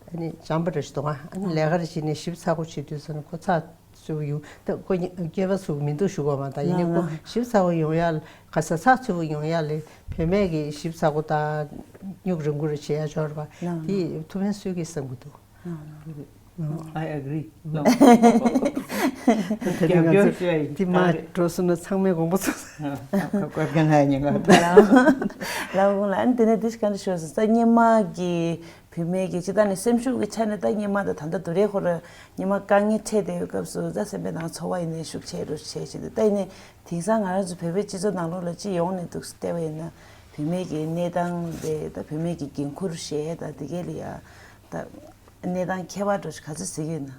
ཨ་ནི་བྱམས་པ་འདྲ་ཞིག་འདུག་ཨ་ནི་ལས་ཀ་རེ་བྱེད་ནས་ཞིབ་ཚགས་པོ་བྱེད་དུས་ཙམ་ཁོ་ཚགས་ཚུད་པོ་ཡོང་ད་ཁོ་སྐྱེས་པ་ཚུགས་མི་འདུག་ཞུ་གོ་མ་ད་ཡིན་ནའི་ཁོ་ཞིབ་ཚགས་པོ་ཡོང་ཡ་ལ་ག་ས་ཚགས་ཚུད་པོ་ཡོང་ཡ་ལ་བུད་མེད་ཀྱི་ཞིབ་ཚགས་པོ་ད་སྨྱུག་རིང་པོ་རེ་བྱེད་ཡ་འབྱོར་བ་དེ་ཐུགས་ཕན་གསོས་ཀྱི་བསམ་གྱི་འདུག I agree. No. དེ་ནས་ང་ཚོ་དེ་མ་འགྲོ་སོང་ན་ཚང་མས་དགོངས་པ་ཚོམས། ལའོ་ལའོ་ལ་ཨ་ནི་དེ་ནས་དེ་ག་འདྲ་ཤོར་སོང་ས་སྔོན་མ་གི་བུད་མེད་ཀྱི་སྤྱིར་བཏང་ནས་སེམས་ཤུགས་ཀྱི་ཆ་ནས་ད་སྔོན་མ་དང་ད་ལྟ་དུ་རེ་ཁོ་ར་སྔོན་མ་དཀའ་ངལ་འཕྲད་བསྡད་ཡོད་སྐབས་སུ་ད་སེམས་པའི་ནང་ཚོར་བ་ཡིན་ནའི་ཤུགས་ཆེ་རུ་ཆེ་ཆེ་དུ་ད་ཡིན་ནའི་དེང་སང་ང་རང་ཚོ་བོད་པའི་སྤྱི་ཚོགས་ནང་ལོགས་ལ་སྤྱི་ཡོངས་ནས་འདུག་སེ་བལྟས་པ་ཡིན་ན་བུད་མེད་ཀྱི་གནས་སྟངས་དེ་ད་བུད་མེད་ཀྱི་འགན་ཁུར་བཞེས་ད་དེ་གས་ལ་ཡ་ད། གནས་སྟངས་ཁྱད་པར་འགྲོ་ཞིག་ག་ཚོད་གཟིགས་ཡོད་ན།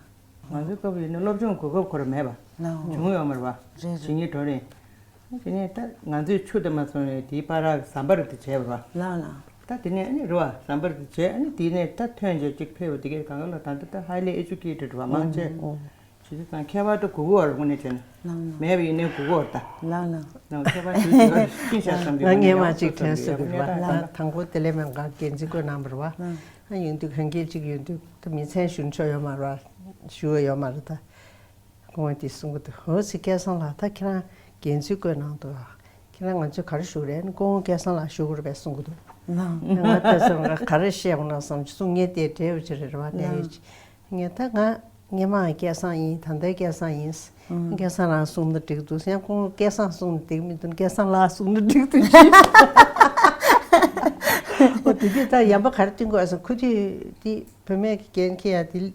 ང་ཚོའི་སྐབས་ཡིན་ན་སློབ་སྦྱོང་གོ་སྐབས་ཁོ་ར་མེད་པ། ལའོ། བྱུང་ཡོད་མ་རེད་པ། རེད་རེད། བྱེད་སྙིང་འདོད་རེད། དེ་ནས་ད་ང་ཚོས་ཆུ་དེ་མ་སོང་ནས་དེའི་བར་ཟམ་པ་རེད་དེ་བྱས་པ་རེད་པ། ལའོ་ལའོ། ད་དེ་ནས་ཨ་ནི་རེད་བ། ཟམ་པར་དེ་བྱས། ཨ་ནི་དེ་ནས་ད་ཐོན་བྱས་ཅིག་ཕེབས་པ་དེ་གའི་གང་ག་ལ་ད་ལྟ་ད་highly educated རེད་བ། མང་ཆེ་ཨོ། ཇི་ལྟར་ཙང་ཁྱད་པར་དུ་གུ་གུ་བར་དངོས་གནས་བྱས་ན། ལགས་ན། མེད་པ་ཡིན་ནའི་གུ་གུ་བར་ད། ལགས་ན། ནང་ཁྱད་པར་དུ་ཡོད་ཤེས་བྱ་བསམ་གྱི། ང་སྔས་མ་ཅིག་དྲན་སོང་གི་རེད་བ། ད་དང་པོ་དེ་ལས་མེད་ག་འགན་འཛིན་བསྐོས་གནང་བ་རེད་བ། ཨ་ཡིན་དུས་གན་རྒྱ་ཅིག་ཡོད་དུས་ད་མི་ཚན་ཞུ་ཆོག་ཡོད་མ་རེད་བ། ཞུ་བ་ཡོད་མ་རེད་ད། སྐུ་ངོ་དེས་གསུང་གི་འདུག་འོ་ཙི་སྐལ་བཟང་ལགས། ད་ཁྱེད་རང་འགན་འཛིན་བསྐོས་གནང་འདུག་ཁྱེད་རང་ང་ཚོས་ག་རེ་ཞུ་རེད། སྐུ་ངོ་སྐལ་བཟང་ལགས་ཞུ་དགོས་རེད་པས་གསུང་གི་འདུག་ལགས། ང་ད་སོང་ང་ག་རེ་བཤད་དགོས་ན་བསམ་གྱི་འདུག་ངས་དེ་འདྲ་བོ་ཅིག་རེད་བ། ལགས། ངས་ད་ང་སྔས་མ་སྐལ་བཟང་ཡིན། ད་ལྟའི་སྐལ་བཟང་ཡིན། ཨང་། སྐལ་བཟང་རང་གསུང་ན་འགྲིག་འདུག་ཡང་སྐུ་ངོ་སྐལ་བཟང་གསུང་ན་འགྲིག་མི་འདུག་སྐལ་བཟང་ལགས་གསུང་ན་འགྲིག་འདུག་ཅེས། འོ་དེ་དུས་ད་ཡང་པ་ག་རེ་བསྟུན་དགོས་སམ། ཁོ་དུས་དེ་བུད་མེད་ཀྱི་འགན་འཁྱེར་ཡ་དེ།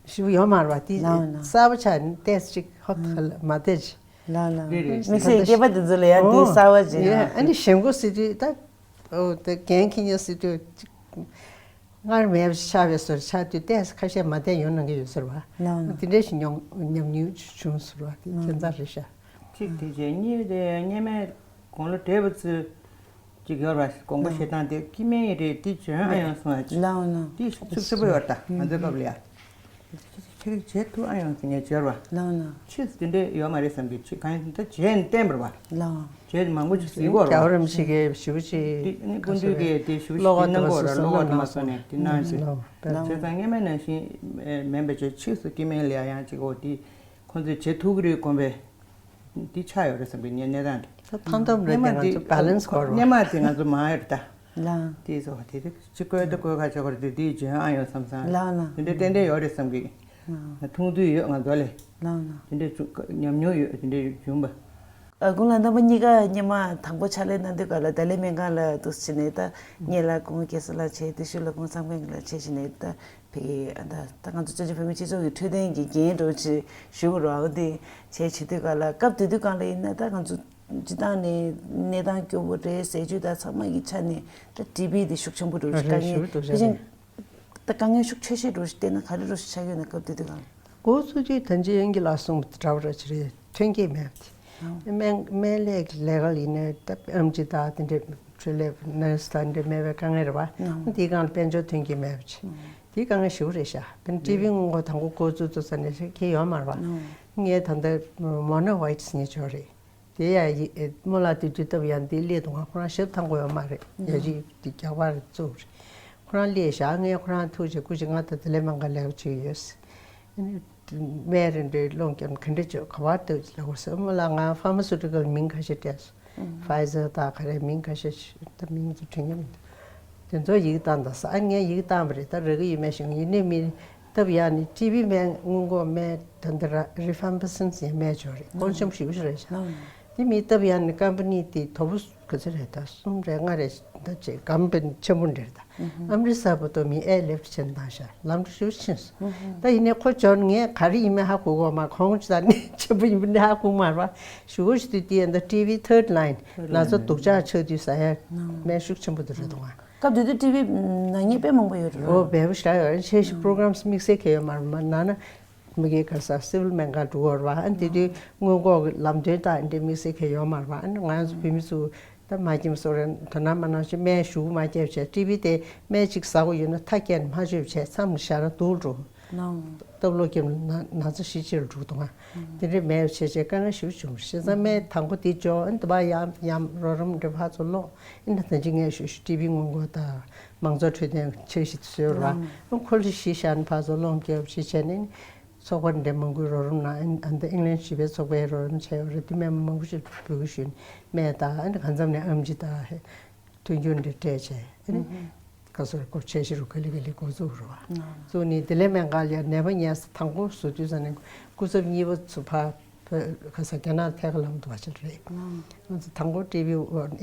ཞིག་ཡོད་མ་རེད་བ། དེ་ལགས་ན། གསར་པ་ཆགས་ནས་ཏོག་ཙམ་ཅིག་ཧོབ་ཁ་ལ་མ་བསྡད་ཅིག་ལགས་ལགས། རེད་རེད། དམིགས་བསལ་སྐྱེས་པ་དེ་ཚོ་ལ་ཡང་དེ་ཨོ། གསར་པ་ཅིག་ཡ་ཨ་ནི་གཞན་གོ་སྲིད་དུས་ད། ཨོ་དེ་འགན་འཁྱེར་མཁན་སྲིད་དུས་ཅིག་སྔར་མེད་པ་ཆགས་པའི་བཟོ་འདྲ་ཆགས་དུས་ཏོག་ཙམ་ཁ་ཤས་མ་བསྡད་ཡོང་གནང་གི་ཡོད་ཟེར་བ། ལགས་ན། དེ་འདྲ་ཞིག་མྱོང་ཉམས་མྱོང་བྱུང་ཟེར་བ་དེ་ཁྱད་མཚར་རེད་ཤག་གཅིག་དེ་བྱས། གཉིས་དེ་སྔས་མའི་དགུང་ལོ་བགྲེས་པ་ཚོས་ཅིག་ཡོད་ར། དགོངས་པ་བཞེས་སྟངས་དེ་སྐྱེ་དམན་རེད། དེ་འཇོན་ཨ་ཡོང་གསུང་ཡ་ཅིག་ལགས་ན། དེ་ཚུགས་ཚུགས་པོ་ཡོད་ད་ང་ཚོའི་སྐབས་ལ་ཡ། ཁྱེད་རིག་བྱེད་ཐུབ་ཨ་ཡོང་ཟེར་ངས་བརྗོད་ར། ལགས་ན། ཕྱིས་སུ་དེ་འདྲས་ཡོད་མ་རེད་བསམ་གི། ཅིག་གང་ཡིན་ད་བྱས་ནས་བསྟན་པ་རེད་བ། ལགས། བྱས་ནས་མང་པོ་ཅིག་ཟིན་གོ་ར་བ། རྒྱལ་བ་རིན་པོ་ཆེ་གིས་ཞེ་པོ་ཅིག་དེ་ནི་སྐུ་མདུན་གྱིས་དེ་ཞེ་པོ་ཅིག་བློ་དེ་གནང་གོ་ར། བློ་ཁ་དུ་མ་སོང་ནས་དེ་གནང་ཞིག་ལགས། བྱས་ཙང་སྔས་མ་ནང་བཞིན་མིན་པ་བྱས། ཕྱིས་སུ་སྐྱེ་དམན་ལ་ཡ་ཡང་ཅིག་འོ་དེ་ཁོང་ཚོས་བྱེད་ཐུབ་ཀྱི་རེད་དགོངས་པའི། འདི་ཆགས་ཡོད་རེད་བསམ་པའི་གནས་གནས་སྟངས་དེ། ད་ཐང་ཐོམ་རེད་དེ། ང་ཚོ་བྷེ་ལེན་སི་དགོས་རེད་བ། སྔས་མ་དེ་ང་ཚོ་མང་ཡོད་རེད་ད། ལགས། དེ་ཚོ་དེ་དེ་ཅི་བཀོད་ད་བཀོད་ཁ་ཆོག་གི་རེད་དེ། དེའི་འཇོན་ཨ་ཡོད་བསམ་བསམ། ལགས་ལགས། དེ་འདྲའི་ཏན་ཏན་ཡོད་རེད་བསམ་གི། ལགས། མཐོང་ཐོས་ཡོད་ང་ཚོ་ལས། ལགས་ལགས། དེ་འདྲའི་བྱུང་ཉམས་མྱོང་ཡོད་དེ་འདྲའི་བྱུང་བ། ཨ་ཁོང་ལ་རྣམ་པ་གཉིས་ཀ་སྔས་མ་དང་པོ་ཕྱག་ལས་གནང་དུས་སྐབས་ལ་ཏཱ་ལའི་སྨན་ཁང་ལ་འདུག་སེ་བྱས་ནས་ད་སྔོན་ལ་སྐུ་ངོ་སྐལ་བཟང་ལགས་བྱས། དེ་ཤུལ་ལ་སྐུ་ངོ་བསམ་མཁན་ལགས་བྱས་བྱས་ནས་ད། ཕ་གི་ཨ་ད་ད་ང་ཚོ་བཙན་བྱོལ་བོད་མིའི་སྤྱི་ཚོགས་ཀྱི་འཕྲོད་བསྟེན་གྱི་འགན་འགྲོ་ཆེ་ཞུ་དགོས་རེད་བ། འོ་དེ་བྱས་བྱེད་དུས་ག་ལ་སྐབས་དེ་དུས་གང་ལ་ཡིན་ན་ད་ང་ཚོ་སྤྱི་བཏང་ནས་གནས་སྟངས་སྐྱོ་པོ་རེད། ཟས་བཅུད་དང་ཚང་མ་གི་ཆ་ནས་ད་ཊི་བི་དེ་ཤུགས་ཆེན་པོ་འགྲོ་ཞིག་དཀའ་ངལ་ཕལ་ཆེར་ད་དཀའ་ངལ་ཤུགས་ཆེ་ཤོས་འགྲོ་ཞིག་བལྟས་ན་ག་རེ་འགྲོ་ཞིག་ཆགས་ཡོད་ན། སྐབས་དེ་དུས་གང་ལ་འགོ་ཚུགས་དུས་ད་ཅི་ཡན་གྱི་ལ་སོང་འདྲ་བོ་ར་ཅི་རེད། ཐོན་སྐྱེད་མེད་པ་དེ། སྨན་སྨན་ལས་ཀྱི་ལས་ཀ་ཡིན་ནའི་ད་ཨེམ་ཆི་དང་དེ་འདྲའི་འཕྲུལ་ལས་ནར་སི་དང་འདྲ་མེད་པའི་དཀའ་ངལ་རེད་བ། ཨང་། དེའི་སྒང་ལ་དཔལ་འབྱོར་ཐོན་སྐྱེད་མེད་པ་ཅིག་ཨང་། དེའི་དཀའ་ངལ་ཞེ་པོ་རེད་ཤག་དཔེར་ན་ཊི་བི་སྔོན་འགོག་དང་པོ་འགོ་བཙུགས་དུས་ཙམ་ནས་ཁྱེད་ཡོད་མ་རེད་བ། ཨང་། ངས་ད་ལྟ་མོ་ནོ་ཝའིཊ་ཟེར་མཁན་ཅིག་ཡོད་རེད། དེ་ཡ་ཡི་རྨོ་ལགས་དེ་དུས་སྟབས་ཡག་འདི་སླེབས་འདུག་ང་ཁོ་རང་ཞབས་ཐང་པོ་ཡོད་མ་རེད། ཨང་། ཡ་གཅིག་དེ་རྒྱག་པར་བཙུགས་རེད། ཁོ་རང་སླེབས་ཤག་ངས་ཁོ་རང་ཐུག་བྱས་སྐུ་མཁྱེན་ང་ད་དེ་ལས་མང་ག་ལས་ཀ་བྱེད་ཀྱི་ཡོད། ཨ་ནི། སྨན་རེ་འདྲའི་སློང་རྒྱབ་ག་འདྲ་བྱོས་ག་པར་བཏབ་ཅིག་ལབ་དགོས་ཟེར། རྨོ་ལགས་ང་ཕ་མ་སུ་ཊི་ཀལ་མིང་ཁ་ཤས་སྤྲད་སོང་། ཕའི་ཛར་དང་ག་རེ་མིང་ཁ་ཤས་ཤི་ད་མིང་ཚོ་དྲན་མྱོང་མི་འདུག་དེ་ཚོ་ཡི་གེ་བཏང་དང་ཟེར། ཨ་ངས་ཡི་གེ་བཏང་བ་རེད། ད་རག་གི་ཡོད་མེད་ཤེས། ཡིན་ནའི་མི་སྟབས་ཡག་ནི་ཊི་བི་སྨན་སྔོན་འགོག་སྨན་ད་འདི་ར་རི་ཕམ་པི་སིན་ཟེར་སྨན་ཅིག་ཡོད་རེད། དཀོན་གཤོམ་ཞེ་པོ་ཞིག་རེད་ཤག་དེ་མི་སྟབས་ཡག་ནི་ཀམ་པ་ནི་དེ་དོ་པོ་ག་ཚོད་རེད། ད་གསུམ་རེད་ལྔ་རེད་ད་ཅེ་ཀམ་པ་ནི་ཆེན་པོ་འདྲ་རེད་ད། ཨམ་རི་སར་བར་དུ་མི་ཨེར་ལིཕ་ཊི་བྱས་ནས་བཏང་ཤག་ལམ་འགྲོ་ཞེ་པོ་ཕྱིན་སོང་། ད་ཡིན་ནའི་ཁོ་འབྱོར་ངས་ག་རེ་ཡིན་མིན་ཧ་གོ་གི་མ། གོང་ཆེན་པོ་ཡིན་པ་ནི་ཧ་གོ་མ་རེད་བ། ཞུ་གོ་ཞུ་དུས་དེ་ཡང་ད་ཊི་བི་ཐར་ཌི་ལའིན་ན་ཚ་སྡུག་ཅག་ཆགས་དུས་ཟ་ཡ་སྨན་ཤུགས་ཆེན་པོ་དེ་རེད་འདུག་ང་། སྐབས་དེ་དུས་ཊི་བི་ན་མཁན་དཔེ་མང་པོ་ཡོད་རེད། འོ་བས་པོ་ཞེ་དྲག་ཡོད་རེད། ཆེ་ཞིག་པོ་རོ་གྷ་རམ་སི་དམིགས་བསལ་གང་ཡོད་མ་རེད། མ་ན་ན། མི་གི་ག་ས་སི་ཝིལ་སྨན་ཁང་འགྲོ་བར་བ། ཨ་ནི་དེ་དུས་སྔོན་འགོག་གི་ལམ་སྟོན་དང་འདྲེ་དམིགས་བསལ་གང་ཡོད་མ་རེད་བ། ཨ་ནི་ང་ཚོ་བོད་མི་ཚོ་ད་མ་སྐྱེམས་སོགས་རེད། དོ་སྣང་མ་གནང་ཞིག་སྨན་ཞུ་མ་སྐྱེབ་བྱས། ཊི་བི་དེ་སྨན་གཅིག་ཟ་དགོས་ཡོད་ན་མཐའ་སྐྱེལ་ནས་མ་བཅོས་བྱས་མཚམས་ལ་བཞག་ན་སྡུག་འགྲོ། སྟབས་ལོག་སྐྱེམས་ན་ན་ཚ་ཞི་ཕྱིར་འགྲོ་འདུག་ང་། དེ་འདྲའི་མེད་བྱས་བྱས་དཀའ་ངལ་ཞེ་པོ་བྱུང་། བྱས་ཙང་སྨན་དང་པོ་དེ་འཇོག་ཨ་ནི་དེ་བ་ཡང་ཡང་རོགས་རམ་འདྲེ་ཕར་ཚུར་སློང་། ཨ་ནི་ད་ཅི་ངས་ཞུ་ཞུ་ཊི་བི་སྔོན་འགོག་དང་མང་གཙོ་འཕྲོད་བསྟེན་ཆེ་ཞིག་བཟོས་ར། ཨ་ཁོ་ལ་ཞི་བཞག་ནས་ཕར་ཚུར་སློང་སྐྱོབ་ཞིག་བྱས་ནས། ཚོགས་པ་འདྲ་མང་པོའི་རོགས་རམ་གནང་། ཨ་ནི་ཨིང་ལན་བཞི་པའི་ཚོགས་པའི་རོགས་རམ་བྱས་ཡོད་རེད། དེ་སྨན་མང་པོ་ཞིག་འབུལ་གི་ཞུས་ནས་སྨན་དང་ཨ་ནི་གང་འཚམ་ནས་ཨེམ་ཆི་དང་མཐུན་འགྱུར་འདྲ་སྤྲད་བྱས། ཨ་ནི་ག་སོར་སྐོར་ཆེ་ཤི་རུ་ག་ལེ་ག་ལེ་འགོ་བཙུགས་རུ་བ་བཙུགས་ནས་དེ་ལས་སྨན་ཁང་ལ་ནད་པ་ཉལ་ས་དང་པོ་བཟོ་དུས་ཙམ་ནས་སྐུ་ཚབ་གཉིས་པ་ཚོ་ཕར་བོད་ག་ས་རྒྱ་ནག་ཐད་ཀར་ལམ་དུ་བ་ཕྱིན་རེད། ང་ཚོ་དང་པོ་ཊི་བི་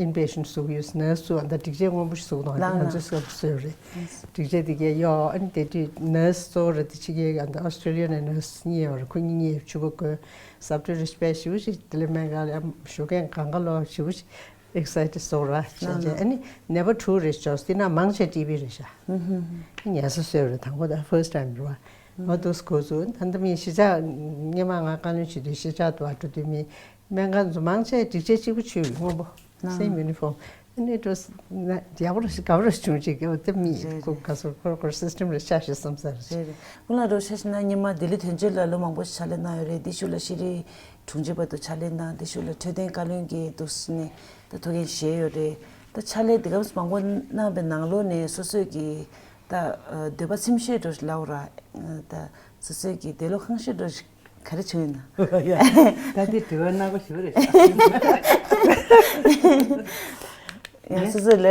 ཨིན་པེ་ཤན་བཟོ་གི་ཡོད། ནར་སུ་ཨ་ད་སྒྲིག་ཆས་སྔོན་པོ་ཞིག་བཟོ་གི་འདུག་ང་ཚོ་སྐབས་བཟོས་རེད། སྒྲིག་ཆས་དེ་གས་གཡོག་ཨ་ནི་དེ་དུས་ནར་སུ་གཙོ་བོ་རེད། དེ་ཕྱི་རྒྱལ་གྱི་ཨ་ད་ཨོ་སི་ཀྲི་ལི་ཡ་ནས་ནར་སུ་གཉིས་ཡོད་རེད། ཁོ་གཉིས་གཉིས་ཕྱུ་པ་བཀོལ་སབ་ཏུ་རེ་སི་པེག་ཞེ་པོ་ཞིག་དེ་ལས་སྨན་ཁང་ལ་ཞུ་མཁན་གང་ག་ལོ་ཞེ་པོ་ཞིག་ཨེག་སའི་ཊི་བཟོ་ར་བྱས་བྱས། ཨ་ནི་ནད་པ་དྲུག་རེ་འབྱོར། དེ་ན་མང་ཆེ་ཊི་བི་རེད་ཤག་ཉལ་ས་བཟོས་རེད། དང་པོ་ད་ཕར་སི་ཊི་ཊའིམ་རེད་བ། ང་འདུག་སེ་འགོ་བཙུགས། ད་ལྟ་མི་གཞིས་ཆགས་སྔོན་མ་ང་བཀའ་བློན་བྱེད་དུས་གཞིས་ཆགས་དུ་བ་འགྲོ་དུས་མི་སྨན་ཁང་ཚོ་མང་ཆེ་སྒྲིག་ཆས་གཅིག་པུ་ཕྱུ་ཡི་སྔོན་པོ་སེམ་ཡུ་ནི་ཕོམ། ནས་འགྲོ་ན་ཡག་པོ་རེད། དགའ་པོ་རེད། བྱུང་ཅིག་གི་དེ་མི་རེད་ཁོ་རེད། ག་སོ་ཁོ་ཁོ་སིས་ཊེམ་རེད་ཤག་ཞེས་བསམ་ས་རེད། རེད་རེད། ཀུན་ལ་རོ་ཤ་ཤི་ན་ཉི་མ་ལྡི་ལི་དོན་གཅོད་ལ་ལོ་མང་པོ་ཞིག་ཕྱག་ལས་གནང་ཡོད་རེད། དེ་ཤུ་ལ་ཤི་རི་དྲུང་ཆེ་བར་དུ་ཕྱག་ལས་གནང་། དེ་ཤུ་ལ་འཕྲོད་བསྟེན་བཀའ་བློན་གྱི་འདུག་ནས་ད་ཐུགས་འགན་བཞེས་ཡོད་རེད། ད་ཕྱག་ལས་དེ་ག་མང་པོ་གནང་པའི་ནང་ལོགས་ནས་སོ་སོས་ཀྱི་ད་འདོད་པ་ཚིམ་ཤོས་འགྲོ་ལབ་ར། ད་སོ་སོས་ཀྱི་འདོད་བློ་ཁེངས་ཤོས་འགྲོ་ག་རེ་བྱུང་ཡོད་ན། ད་དེ་དྲི་བ་སྣ་ཁ་ཞུ་རེད། ཡང་སོ་སོའི་ལས་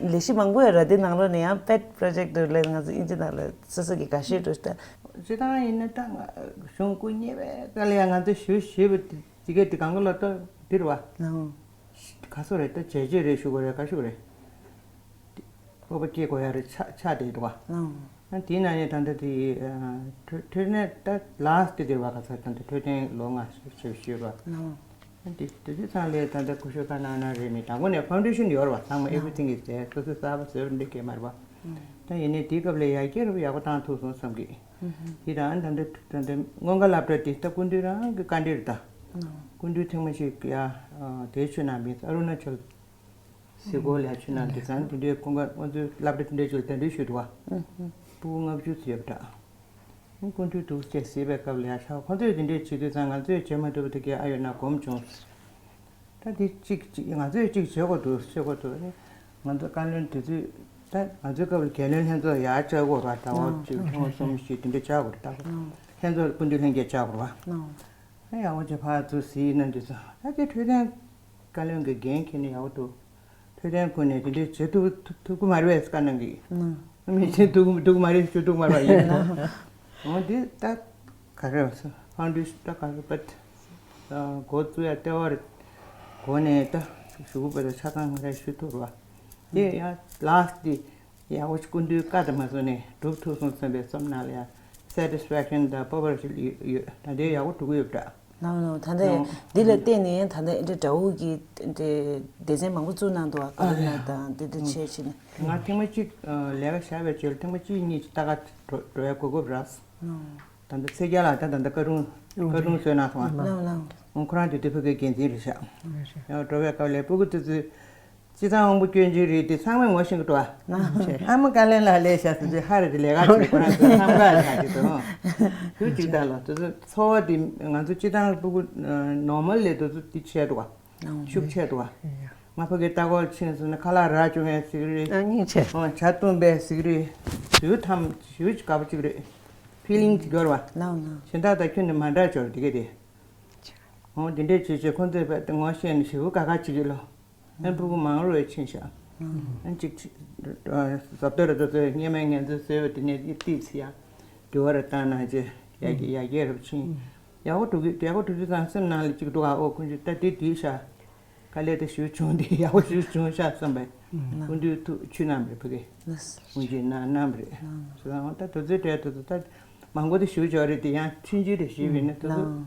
ལས་གཞི་མང་པོ་ཡོད་ར། དེ་ནང་ལོགས་ནས་ཡང་པེཊ་པོ་རོ་ཇེཀཊ་འདུག་ལས། ང་ཚོ་དབྱིན་ཇི་ནང་ལ་སོ་སོ་གི་དགའ་ཤོས་འགྲོ་ད། སྤྱི་བཏང་ཡིན་ན་ད་ང་གཞུང་སྐུ་ཉེ་བའི་སྐབས་ལ་ཡང་ང་ཚོ་ཞུ་ཞུས་པ་དེ་གས་དེ་གང་ག་ལ་ད་འདིར་བ། ག་སོ་རེད། ད་བྱས་རྗེས་རེད་ཞུ་དགོས་རེད། ག་ཞུ་དགོས་རེད། སྤོབས་པ་སྐྱེ་དགོས་ཡ་རེད། ཆགས་ཆགས་བསྡད་འདུག་བ། ཨ་དེའི་ནང་ནས་ད་ལྟ་དེ་འཕྲོད་འཕྲོད་བསྟེན་ད་ལཱ་སི་ཊི་དེ་རེད་བ། ག་ས་ད་ལྟ་འཕྲོད་བསྟེན་ལོ་ལྔ་ཞིག་ཞུས་བ། ཨ་དེ་དེ་དུས་ཚང་ལས་ད་ལྟ་སྐུ་ཞབས་ཁ་ནང་ན་རེད། མི་དང་པོ་ནས་ཕའུན་ཌེ་ཤན་ཡོད་རེད་བ། ཚང་མ་everything is there། སོ་སོའི་གསར་པ་བཟོས་པ་འདི་གས་མ་རེད་བ། ད་ཡིན་ནའི་དེའི་སྐབས་ལ་ཡར་རྒྱས་རུ་ཡག་པོ་བཏང་ཐུབ་སོང་བསམ་གི། དེ་རང་ད་ལྟ་ད་ལྟ་སྔོན་ཁ་སློབ་གྲྭ་དེ་ད་སྐུ་མདུན་རང་གི་བཀའ་འདྲིར་ད། སྐུ་མདུན་ཐེངས་མ་ཞིག་ཡ་དེ་ཆུ་ནང་མིན་ཨ་རུ་ན་ཅལ། སི་གོ་ལ་ཆུ་ནང་དེ་ཚང་དེ་འདྲའི་ཀུན་དགའ་ང་ཚོའི་སློབ་གྲྭ་དེ་འདྲའི་ཅིག་གདན་འདྲེན་ཞུས་འདུག་བ། སྤུ་གུ་ལྔ་བཅུ་ཙམ་ཡོད་པ་འདྲ། སྐུ་མདུན་འདུག་ཅེས་གཟིགས་པའི་སྐབས་ལ་ཡ་ཆ་ཁོ་ཚོས་དེ་འདྲའི་བྱེད་དུས་ཙང་ང་ཚོས་བྱེད་མ་ཐུབ་པ་དེ་གས་ཨ་ཡོད་ན་སྒོམ་བྱུང་། ད་དེ་གཅིག་གཅིག་ང་ཚོས་གཅིག་བྱེད་དགོས་འདུག་བྱེད་དགོས་འདུག་ང་ཚོ་བཀའ་བློན་དེ་ཚོས་ད་ང་ཚོའི་སྐབས་ལ་རྒྱལ་བློན་ལྷན་ཚོགས་ཡར་བཅར་དགོས་ར། ཟླ་བ་གཅིག་ཐེངས་མ་གསུམ་ཞིག་དེ་འདྲ་བཅར་དགོས་རེད། ད་ལྷན་ཚོགས་སྐུ་མདུན་ལྷན་རྒྱས་བཅར་དགོས་ར། ཡག་པོ་བྱས་ཕར་ཚུར་གཟིགས་གནང་དུས་ཙང་། ད་དེ་འཕྲོད་བསྟེན་བཀའ་བློན་གྱི་འགན་འཁྱེར་ནས་ཡག་པོ་འདུག་འཕྲོད་བསྟེན་ཁུལ་ནས་དེ་འདྲའི་བྱེད་ཐུབ་ཐུབ་ཐུབ་ཀྱི་མ་རེད་པས་བཀའ་གནང་གི། མི་བྱེད་ཐུབ་ཐུབ་ཀྱི་མ་རེད། བྱེད་ཐུབ་ཀྱི་མ་རེད་པ་ཡིན། འོ་དེ་ད་ག་རེ་བ་ཕའུན་ཌེ་ཤན་ད་ག་རེ་པད་འགོ་བཙུགས་ཡ་ལྟེ་བ་རེད། འགོ་ནས་ད་ཞུ་གུ་པད་ཆ་ཚང་ང་རེ་ཞུ་ཐུབ་རེད་པ། དེ་ཡང་ལཱ་སི་ཊི་དེ། ཡག་པོ་ཞིག་སྐུ་མདུན་བཀའ་དང་མ་སོང་ནས་སྒྲུབ་ཐུབ་སོང་བསམ་པའི་བསམ་ནང་ལ་ཡང་སེ་ཊི་སི་ཕེག་ཤན་དང་སྤོབས་པ་ཞིག་ཡོད། ད་དེ་ཡག་པོ་འགྲོ་གི་ཡོད་པ་འདྲ། ལགས་ལགས། ད་ལྟ་འདི་ལ་བརྟེན་ནས་ཡང་ད་ལྟ་འདི་འདྲ་འདྲ་བོ་གི་འདི་སྡེ་ཚན་མང་པོ་བཙུགས་གནང་འདུག་ག་ལ་ན་དང་འདི་འདྲ་བྱས་བྱས་ནས། ང་ཐེངས་མ་གཅིག་ལས་ཀ་བཞག་པའི་རྗེས་ལ་ཐེངས་མ་གཅིག་གཉིས་ཅིག་ལྟ་ག་འགྲོ་འགྲོ་ཡ་གོ་སྐབས་རག་ད་ལྟ་ཚེ་རྒྱལ་ལགས་ད་ད་ལྟ་བཀའ་དྲུང་བཀའ་དྲུང་བཟོས་གནང་སོང་ང་། ལགས་ལགས། ཁོ་རང་དེ་དུས་ཕ་གིའི་འགན་འཛིན་རེད་ཤག་འགྲོ་བའི་སྐབས་ལ་སྤུ་གུ་དེ་ཚོས། སྤྱི་བཏང་དབང་པོ་སྐྱོན་ཅན་རིགས་དེ་ཚང་མས་ངོ་ཤེས་ཀྱི་འདུག་ཨ། ཨ་མ་བཀའ་བློན་ལགས་སླེབས་ཤག་ཟེར་དུས་ཧ་རེ་དེ་ལས་ཀ་བྱེད་ཁོ་རང་ཚོ་འཚམས་ཁ་ཆགས་ཀྱི་འདུག་ཞུ་ཅིག་ད་ལ་དེ་ཚོ་འཚོ་བ་དེ་ང་ཚོ་སྤྱི་བཏང་སྤུ་གུ་ནོར་མལ་ལས་དེ་ཚོ་དེ་ཆེ་འདུག་ཨ། ཤུགས་ཆེ་འདུག་ཨ། ང་ཕ་གི་ལྟ་སྐོར་ཕྱིན་སོང་ན་ཁ་ལག་རག་བྱུང་བའི་ཟིག་རེད། ཨ་སྙིང་རྗེ། ཇ་བཏུང་བའི་ཟིག་རེད། ཞུ་ཐམ་ཞུ་དགའ་པོ་ཅིག་རེད། ཕི་ལིང་ཅིག་ཡོད་རེད་བ། གཞན་དག་དང་ཁྱོན་ནས་མ་འདྲ་ཅོར་དེ་ག་དེ། འོ་དེ་འདྲས་བྱས་བྱས་ཁོང་ཚོས་ཕ་དེ་ངོ་ཤེས་ནས་ཞེ་པོ་དགའ་དགའ་བྱེད་ཀྱི་ལོ། ཨ་སྤུ་གུ་མང་རུ་ཕྱིན་ཤག་ཨ་གཅིག་བཟོ་ལྟ་རེ་ཚོ་ཚོས་སྔས་མ་ངན་ཚོས་བཟོས་པ་དེ་ནས་ཏིས་ཡ་འགྱུར་བ་རེ་བཏང་གནང་བྱས་ཡར་རྒྱས་ཡར་རྒྱས་རུ་ཕྱིན། ཡག་པོ་འགྲོ་གི་ཡག་པོ་འགྲོ་དུས་ཙང་སེམས་ནང་ལ་གཅིག་འདུག་ཨ། ཨོ་ཁོང་ཚོས་ད་དེ་དུས་ཤག་དཀའ་ལས་དེ་ཞེ་པོ་བྱུང་དེ་ཡག་པོ་ཞེ་པོ་བྱུང་ཤག་བསམ་པའི་སྐུ་མདུན་ཐུགས་ཆུ་བསྣམས་རེད་ཕ་གི། སྐུ་མདུན་ན་བསྣམས་རེད། སོ་ད་དེ་ཚོའི་གྲས་དེ་ཚོ་ད་མང་པོ་དེ་ཞེ་པོ་འབྱོར་རེད། དེ་ཡང་ཆུང་ཆུང་རེ་ཞུས་པ་ཡིན་ན་དེ་ཚོ།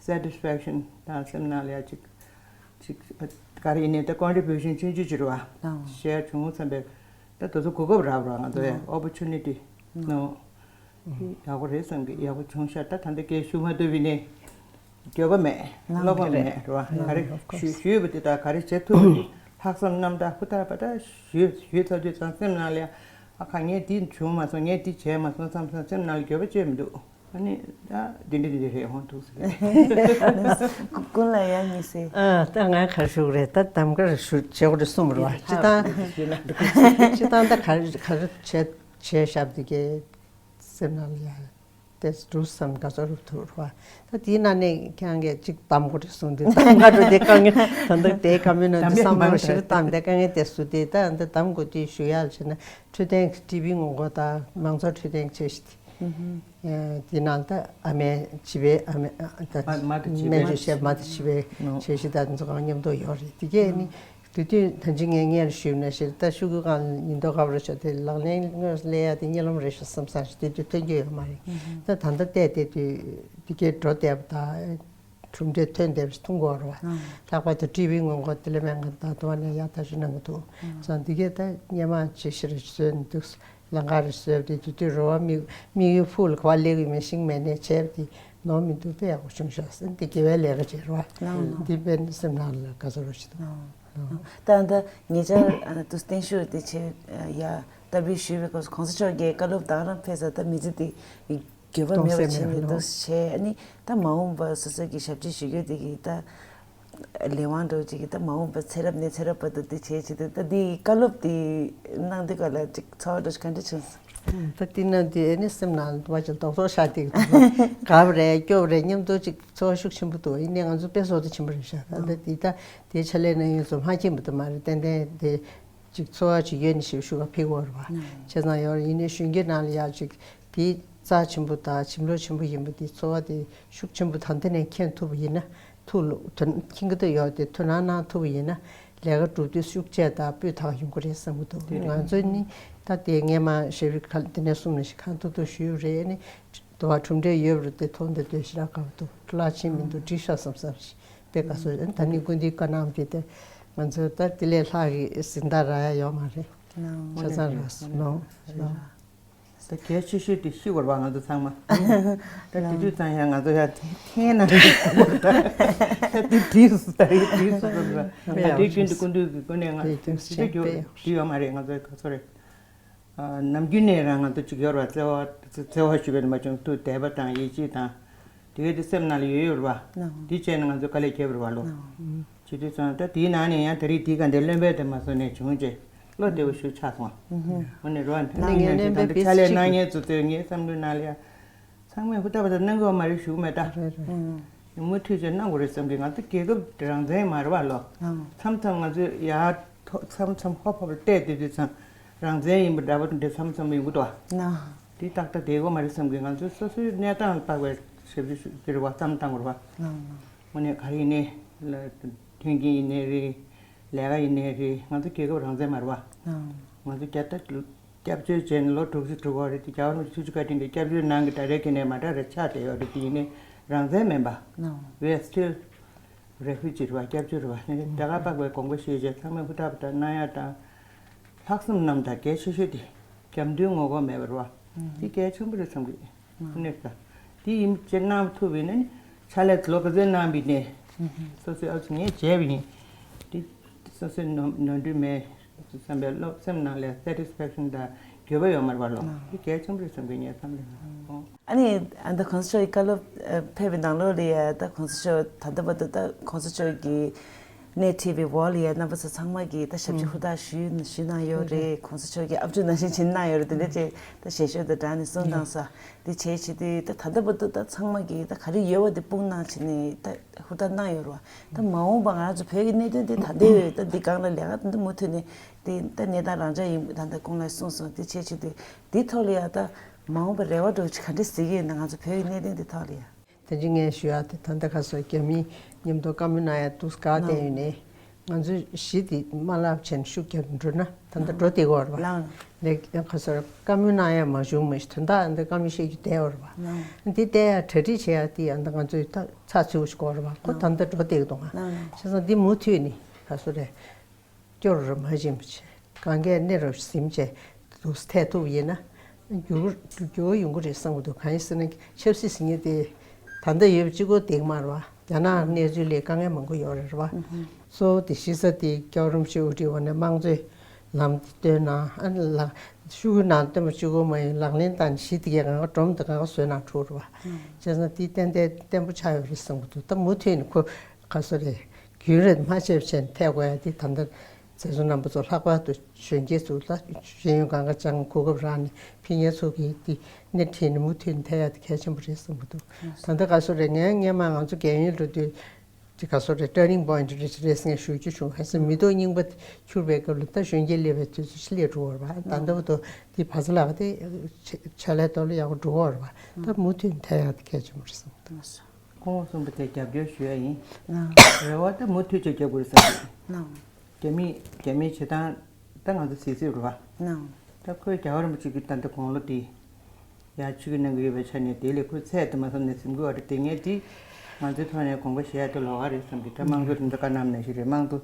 སེ་ཊི་སི་ཕེག་ཤན་དང་སེམས་ནང་ལ་ཡ་ཅིག་ཅིག་ག་རེ་ཡིན་ནའི་ད་ཀོན་ཊི་བུ་ཤན་ཆུང་ཆུང་ཅིག་རེད་བ། ཞེ་བྱུང་བསམ་པའི་ད་དེ་ཚོ་གོ་སྐབས་རག་རོགས་ང་ཚོ་ཡ་ཨོ་པོ་ཆུ་ནི་ཊི་ནོ། ཡག་པོ་རེད་བསམ་གི། ཡག་པོ་བྱུང་ཤག་ད་ད་ལྟ་སྐད་ཞུ་མ་ཐུབ་པ་ཡིན་ནའི་འགྱོད་པ་མེད། བློ་ཕམ་མེད་རེད་བ། ག་རེ་ཞུ་ཞུས་པ་དེ་དག་ག་རེ་བྱེད་ཐུབ་པ་དེ་ལྷག་བསམ་རྣམ་དག་ཧུར་ཐག་པ་ད་ཞུས་ཞུས་ཚར་དུས་ཙང་སེམས་ནང་ལ་ཡ་ཨ་ཁ་ངས་འདི་བྱུང་མ་སོང་། ངས་འདི་བྱས་མ་སོང་བསམ་སོང་སེམས་ནང་ལ་འགྱོད་པ་བཅོས་མི་འདུག་ཨ་ནི་ད་འདི་འདྲ་འདི་འདྲ་རེད་འོང་ཐུག་ཟེར། ཀུན་ལ་ཡང་ཉི་ཟེར། ཨ་ད་ང་ག་རེ་ཞུ་གི་རེད། ད་གདམ་ག་རེ་ཞུ་བྱེད་དགོས་རེད་གསུངས་པ་རེད་བ། སྤྱི་བཏང་སྤྱི་བཏང་ད་ག་རེ་ག་རེ་བྱས་བྱས་བཞག་པ་དེ་གའི་སེམས་ནང་ལ་ཡ་དེ་འདུག་བསམ་ག་ཚོད་རུབ་ཐུབ་རེད་བ། ད་དེའི་ནང་ནས་ཁྱེད་རང་གིས་གཅིག་གདམ་དགོས་རེད་གསུངས་དུས་གདམ་ག་འགྲོ་དེ་དཀའ་ངལ་ད་ལྟ་དེའི་བཀའ་མོལ་ནང་དུ་བསམ་བློ་ཞིག་བཏང་དེ་དཀའ་ངལ་དེ་སུ་དེ་ད་འདི་གདམ་དགོས་དུས་ཞུ་ཡག་བྱས་ན་འཕྲོད་བསྟེན་ཊི་བི་སྔོན་འགོག་དང་མང་ཚོགས་འཕྲོད་བསྟེན་བཅས་ཤིག་དེ། དེ་ནང་ད་ཨ་མའི་བྱིས་པའི་ཨ་མའི་ཨ་ད་མ་མ་དང་བྱིས་པའི་སྨན་བཅོས་བྱས་མ་དང་བྱིས་པའི་ནོ། བྱས་ཤིག་ད་འཛུགས་ཁང་མཉམ་དུ་ཡོད་རེད། དེ་གས་ནི་དུས་དུས་ད་ཅི་ངས་སྔོན་ཞུས་ནང་བཞིན་ད་ཤོག་གུ་སྒང་ཉིན་ཐོ་སྐབས་རེ་ཤོག་དེ་ལག་ལེན་དངོས་སུ་ལས་ཡ་དེ་གཉིད་ལམ་རེ་ཤོག་བསམ་བསམ་ཞིག་དེ་དུས་ཐོན་རྒྱུ་ཡོད་མ་རེད། ད་ད་ལྟ་བལྟས་དེ་དུས་དེ་གས་འགྲོ་བསྡད་པ་དང་། གྲུབ་འབྲས་ཐོན་བསྡད་པ་ཞིག་མཐོང་གི་ཡོད་རེད་བ། ལྷག་པར་དུ་ཊི་བི་སྔོན་འགོག་དེ་ལས་སྨན་ཁང་དང་དུ་བ་ནས་ཡག་ཐག་ཆོད་གནང་གི་འདུག་ཙང་། འདི་གས་ད་སྔོན་མ་ཅིག་ཤི་རེ་བཟོས་ནས་འདུག་ལམ་ཁ་རེ་བཟོས་ཏེ་དེ་དུས་རེ་བ་དམིགས་དམིགས་ཡུལ་ཕུགས་ལ་ག་པར་སླེབས་ཀྱི་མེད་ཤིང་མེད་ནས་བྱས་པ་དེ་ནོར་མི་འདུག་དཔེ་ཡག་པོ་བྱུང་ཤག་ཟེར་འདི་དགེ་བའི་ལས་ཀ་བྱེད་རེད་བ། འདི་དཔེ་ནི་སེམས་ནང་ལ་དགའ་ཚོར་ཞིག་འདུག་ད་ད་ཉེ་ཆར་ཨ་ནི་དུ་བརྟན་བཞུགས་དེ་ཆེ་ཡ་ལྟ་བུའི་ཞུས་པའི་སྐབས་སུ་གོང་ས་མཆོག་གིས་བཀའ་སློབ་དང་རང་ཕེབས་ས་ད་མི་ཚེ་དེ་འགྱོད་པ་མེད་པ་བྱས་ནས་འདུག་བྱས། ཨ་ནི་ད་མ་འོངས་པ་སོ་སོ་གི་ཞབས་ཕྱི་ཞུ་རྒྱུ་དེ་གི་ད་ལས་དབང་འདྲ་བོ་ཅིག་གི་ད་མ་འོངས་པ་ཚེ་རབས་ནས་ཚེ་རབས་བར་དུ་དེ་བྱས་བྱས་ཏེ་ད་འདི་བཀའ་སློབ་དེ་གནང་དུས་ག་ལ་ཅིག་ཚོར་བ་འདྲ་ཞིག་ག་འདྲ་བྱུང་སོང་། ད་འདི་ན་འདི་ཨ་ནི་སེམས་ནང་བ་ཅིག་རྡོག་རྡོག་ཤར་ཏེ་གི་འདུག་དགའ་བ་རེད་སྐྱོ་བ་རེད་མཉམ་དུ་ཅིག་ཚོར་བ་ཤུགས་ཆེན་པོ་འདུག་ཡིན་ནའི་ང་ཚོ་དཔེ་བཟོ་ད་ཆེན་པོ་རེད་ཤག་ད་ལྟ་འདི་ད་དེའི་ཕྱག་ལས་གནང་ཡུལ་ཚོ་མ་སྐྱེས་པ་དུ་མ་རེད། ཏན་ཏན་དེ་ཅིག་ཚོར་བ་ཅིག་ཡོད་ནི་ཞིག་ཤུགས་ཕིག་བོར་བ་བྱས་ཙང་ཡོད་རེད། ཡིན་ནའི་གཞོན་སྐྱེས་ནང་ལ་ཡག་ཅིག་དེ་རྩ་ཆེན་པོ་དང་བྱིན་རླབས་ཆེན་པོ་ཡིན་པ་དེ་ཚོར་བ་དེ་ཤུགས་ཆེན་པོ་ད་ལྟ་ནས་མཁྱེན་ཐུབ་པ་ཡིན་ན་ཐུགས་ལ་དོན་མཁྱེན་གྱི་དུ་ཡོད་དེ་དོ་སྣང་གནང་ཐུབ་པ་ཡིན་ན་ལས་ཀ་སྒྲུབ་དུས་ཤུགས་ཆེ་དང་སྤུས་དག་ཡོང་གི་རེད་བསམ་གྱི་འདུག་ང་ཚོ་ནི་ད་དེ་སྔས་མ་ཞབས་ཕྱི་ཁ་དེ་ནས་གསུམ་ནས་ཤིག་ཁ་ཐུག་ཐུག་ཞུས་རེད་ནི། དུ་བ་གྲུབ་འབྲས་ཡོད་རུ་དེ་མཐོང་དེ་དོད་ཞི་རག་དགའ་བ་འདུག་བླ་ཆེན་མི་འདུག་འགྲིག་ཤག་བསམ་བསམ་ཞིག་དཔེ་དགའ་སོ། ཨ་ནི་ད་ནི་ཀུན་འདུས་བཀའ་གནང་དེ་དེ་ང་ཚོ་ད་དེ་ལས་ལྷག་གི་གཟེངས་རྟགས་རག་ཡ་ཡོད་མ་རེད། ཆ་ཚང་རག་སོང་ནོ། ད་གལ་ཆེ་ཤོས་དེ་ཤི་བར་བ་ང་ཚོ་ཚང་མ། ད་དེ་དུས་ཙང་ཡང་ང་ཚོ་ཡང་འཐེན་ན་ད་དེ་དུས་སུ་ད་རེས་དུས་སུ་ད་དུས་རྒྱུན་དུ་ཀུན་འདུས་ཀྱི་ཀུན་ནས་ང་ཚོ་དེ་རྒྱུ་དེ་ཡོད་མ་རེད། ང་ཚོའི་ག་ཚོད་རེད། ནམ་རྒྱུན་ནས་རང་ང་ཚོ་གཅིག་ཡོད་ར་བརྩེ་བ་བརྩེ་བ་ཞུ་བའི་མ་བྱུང་དུ་དད་པ་དང་ཡིད་ཆེས་དང་དེ་གའི་དེ་སེམས་ནང་ལ་ཡོད་ཡོད་ར་བ། དེ་བྱས་ནས་ང་ཚོ་དཀའ་ལས་བརྒྱབ་ར་བ་ལོ། བྱེད་དུས་ཙང་ད་དེའི་ནང་ནས་ཡང་ད་རེས་དེའི་ག་འདྲའི་བློན་པའི་དེ་མ་སོང་ནས་བྱུང་རྗེས་བློ་བདེ་བོ་ཞུ་ཆགས་སོང་། འོ་ནས་རོ་ཨན་ད་ནང་ནས་ནས་ད་ལྟ་ཕྱག་ལས་གནང་མཁན་ཚོ་ཚོས་ངའི་བསམ་བློའི་ནང་ལ་ཡང་ཚང་མས་ཧུར་ཐག་པ་ད་གནང་དགོས་མ་རེད་ཞུ་གི་མེད་ད། མུ་མཐུད་ཅིག་གནང་དགོས་རེད་བསམ་གི་ང་ཚོ་རྒྱལ་ཁབ་རང་བཙན་མ་རེད་བ་ལོ། མཚམས་མཚམས་ང་ཚོས་ཡར་ཐོག་མཚམས་མཚམས་ཧོབ་ཧོབ་བལྟས་དུས་དུས་ཙང་རང་བཙན་ཡིན་པ་འདྲ་པོ་འདྲ་མཚམས་མཚམས་ཡོང་གི་འདུག་བ། དེ་ཏག་ཏག་བསྡད་དགོས་མ་རེད་བསམ་གི་ང་ཚོས་སོ་སོའི་གནས་སྟངས་ལ་དཔག་པའི་ཞབས་ཞུ་ཞུ་གི་རེད་བ་བསམ་བཏང་དགོས་རེད་བ། དངོས་གནས་ག་རེ་ཡིན་ནའི་མཐུན་རྐྱེན་ཡིན་ནའི་རེད། ལས་ཀ་ཡིན་ནའི་རེད། ང་ཚོ་རྒྱལ་ཁབ་རང་བཙན་མ་རེད་བ། ང་ཚོ་རྒྱ་ད་སྐྱབས་བཅོལ་བྱས་ནས་ལོ་དྲུག་ཅུ་དྲུག་པ་རེད་དེ་རྒྱ་གར་མི་ཆུ་ཆུ་བཀའ་དྲིན་གྱིས་སྐྱབས་བཅོལ་ནང་གི་ད་རེས་ཀྱི་ནས་མ་གྲ་རེ་ཆགས་བསྡད་ཡོད་རེད་དེ་ཡིན་ནའི་རང་བཙན་མིན་པ། We are still refugee རེད་བ་སྐྱབས་བཅོལ་རེད་བ་ནི་ད་ག་པག་པའི་དགོངས་པ་བཞེས་བྱས་ཚང་མས་ཧུར་ཐག་ད་གནང་ཡ་དང་། ལྷག་བསམ་རྣམ་དག་གལ་ཆེ་ཤོས་དེ་རྒྱབ་མདུན་ངོ་རྒོལ་མེད་པ་རེད་བ། དེ་གལ་ཆེན་པོ་རེད་བསམ་གི། ནས་ད། དེ་ཡིན་ཅེས་གནང་ཐུབ་པ་ཡིན་ན་ནི་ཕྱག་ལས་ལོ་ག་ཚོད་གནང་བ་ཡིན་ནའི། སོ་སོའི་ཨ་ཚོ་ངས་བྱས་པ་ཡིན། དེ་སོ་སོའི་ནོར་ནོར་འཁྲུལ་མེད་བསམ་པའི་བློ་སེམས་ནང་ལ་satisfaction དང་འགྱོད་པ་ཡོད་མ་རེད་བ་ལོ། དེ་གལ་ཆེན་པོ་རེད་བསམ་གི་ངས་བསམ་ལས་མ་སོང་། ཨ་ནི་ཨ་ད་གོང་ས་མཆོག་གི་བཀའ་སློབ་ཕེབས་པའི་ནང་ལོགས་ལ་ཡ་ད་གོང་ས་མཆོག་ད་ལྟ་བར་དུ་ད་གོང་ས་མཆོག་གི་གནས་ཁྲིད་པའི་འོག་ལ་ཡ་རྣམ་པ་ཚོ་ཚང་མ་གིས་ད་ཞབས་ཕྱི་ཧུར་ཐག་ཞུས་ཞུས་གནང་ཡོད་རེད། གོང་ས་མཆོག་གིས་ཨབ་ཅོག་ནང་བཞིན་བྱེད་གནང་ཡོད་རེད། དེ་འདྲ་བྱས་ད་ཞལ་ཤོག་དང་སྦྲགས་ནས་གསུང་གནང་ས་དེ་བྱས་བྱས་ཏེ་ད་ད་ལྟ་བར་དུ་ད་ཚང་མ་གིས་ད་ག་རེ་ཡོད་པ་དེ་སྤུངས་གནང་བྱས་ནས་ད་ཧུར་ཐག་གནང་ཡོད་རེད་བ། ད་མ་འོངས་པ་ང་རང་ཚོ་བོད་ཀྱི་གནད་དོན་དེ་ད་ལྟའི་ད་འདི་སྒང་ལ་ལས་ཀ་ད་མུ་མཐུད་ནས་དེ་ད་གནས་སྟངས་རང་འཇགས་ཡིན་ད་ད་ཁོང་ལ་གསུངས་སོང་། དེ་བྱས་བྱས་ཏེ་འདི་ཐོག་ལ་ཡ་ད་མ་འོངས་པ་རེ་བ་འདྲ་བོ་ཅིག་ག་འདྲ་གཟིགས་ཀྱི་ཡོད་ན་ང་ཚོ་བོད་ཀྱི་གནད་དོན་འདི་ཐོག་ལ་ཡ། དེ་འདྲ་ངས་ཞུ་ཡག་དེ་ད་ལྟ་ཁ་སང་རྒྱ་མི་མཉམ་དུ་བཀའ་མོལ་གནང་ཡག་འདུག་ག་བསྡད་ཡོད་ནས་ང་ཚོས་གཞི་དེ་མ་བརླག་བྱས་ནས་ཤུགས་རྒྱབ་འགྲོ་ན་ད་ལྟ་འགྲོ་བདེ་གི་ཡོད་རེད་བ། ལགས། ལས་ཁ་སང་བཀའ་མོལ་གནང་ཡག་མ་བྱུང་མ་གཞི་དོན་དག་ཨ་འདི་བཀའ་མོལ་བཤད་རྒྱུ་བསྡད་ཡོད་རེད་བ། ལགས། འདི་བལྟས་ཡག་གྲ་སྒྲིག་བྱེད་ཡག་དེ་ཨ་འདི་ང་ཚོས་ད་ཚགས་ཚུད་པོ་ཞིག་དགོས་རེད་བ། ཁོ་ད་ལྟ་འགྲོ་བདེ་གི་འདུག་ང་། ལགས། བྱས་ཙང་འདི་མུ་མཐུད་ནས་ཁ་སང་རེད། སྐྱོ་རུ་མ་ཕྱིན་པ་བྱས། གང་གས་གནས་རུ་ཟིན་བྱས་འདུག་ཐད་ཐུབ་ཡིན་ན་འགྱུར་འགྱུར་བ་ཡོང་གི་རེད་བསམ་གྱི་འདུག་གང་ཡིན་ཟེར་ན་ཆབ་སྲིད་ཟེར་མཁན་དེ་ད་ལྟ་ཡོད་པ་གཅིག་པོ་བསྡད་ཀྱི་མ་རེད་བ། རྒྱ་ནག་གནས་ཚུལ་ལས་དཀའ་ངལ་མང་པོ་ཡོད་རེད་བ། གཙོ་བོ་དེ་གཞི་རྩ་དེ་སྐྱབས་རིན་པོ་ཆེ་དབུ་ཁྲིད་འོག་ནས་དམངས་གཙོའི་ལམ་དེ་སྟོན་གནང་ཨ་ནི་ལ་ཤོག་གུ་ནང་སྟོན་པ་གཅིག་པོ་མ་ཡིན་ལག་ལེན་བསྟར་ནས་གཞི་དེ་གའི་གང་ག་སྒྲོམ་དེ་གང་ག་བཟོས་གནང་འགྲོ་རེད་བ། བྱས་ཙང་དེ་ཏན་ཏན་བརྟན་པོ་ཆགས་ཡོད་རེད་བསམ་གྱི་འདུག་ད་མུ་མཐུད་ནས་ཁོ་ག་ཚོད་རེད། རྒྱུན་རིང་མ་བྱས་པ་བྱས་ནས་ཐད་དགོས་ཡ་དེ་ད་ལྟ་མཛད་གཙོ་རྣམ་པ་ཚོ་ལྷག་པར་དུ་གཞོན་སྐྱེས་ཚོ་ལ་ཤེས་ཡོན་སྒང་ག་སྦྱང་གོ་སྐབས་རག་ནས་ཕན་ཡོན་ཚོ་གི་དེ་སྣེ་ཁྲིད་ནས་མུ་མཐུད་ནས་ཐད་ཡ་དེ་གལ་ཆེན་པོ་རེད་བསམ་གྱི་འདུག་ད་ལྟ་ག་ཚོད་རེད་ངས་སྔས་མ་ང་ཚོ་རྒས་ཡོལ་འགྲོ་དུས་དེ་ག་ཚོད་རེད་turning point རེད་རེད་ཟེར་ངས་ཞུ་རྒྱུ་བྱུང་། ག་ཚོད་མི་ཐོག་རྙིང་པ་འཁྱུར་བའི་སྐབས་ལ་ད་གཞོན་སྐྱེས་སླེབས་པའི་དུས་ཚོད་ཅིག་སླེབས་འགྲོ་བ་རེད་བ། ད་ལྟ་བར་དུ་དེ་བ་ཚ་ལག་དེ་ཕྱག་ལས་ཐོག་ལ་ཡག་པོ་འགྲོ་བ་རེད་བ། ད་མུ་མཐུད་ནས་ཐད་ཡ་དེ་གལ་ཆེན་པོ་རེད་བསམ་གྱི་འདུག་སྐུ་ངོ་གསུངས་པ་དེ་རྒྱབ་སྐྱོར་ཞུ་ཡ་ཡིན། རེ་བ་ད་མུ་མཐུད་ཅིག་རྒྱབ་དགོས་རེད་བསམ་གྱི། རྒྱ་མི་རྒྱ་མིའི་བྱེད་སྟངས་ད་ང་ཚོ་གཟིགས་གཟིགས་རེད་བ། ད་ཁོས་རྒྱལ་བ་རིན་པོ་ཆེ་གི་ད་ལྟ་དགུང་ལོ་དེ་ཡར་ཆུ་གི་གནང་གི་ཡོད་པའི་ཆ་ནས་དེ་ལས་ཁོའི་ཚད་དུ་མ་སོང་ནས་ཟིན་དགོས་བ་རེད་དེ། ངས་དེ་ང་ཚོའི་ཐོག་ནས་དགོངས་པ་བཞེས་ཡ་དེ་ལོགས་ཀ་རེད་བསམ་གྱི། ད་དམངས་གཙོ་དེ་འདྲ་བཀའ་གནང་ནང་བཞིན་རེད། དམངས་གཙོ་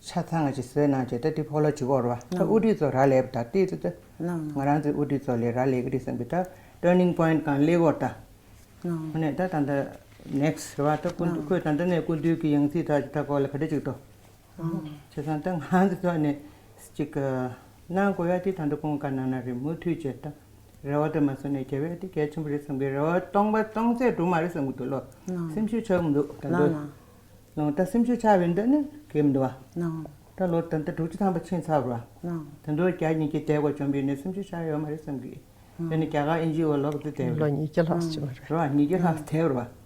ཆ་ཚང་ང་ཅིག་བཟོས་གནང་བྱས་ད་དེ་ཕོག་ལ་བྱེད་དགོས་རེད་བ། ད་དབུ་ཁྲིད་ཚོ་རག་ལས་པ་ད་དེ་ད་ང་རང་ཚོའི་དབུ་ཁྲིད་ཚོ་ལས་རག་ལས་ཀྱི་རེད་བསམ་གྱི། ད་turning point གང་སླེབས་ཀྱི་ཡོད་རེད་ད། ཨ་ནི་ད་ད་ལྟ་next རེད་བ། ད་སྐུ་མདུན་ཁོས་ད་ལྟ་ནས་སྐུ་མདུན་གྱི་ཡང་སྲིད་ད་ད་སྐོར་ལ་ག་འདྲ་ཅིག་འདུག་བྱས་ཙང་ད་ང་ཚོ་ཐོག་ནས་ཅིག་གནང་དགོས་ཡ་དེ་ད་ལྟ་ཁོང་བཀའ་གནང་ན་རེད། མུ་མཐུད་བྱས་ད་རེ་བ་དེ་མ་བཟོ་ནས་རྒྱབ་ཡ་དེ་གལ་ཆེན་པོ་རེད་བསམ་གི། རེ་བ་སྟོང་པ་སྟོང་ཚད་འགྲོ་མ་རེད་བསམ་གི་འདུག་ལོ། སེམས་ཤུགས་ཆག་གི་མི་འདུག་ད་ལོ། ལོ་ད་སེམས་ཤུགས་ཆག་པའི་འདི་ནི་གལ་མི་འདུག་བ། ད་ལོ་ད་ལྟ་དྲུག་ཅུ་ཐམ་པ་ཕྱིན་ཚར་བ། ད་ལོ་བརྒྱ་ཉིས་བརྒྱ་དེ་གོ་བཅོམ་པའི་ནི་སེམས་ཤུགས་ཆག་ཡོད་མ་རེད་བསམ་གི། དེ་ནི་རྒྱ་གར་ཨེན་ཇི་ཨོ་ལོག་ཏུ་བསྡད་ལོ་ཉིས་བརྒྱ་ལྷག་ཅིག་མ་རེད། རེད་བ། ཉིས་བརྒྱ་ལྷག་བསྡད་རེད་བ།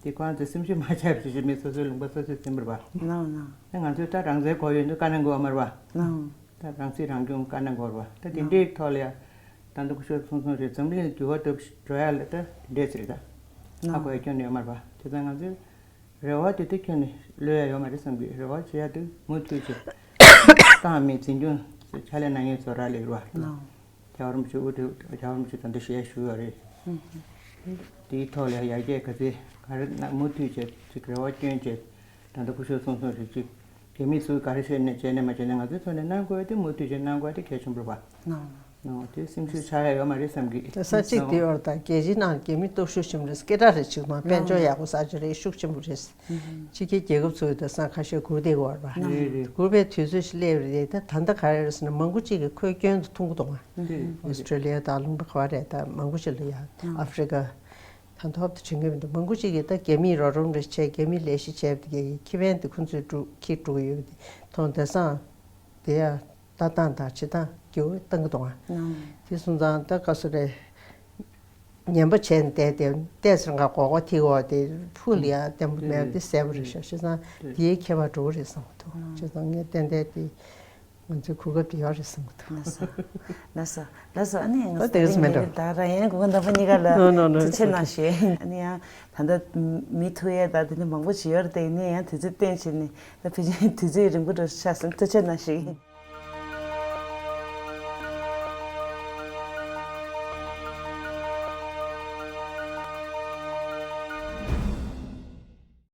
དེ་ཁོང་ཚོས་སེམས་ཤུགས་མ་ཆག་པ་ཞིག་མི་སོ་སོའི་ལུང་པ་སོ་སོས་འཛིན་པ་རེད་བ། ནང་ནང་། ད་ང་ཚོས་ད་རང་བཙན་དགོས་ཡོད་འདུག་བཀའ་གནང་དགོས་བ་མ་རེད་བ། ནང་། ད་རང་སྲིད་རང་སྐྱོང་བཀའ་གནང་དགོས་རེད་བ། ད་དེ་འདྲའི་ཐོག་ལ་ཡ། ད་འདུག་ཤོག་སོང་སོང་རེད། འཛམ་གླིང་འགྱུར་བ་འགྲོ་འགྲོ་ཡ་ལ་ད་དེ་འདྲས་ཟེར་ད། ཧ་གོ་ཡ་ཁྱོན་ནས་ཡོད་མ་རེད་བ། དེ་ཙང་ང་ཚོས་རེ་བ་དེ་དེ་ཁྱོན་ནས་བློ་ཡ་ཡོད་མ་རེད་བསམ་གི། རེ་བ་བྱེད་ཡ་དེ་མུ་མཐུད་བྱེད། ཏང་མི་འཛིན་སྐྱོང་ཕྱག་ལས་གནང་མཁན་ཚོ་རག་ལས་རེད་བ། ནང་། རྒྱལ་བ་རིན་པོ་ཆེ་དབུ་ཁྲིད། རྒྱལ་བ་རིན་པོ་ཆེ་ད་ལྟ་ཞལ་བཞུགས་ཡོད་རེད། དེའི་ཐོག་ལ་ཡར་རྒྱས་ག་ཚད་ག་རེ་གནང་མུ་མཐུད་བྱས་ཅིག་རེ་བ་བསྐྱོན་བྱས། ད་ལྟ་སྐུ་ཞབས་གསུང་སོང་རེད། ཅིག་རྒྱ་མི་ཚོས་ག་རེ་བཤད་ནས་བྱས་ནས་མ་བྱས་ནས་ང་ཚོའི་ཐོག་ནས་གནང་དགོས་དེ་མུ་མཐུད་བྱས་གནང་དགོས་དེ་གལ་ཆེན་པོ་རེད་པ། ནོ། ནོ་དེ་སེམས་ཤུགས་ཆག་ཡ་ཡོད་མ་རེད་བསམ་གི། ད་ས་གཅིག་དེ་ཡོད་རེད། ད་རྒྱལ་སྤྱིའི་ནང་རྒྱ་མི་སྟོབས་ཤུགས་ཆེན་པོ་རེད། སྐད་གྲགས་རེད། ཅིག་མ་དཔལ་འབྱོར་ཡག་པོ་ས་ཆ་རེད། ཤུགས་ཆེན་པོ་རེད། ཕྱི་རྒྱལ་རྒྱལ་ཁབ་ཚོའི་དེང་སང་ཁ་ཤས་སྒུག་བསྡད་ཡོད་རེད་པ། རེད་རེད། སྒུག་པའི་དུས་ཚོད་ཞིག་སླེབས་རེད། ད་ད་ལྟ་ག་རེ་རེད་ཟེར་ན་མང་པོ་ཅིག་གིས་ཁོའི་སྐྱོན་དུ་མཐོང་གི་འདུག་ཨ། རེད་རེད། ཨོ་སི་ཀྲོ་ལི་ཡ་དང་ལུང་པ་ག་བ་རེད། ད་མང་པོ་ཅིག་ལ་ཡ་ཨ་ཧྥི་རི་ཀ་ད་ཐོབ་ཏུ་བྱེད་མཁན་མི་འདུག་མང་པོ་ཅིག་གིས་ད་རྒྱ་མིས་རོགས་རམ་རེ་བྱས། རྒྱ་མིས་ལས་གཞི་བྱས་པ་དེ་གའི་ཁེ་ཕན་དེ་ཁོ་ཚོས་སྒྲུབ་ཁྱེར་འགྲོ་གི་ཡོད་པ་དེ་མཐོང་། དེང་སང་དེ་ཡ་ལྟ་སྟངས་དང་བྱེད་སྟངས་འགྱུར་བ་གཏོང་གི་འདུག་ཨ། དེ་སོང་ཙང་ད་ག་སོ་རེད། ངན་པ་བྱས་ནས་བསྡད་དེ་བལྟས་ཚེ་ང་མགོ་སྐོར་ཐིག་འོག་དེ་ཕུགས་ལ་ཡ་བརྟན་པོ་མེད་པ་དེ་གསལ་པོ་རེད་ཤག་བྱས་ཙང་དེའི་ཁྱད་པར་འགྲོ་གི་རེད་བསམ་གི་འདུག་བྱས་ཙང་ངས་ཏན་ཏན་དེ། ང་ཚོའི་གོ་སྐབས་དེ་ཡོད་རེད་བསམ་གི་འདུག་ལགས་སོ། ལགས་སོ། ལགས་སོ། ཨ་ནི་ང་ད་དེ་ག་སུ་མེད་འགྲོ། ད་རང་ཡན་གོ་ག་འདམ་པ་གཉིས་ཀ་ལ་ནོ་ནོ་ནོ། ཐུགས་རྗེ་གནང་ཞུ། ཨ་ནི་ཡང་ད་ལྟ་མི་ཐུག་ཡས་ད་དེ་ནི་མང་པོ་ཞིག་ཡོད་རེད་དེ། ཡིན་ནའི་ཡང་དུས་ཚོད་བཏོན་བྱས་ནས་ད་ཕལ་ཆེར་དུས་ཚོད་རིང་པོ་འགྲོ་ཤག་བསམ། ཐུགས་རྗེ་གནང་ཞུ།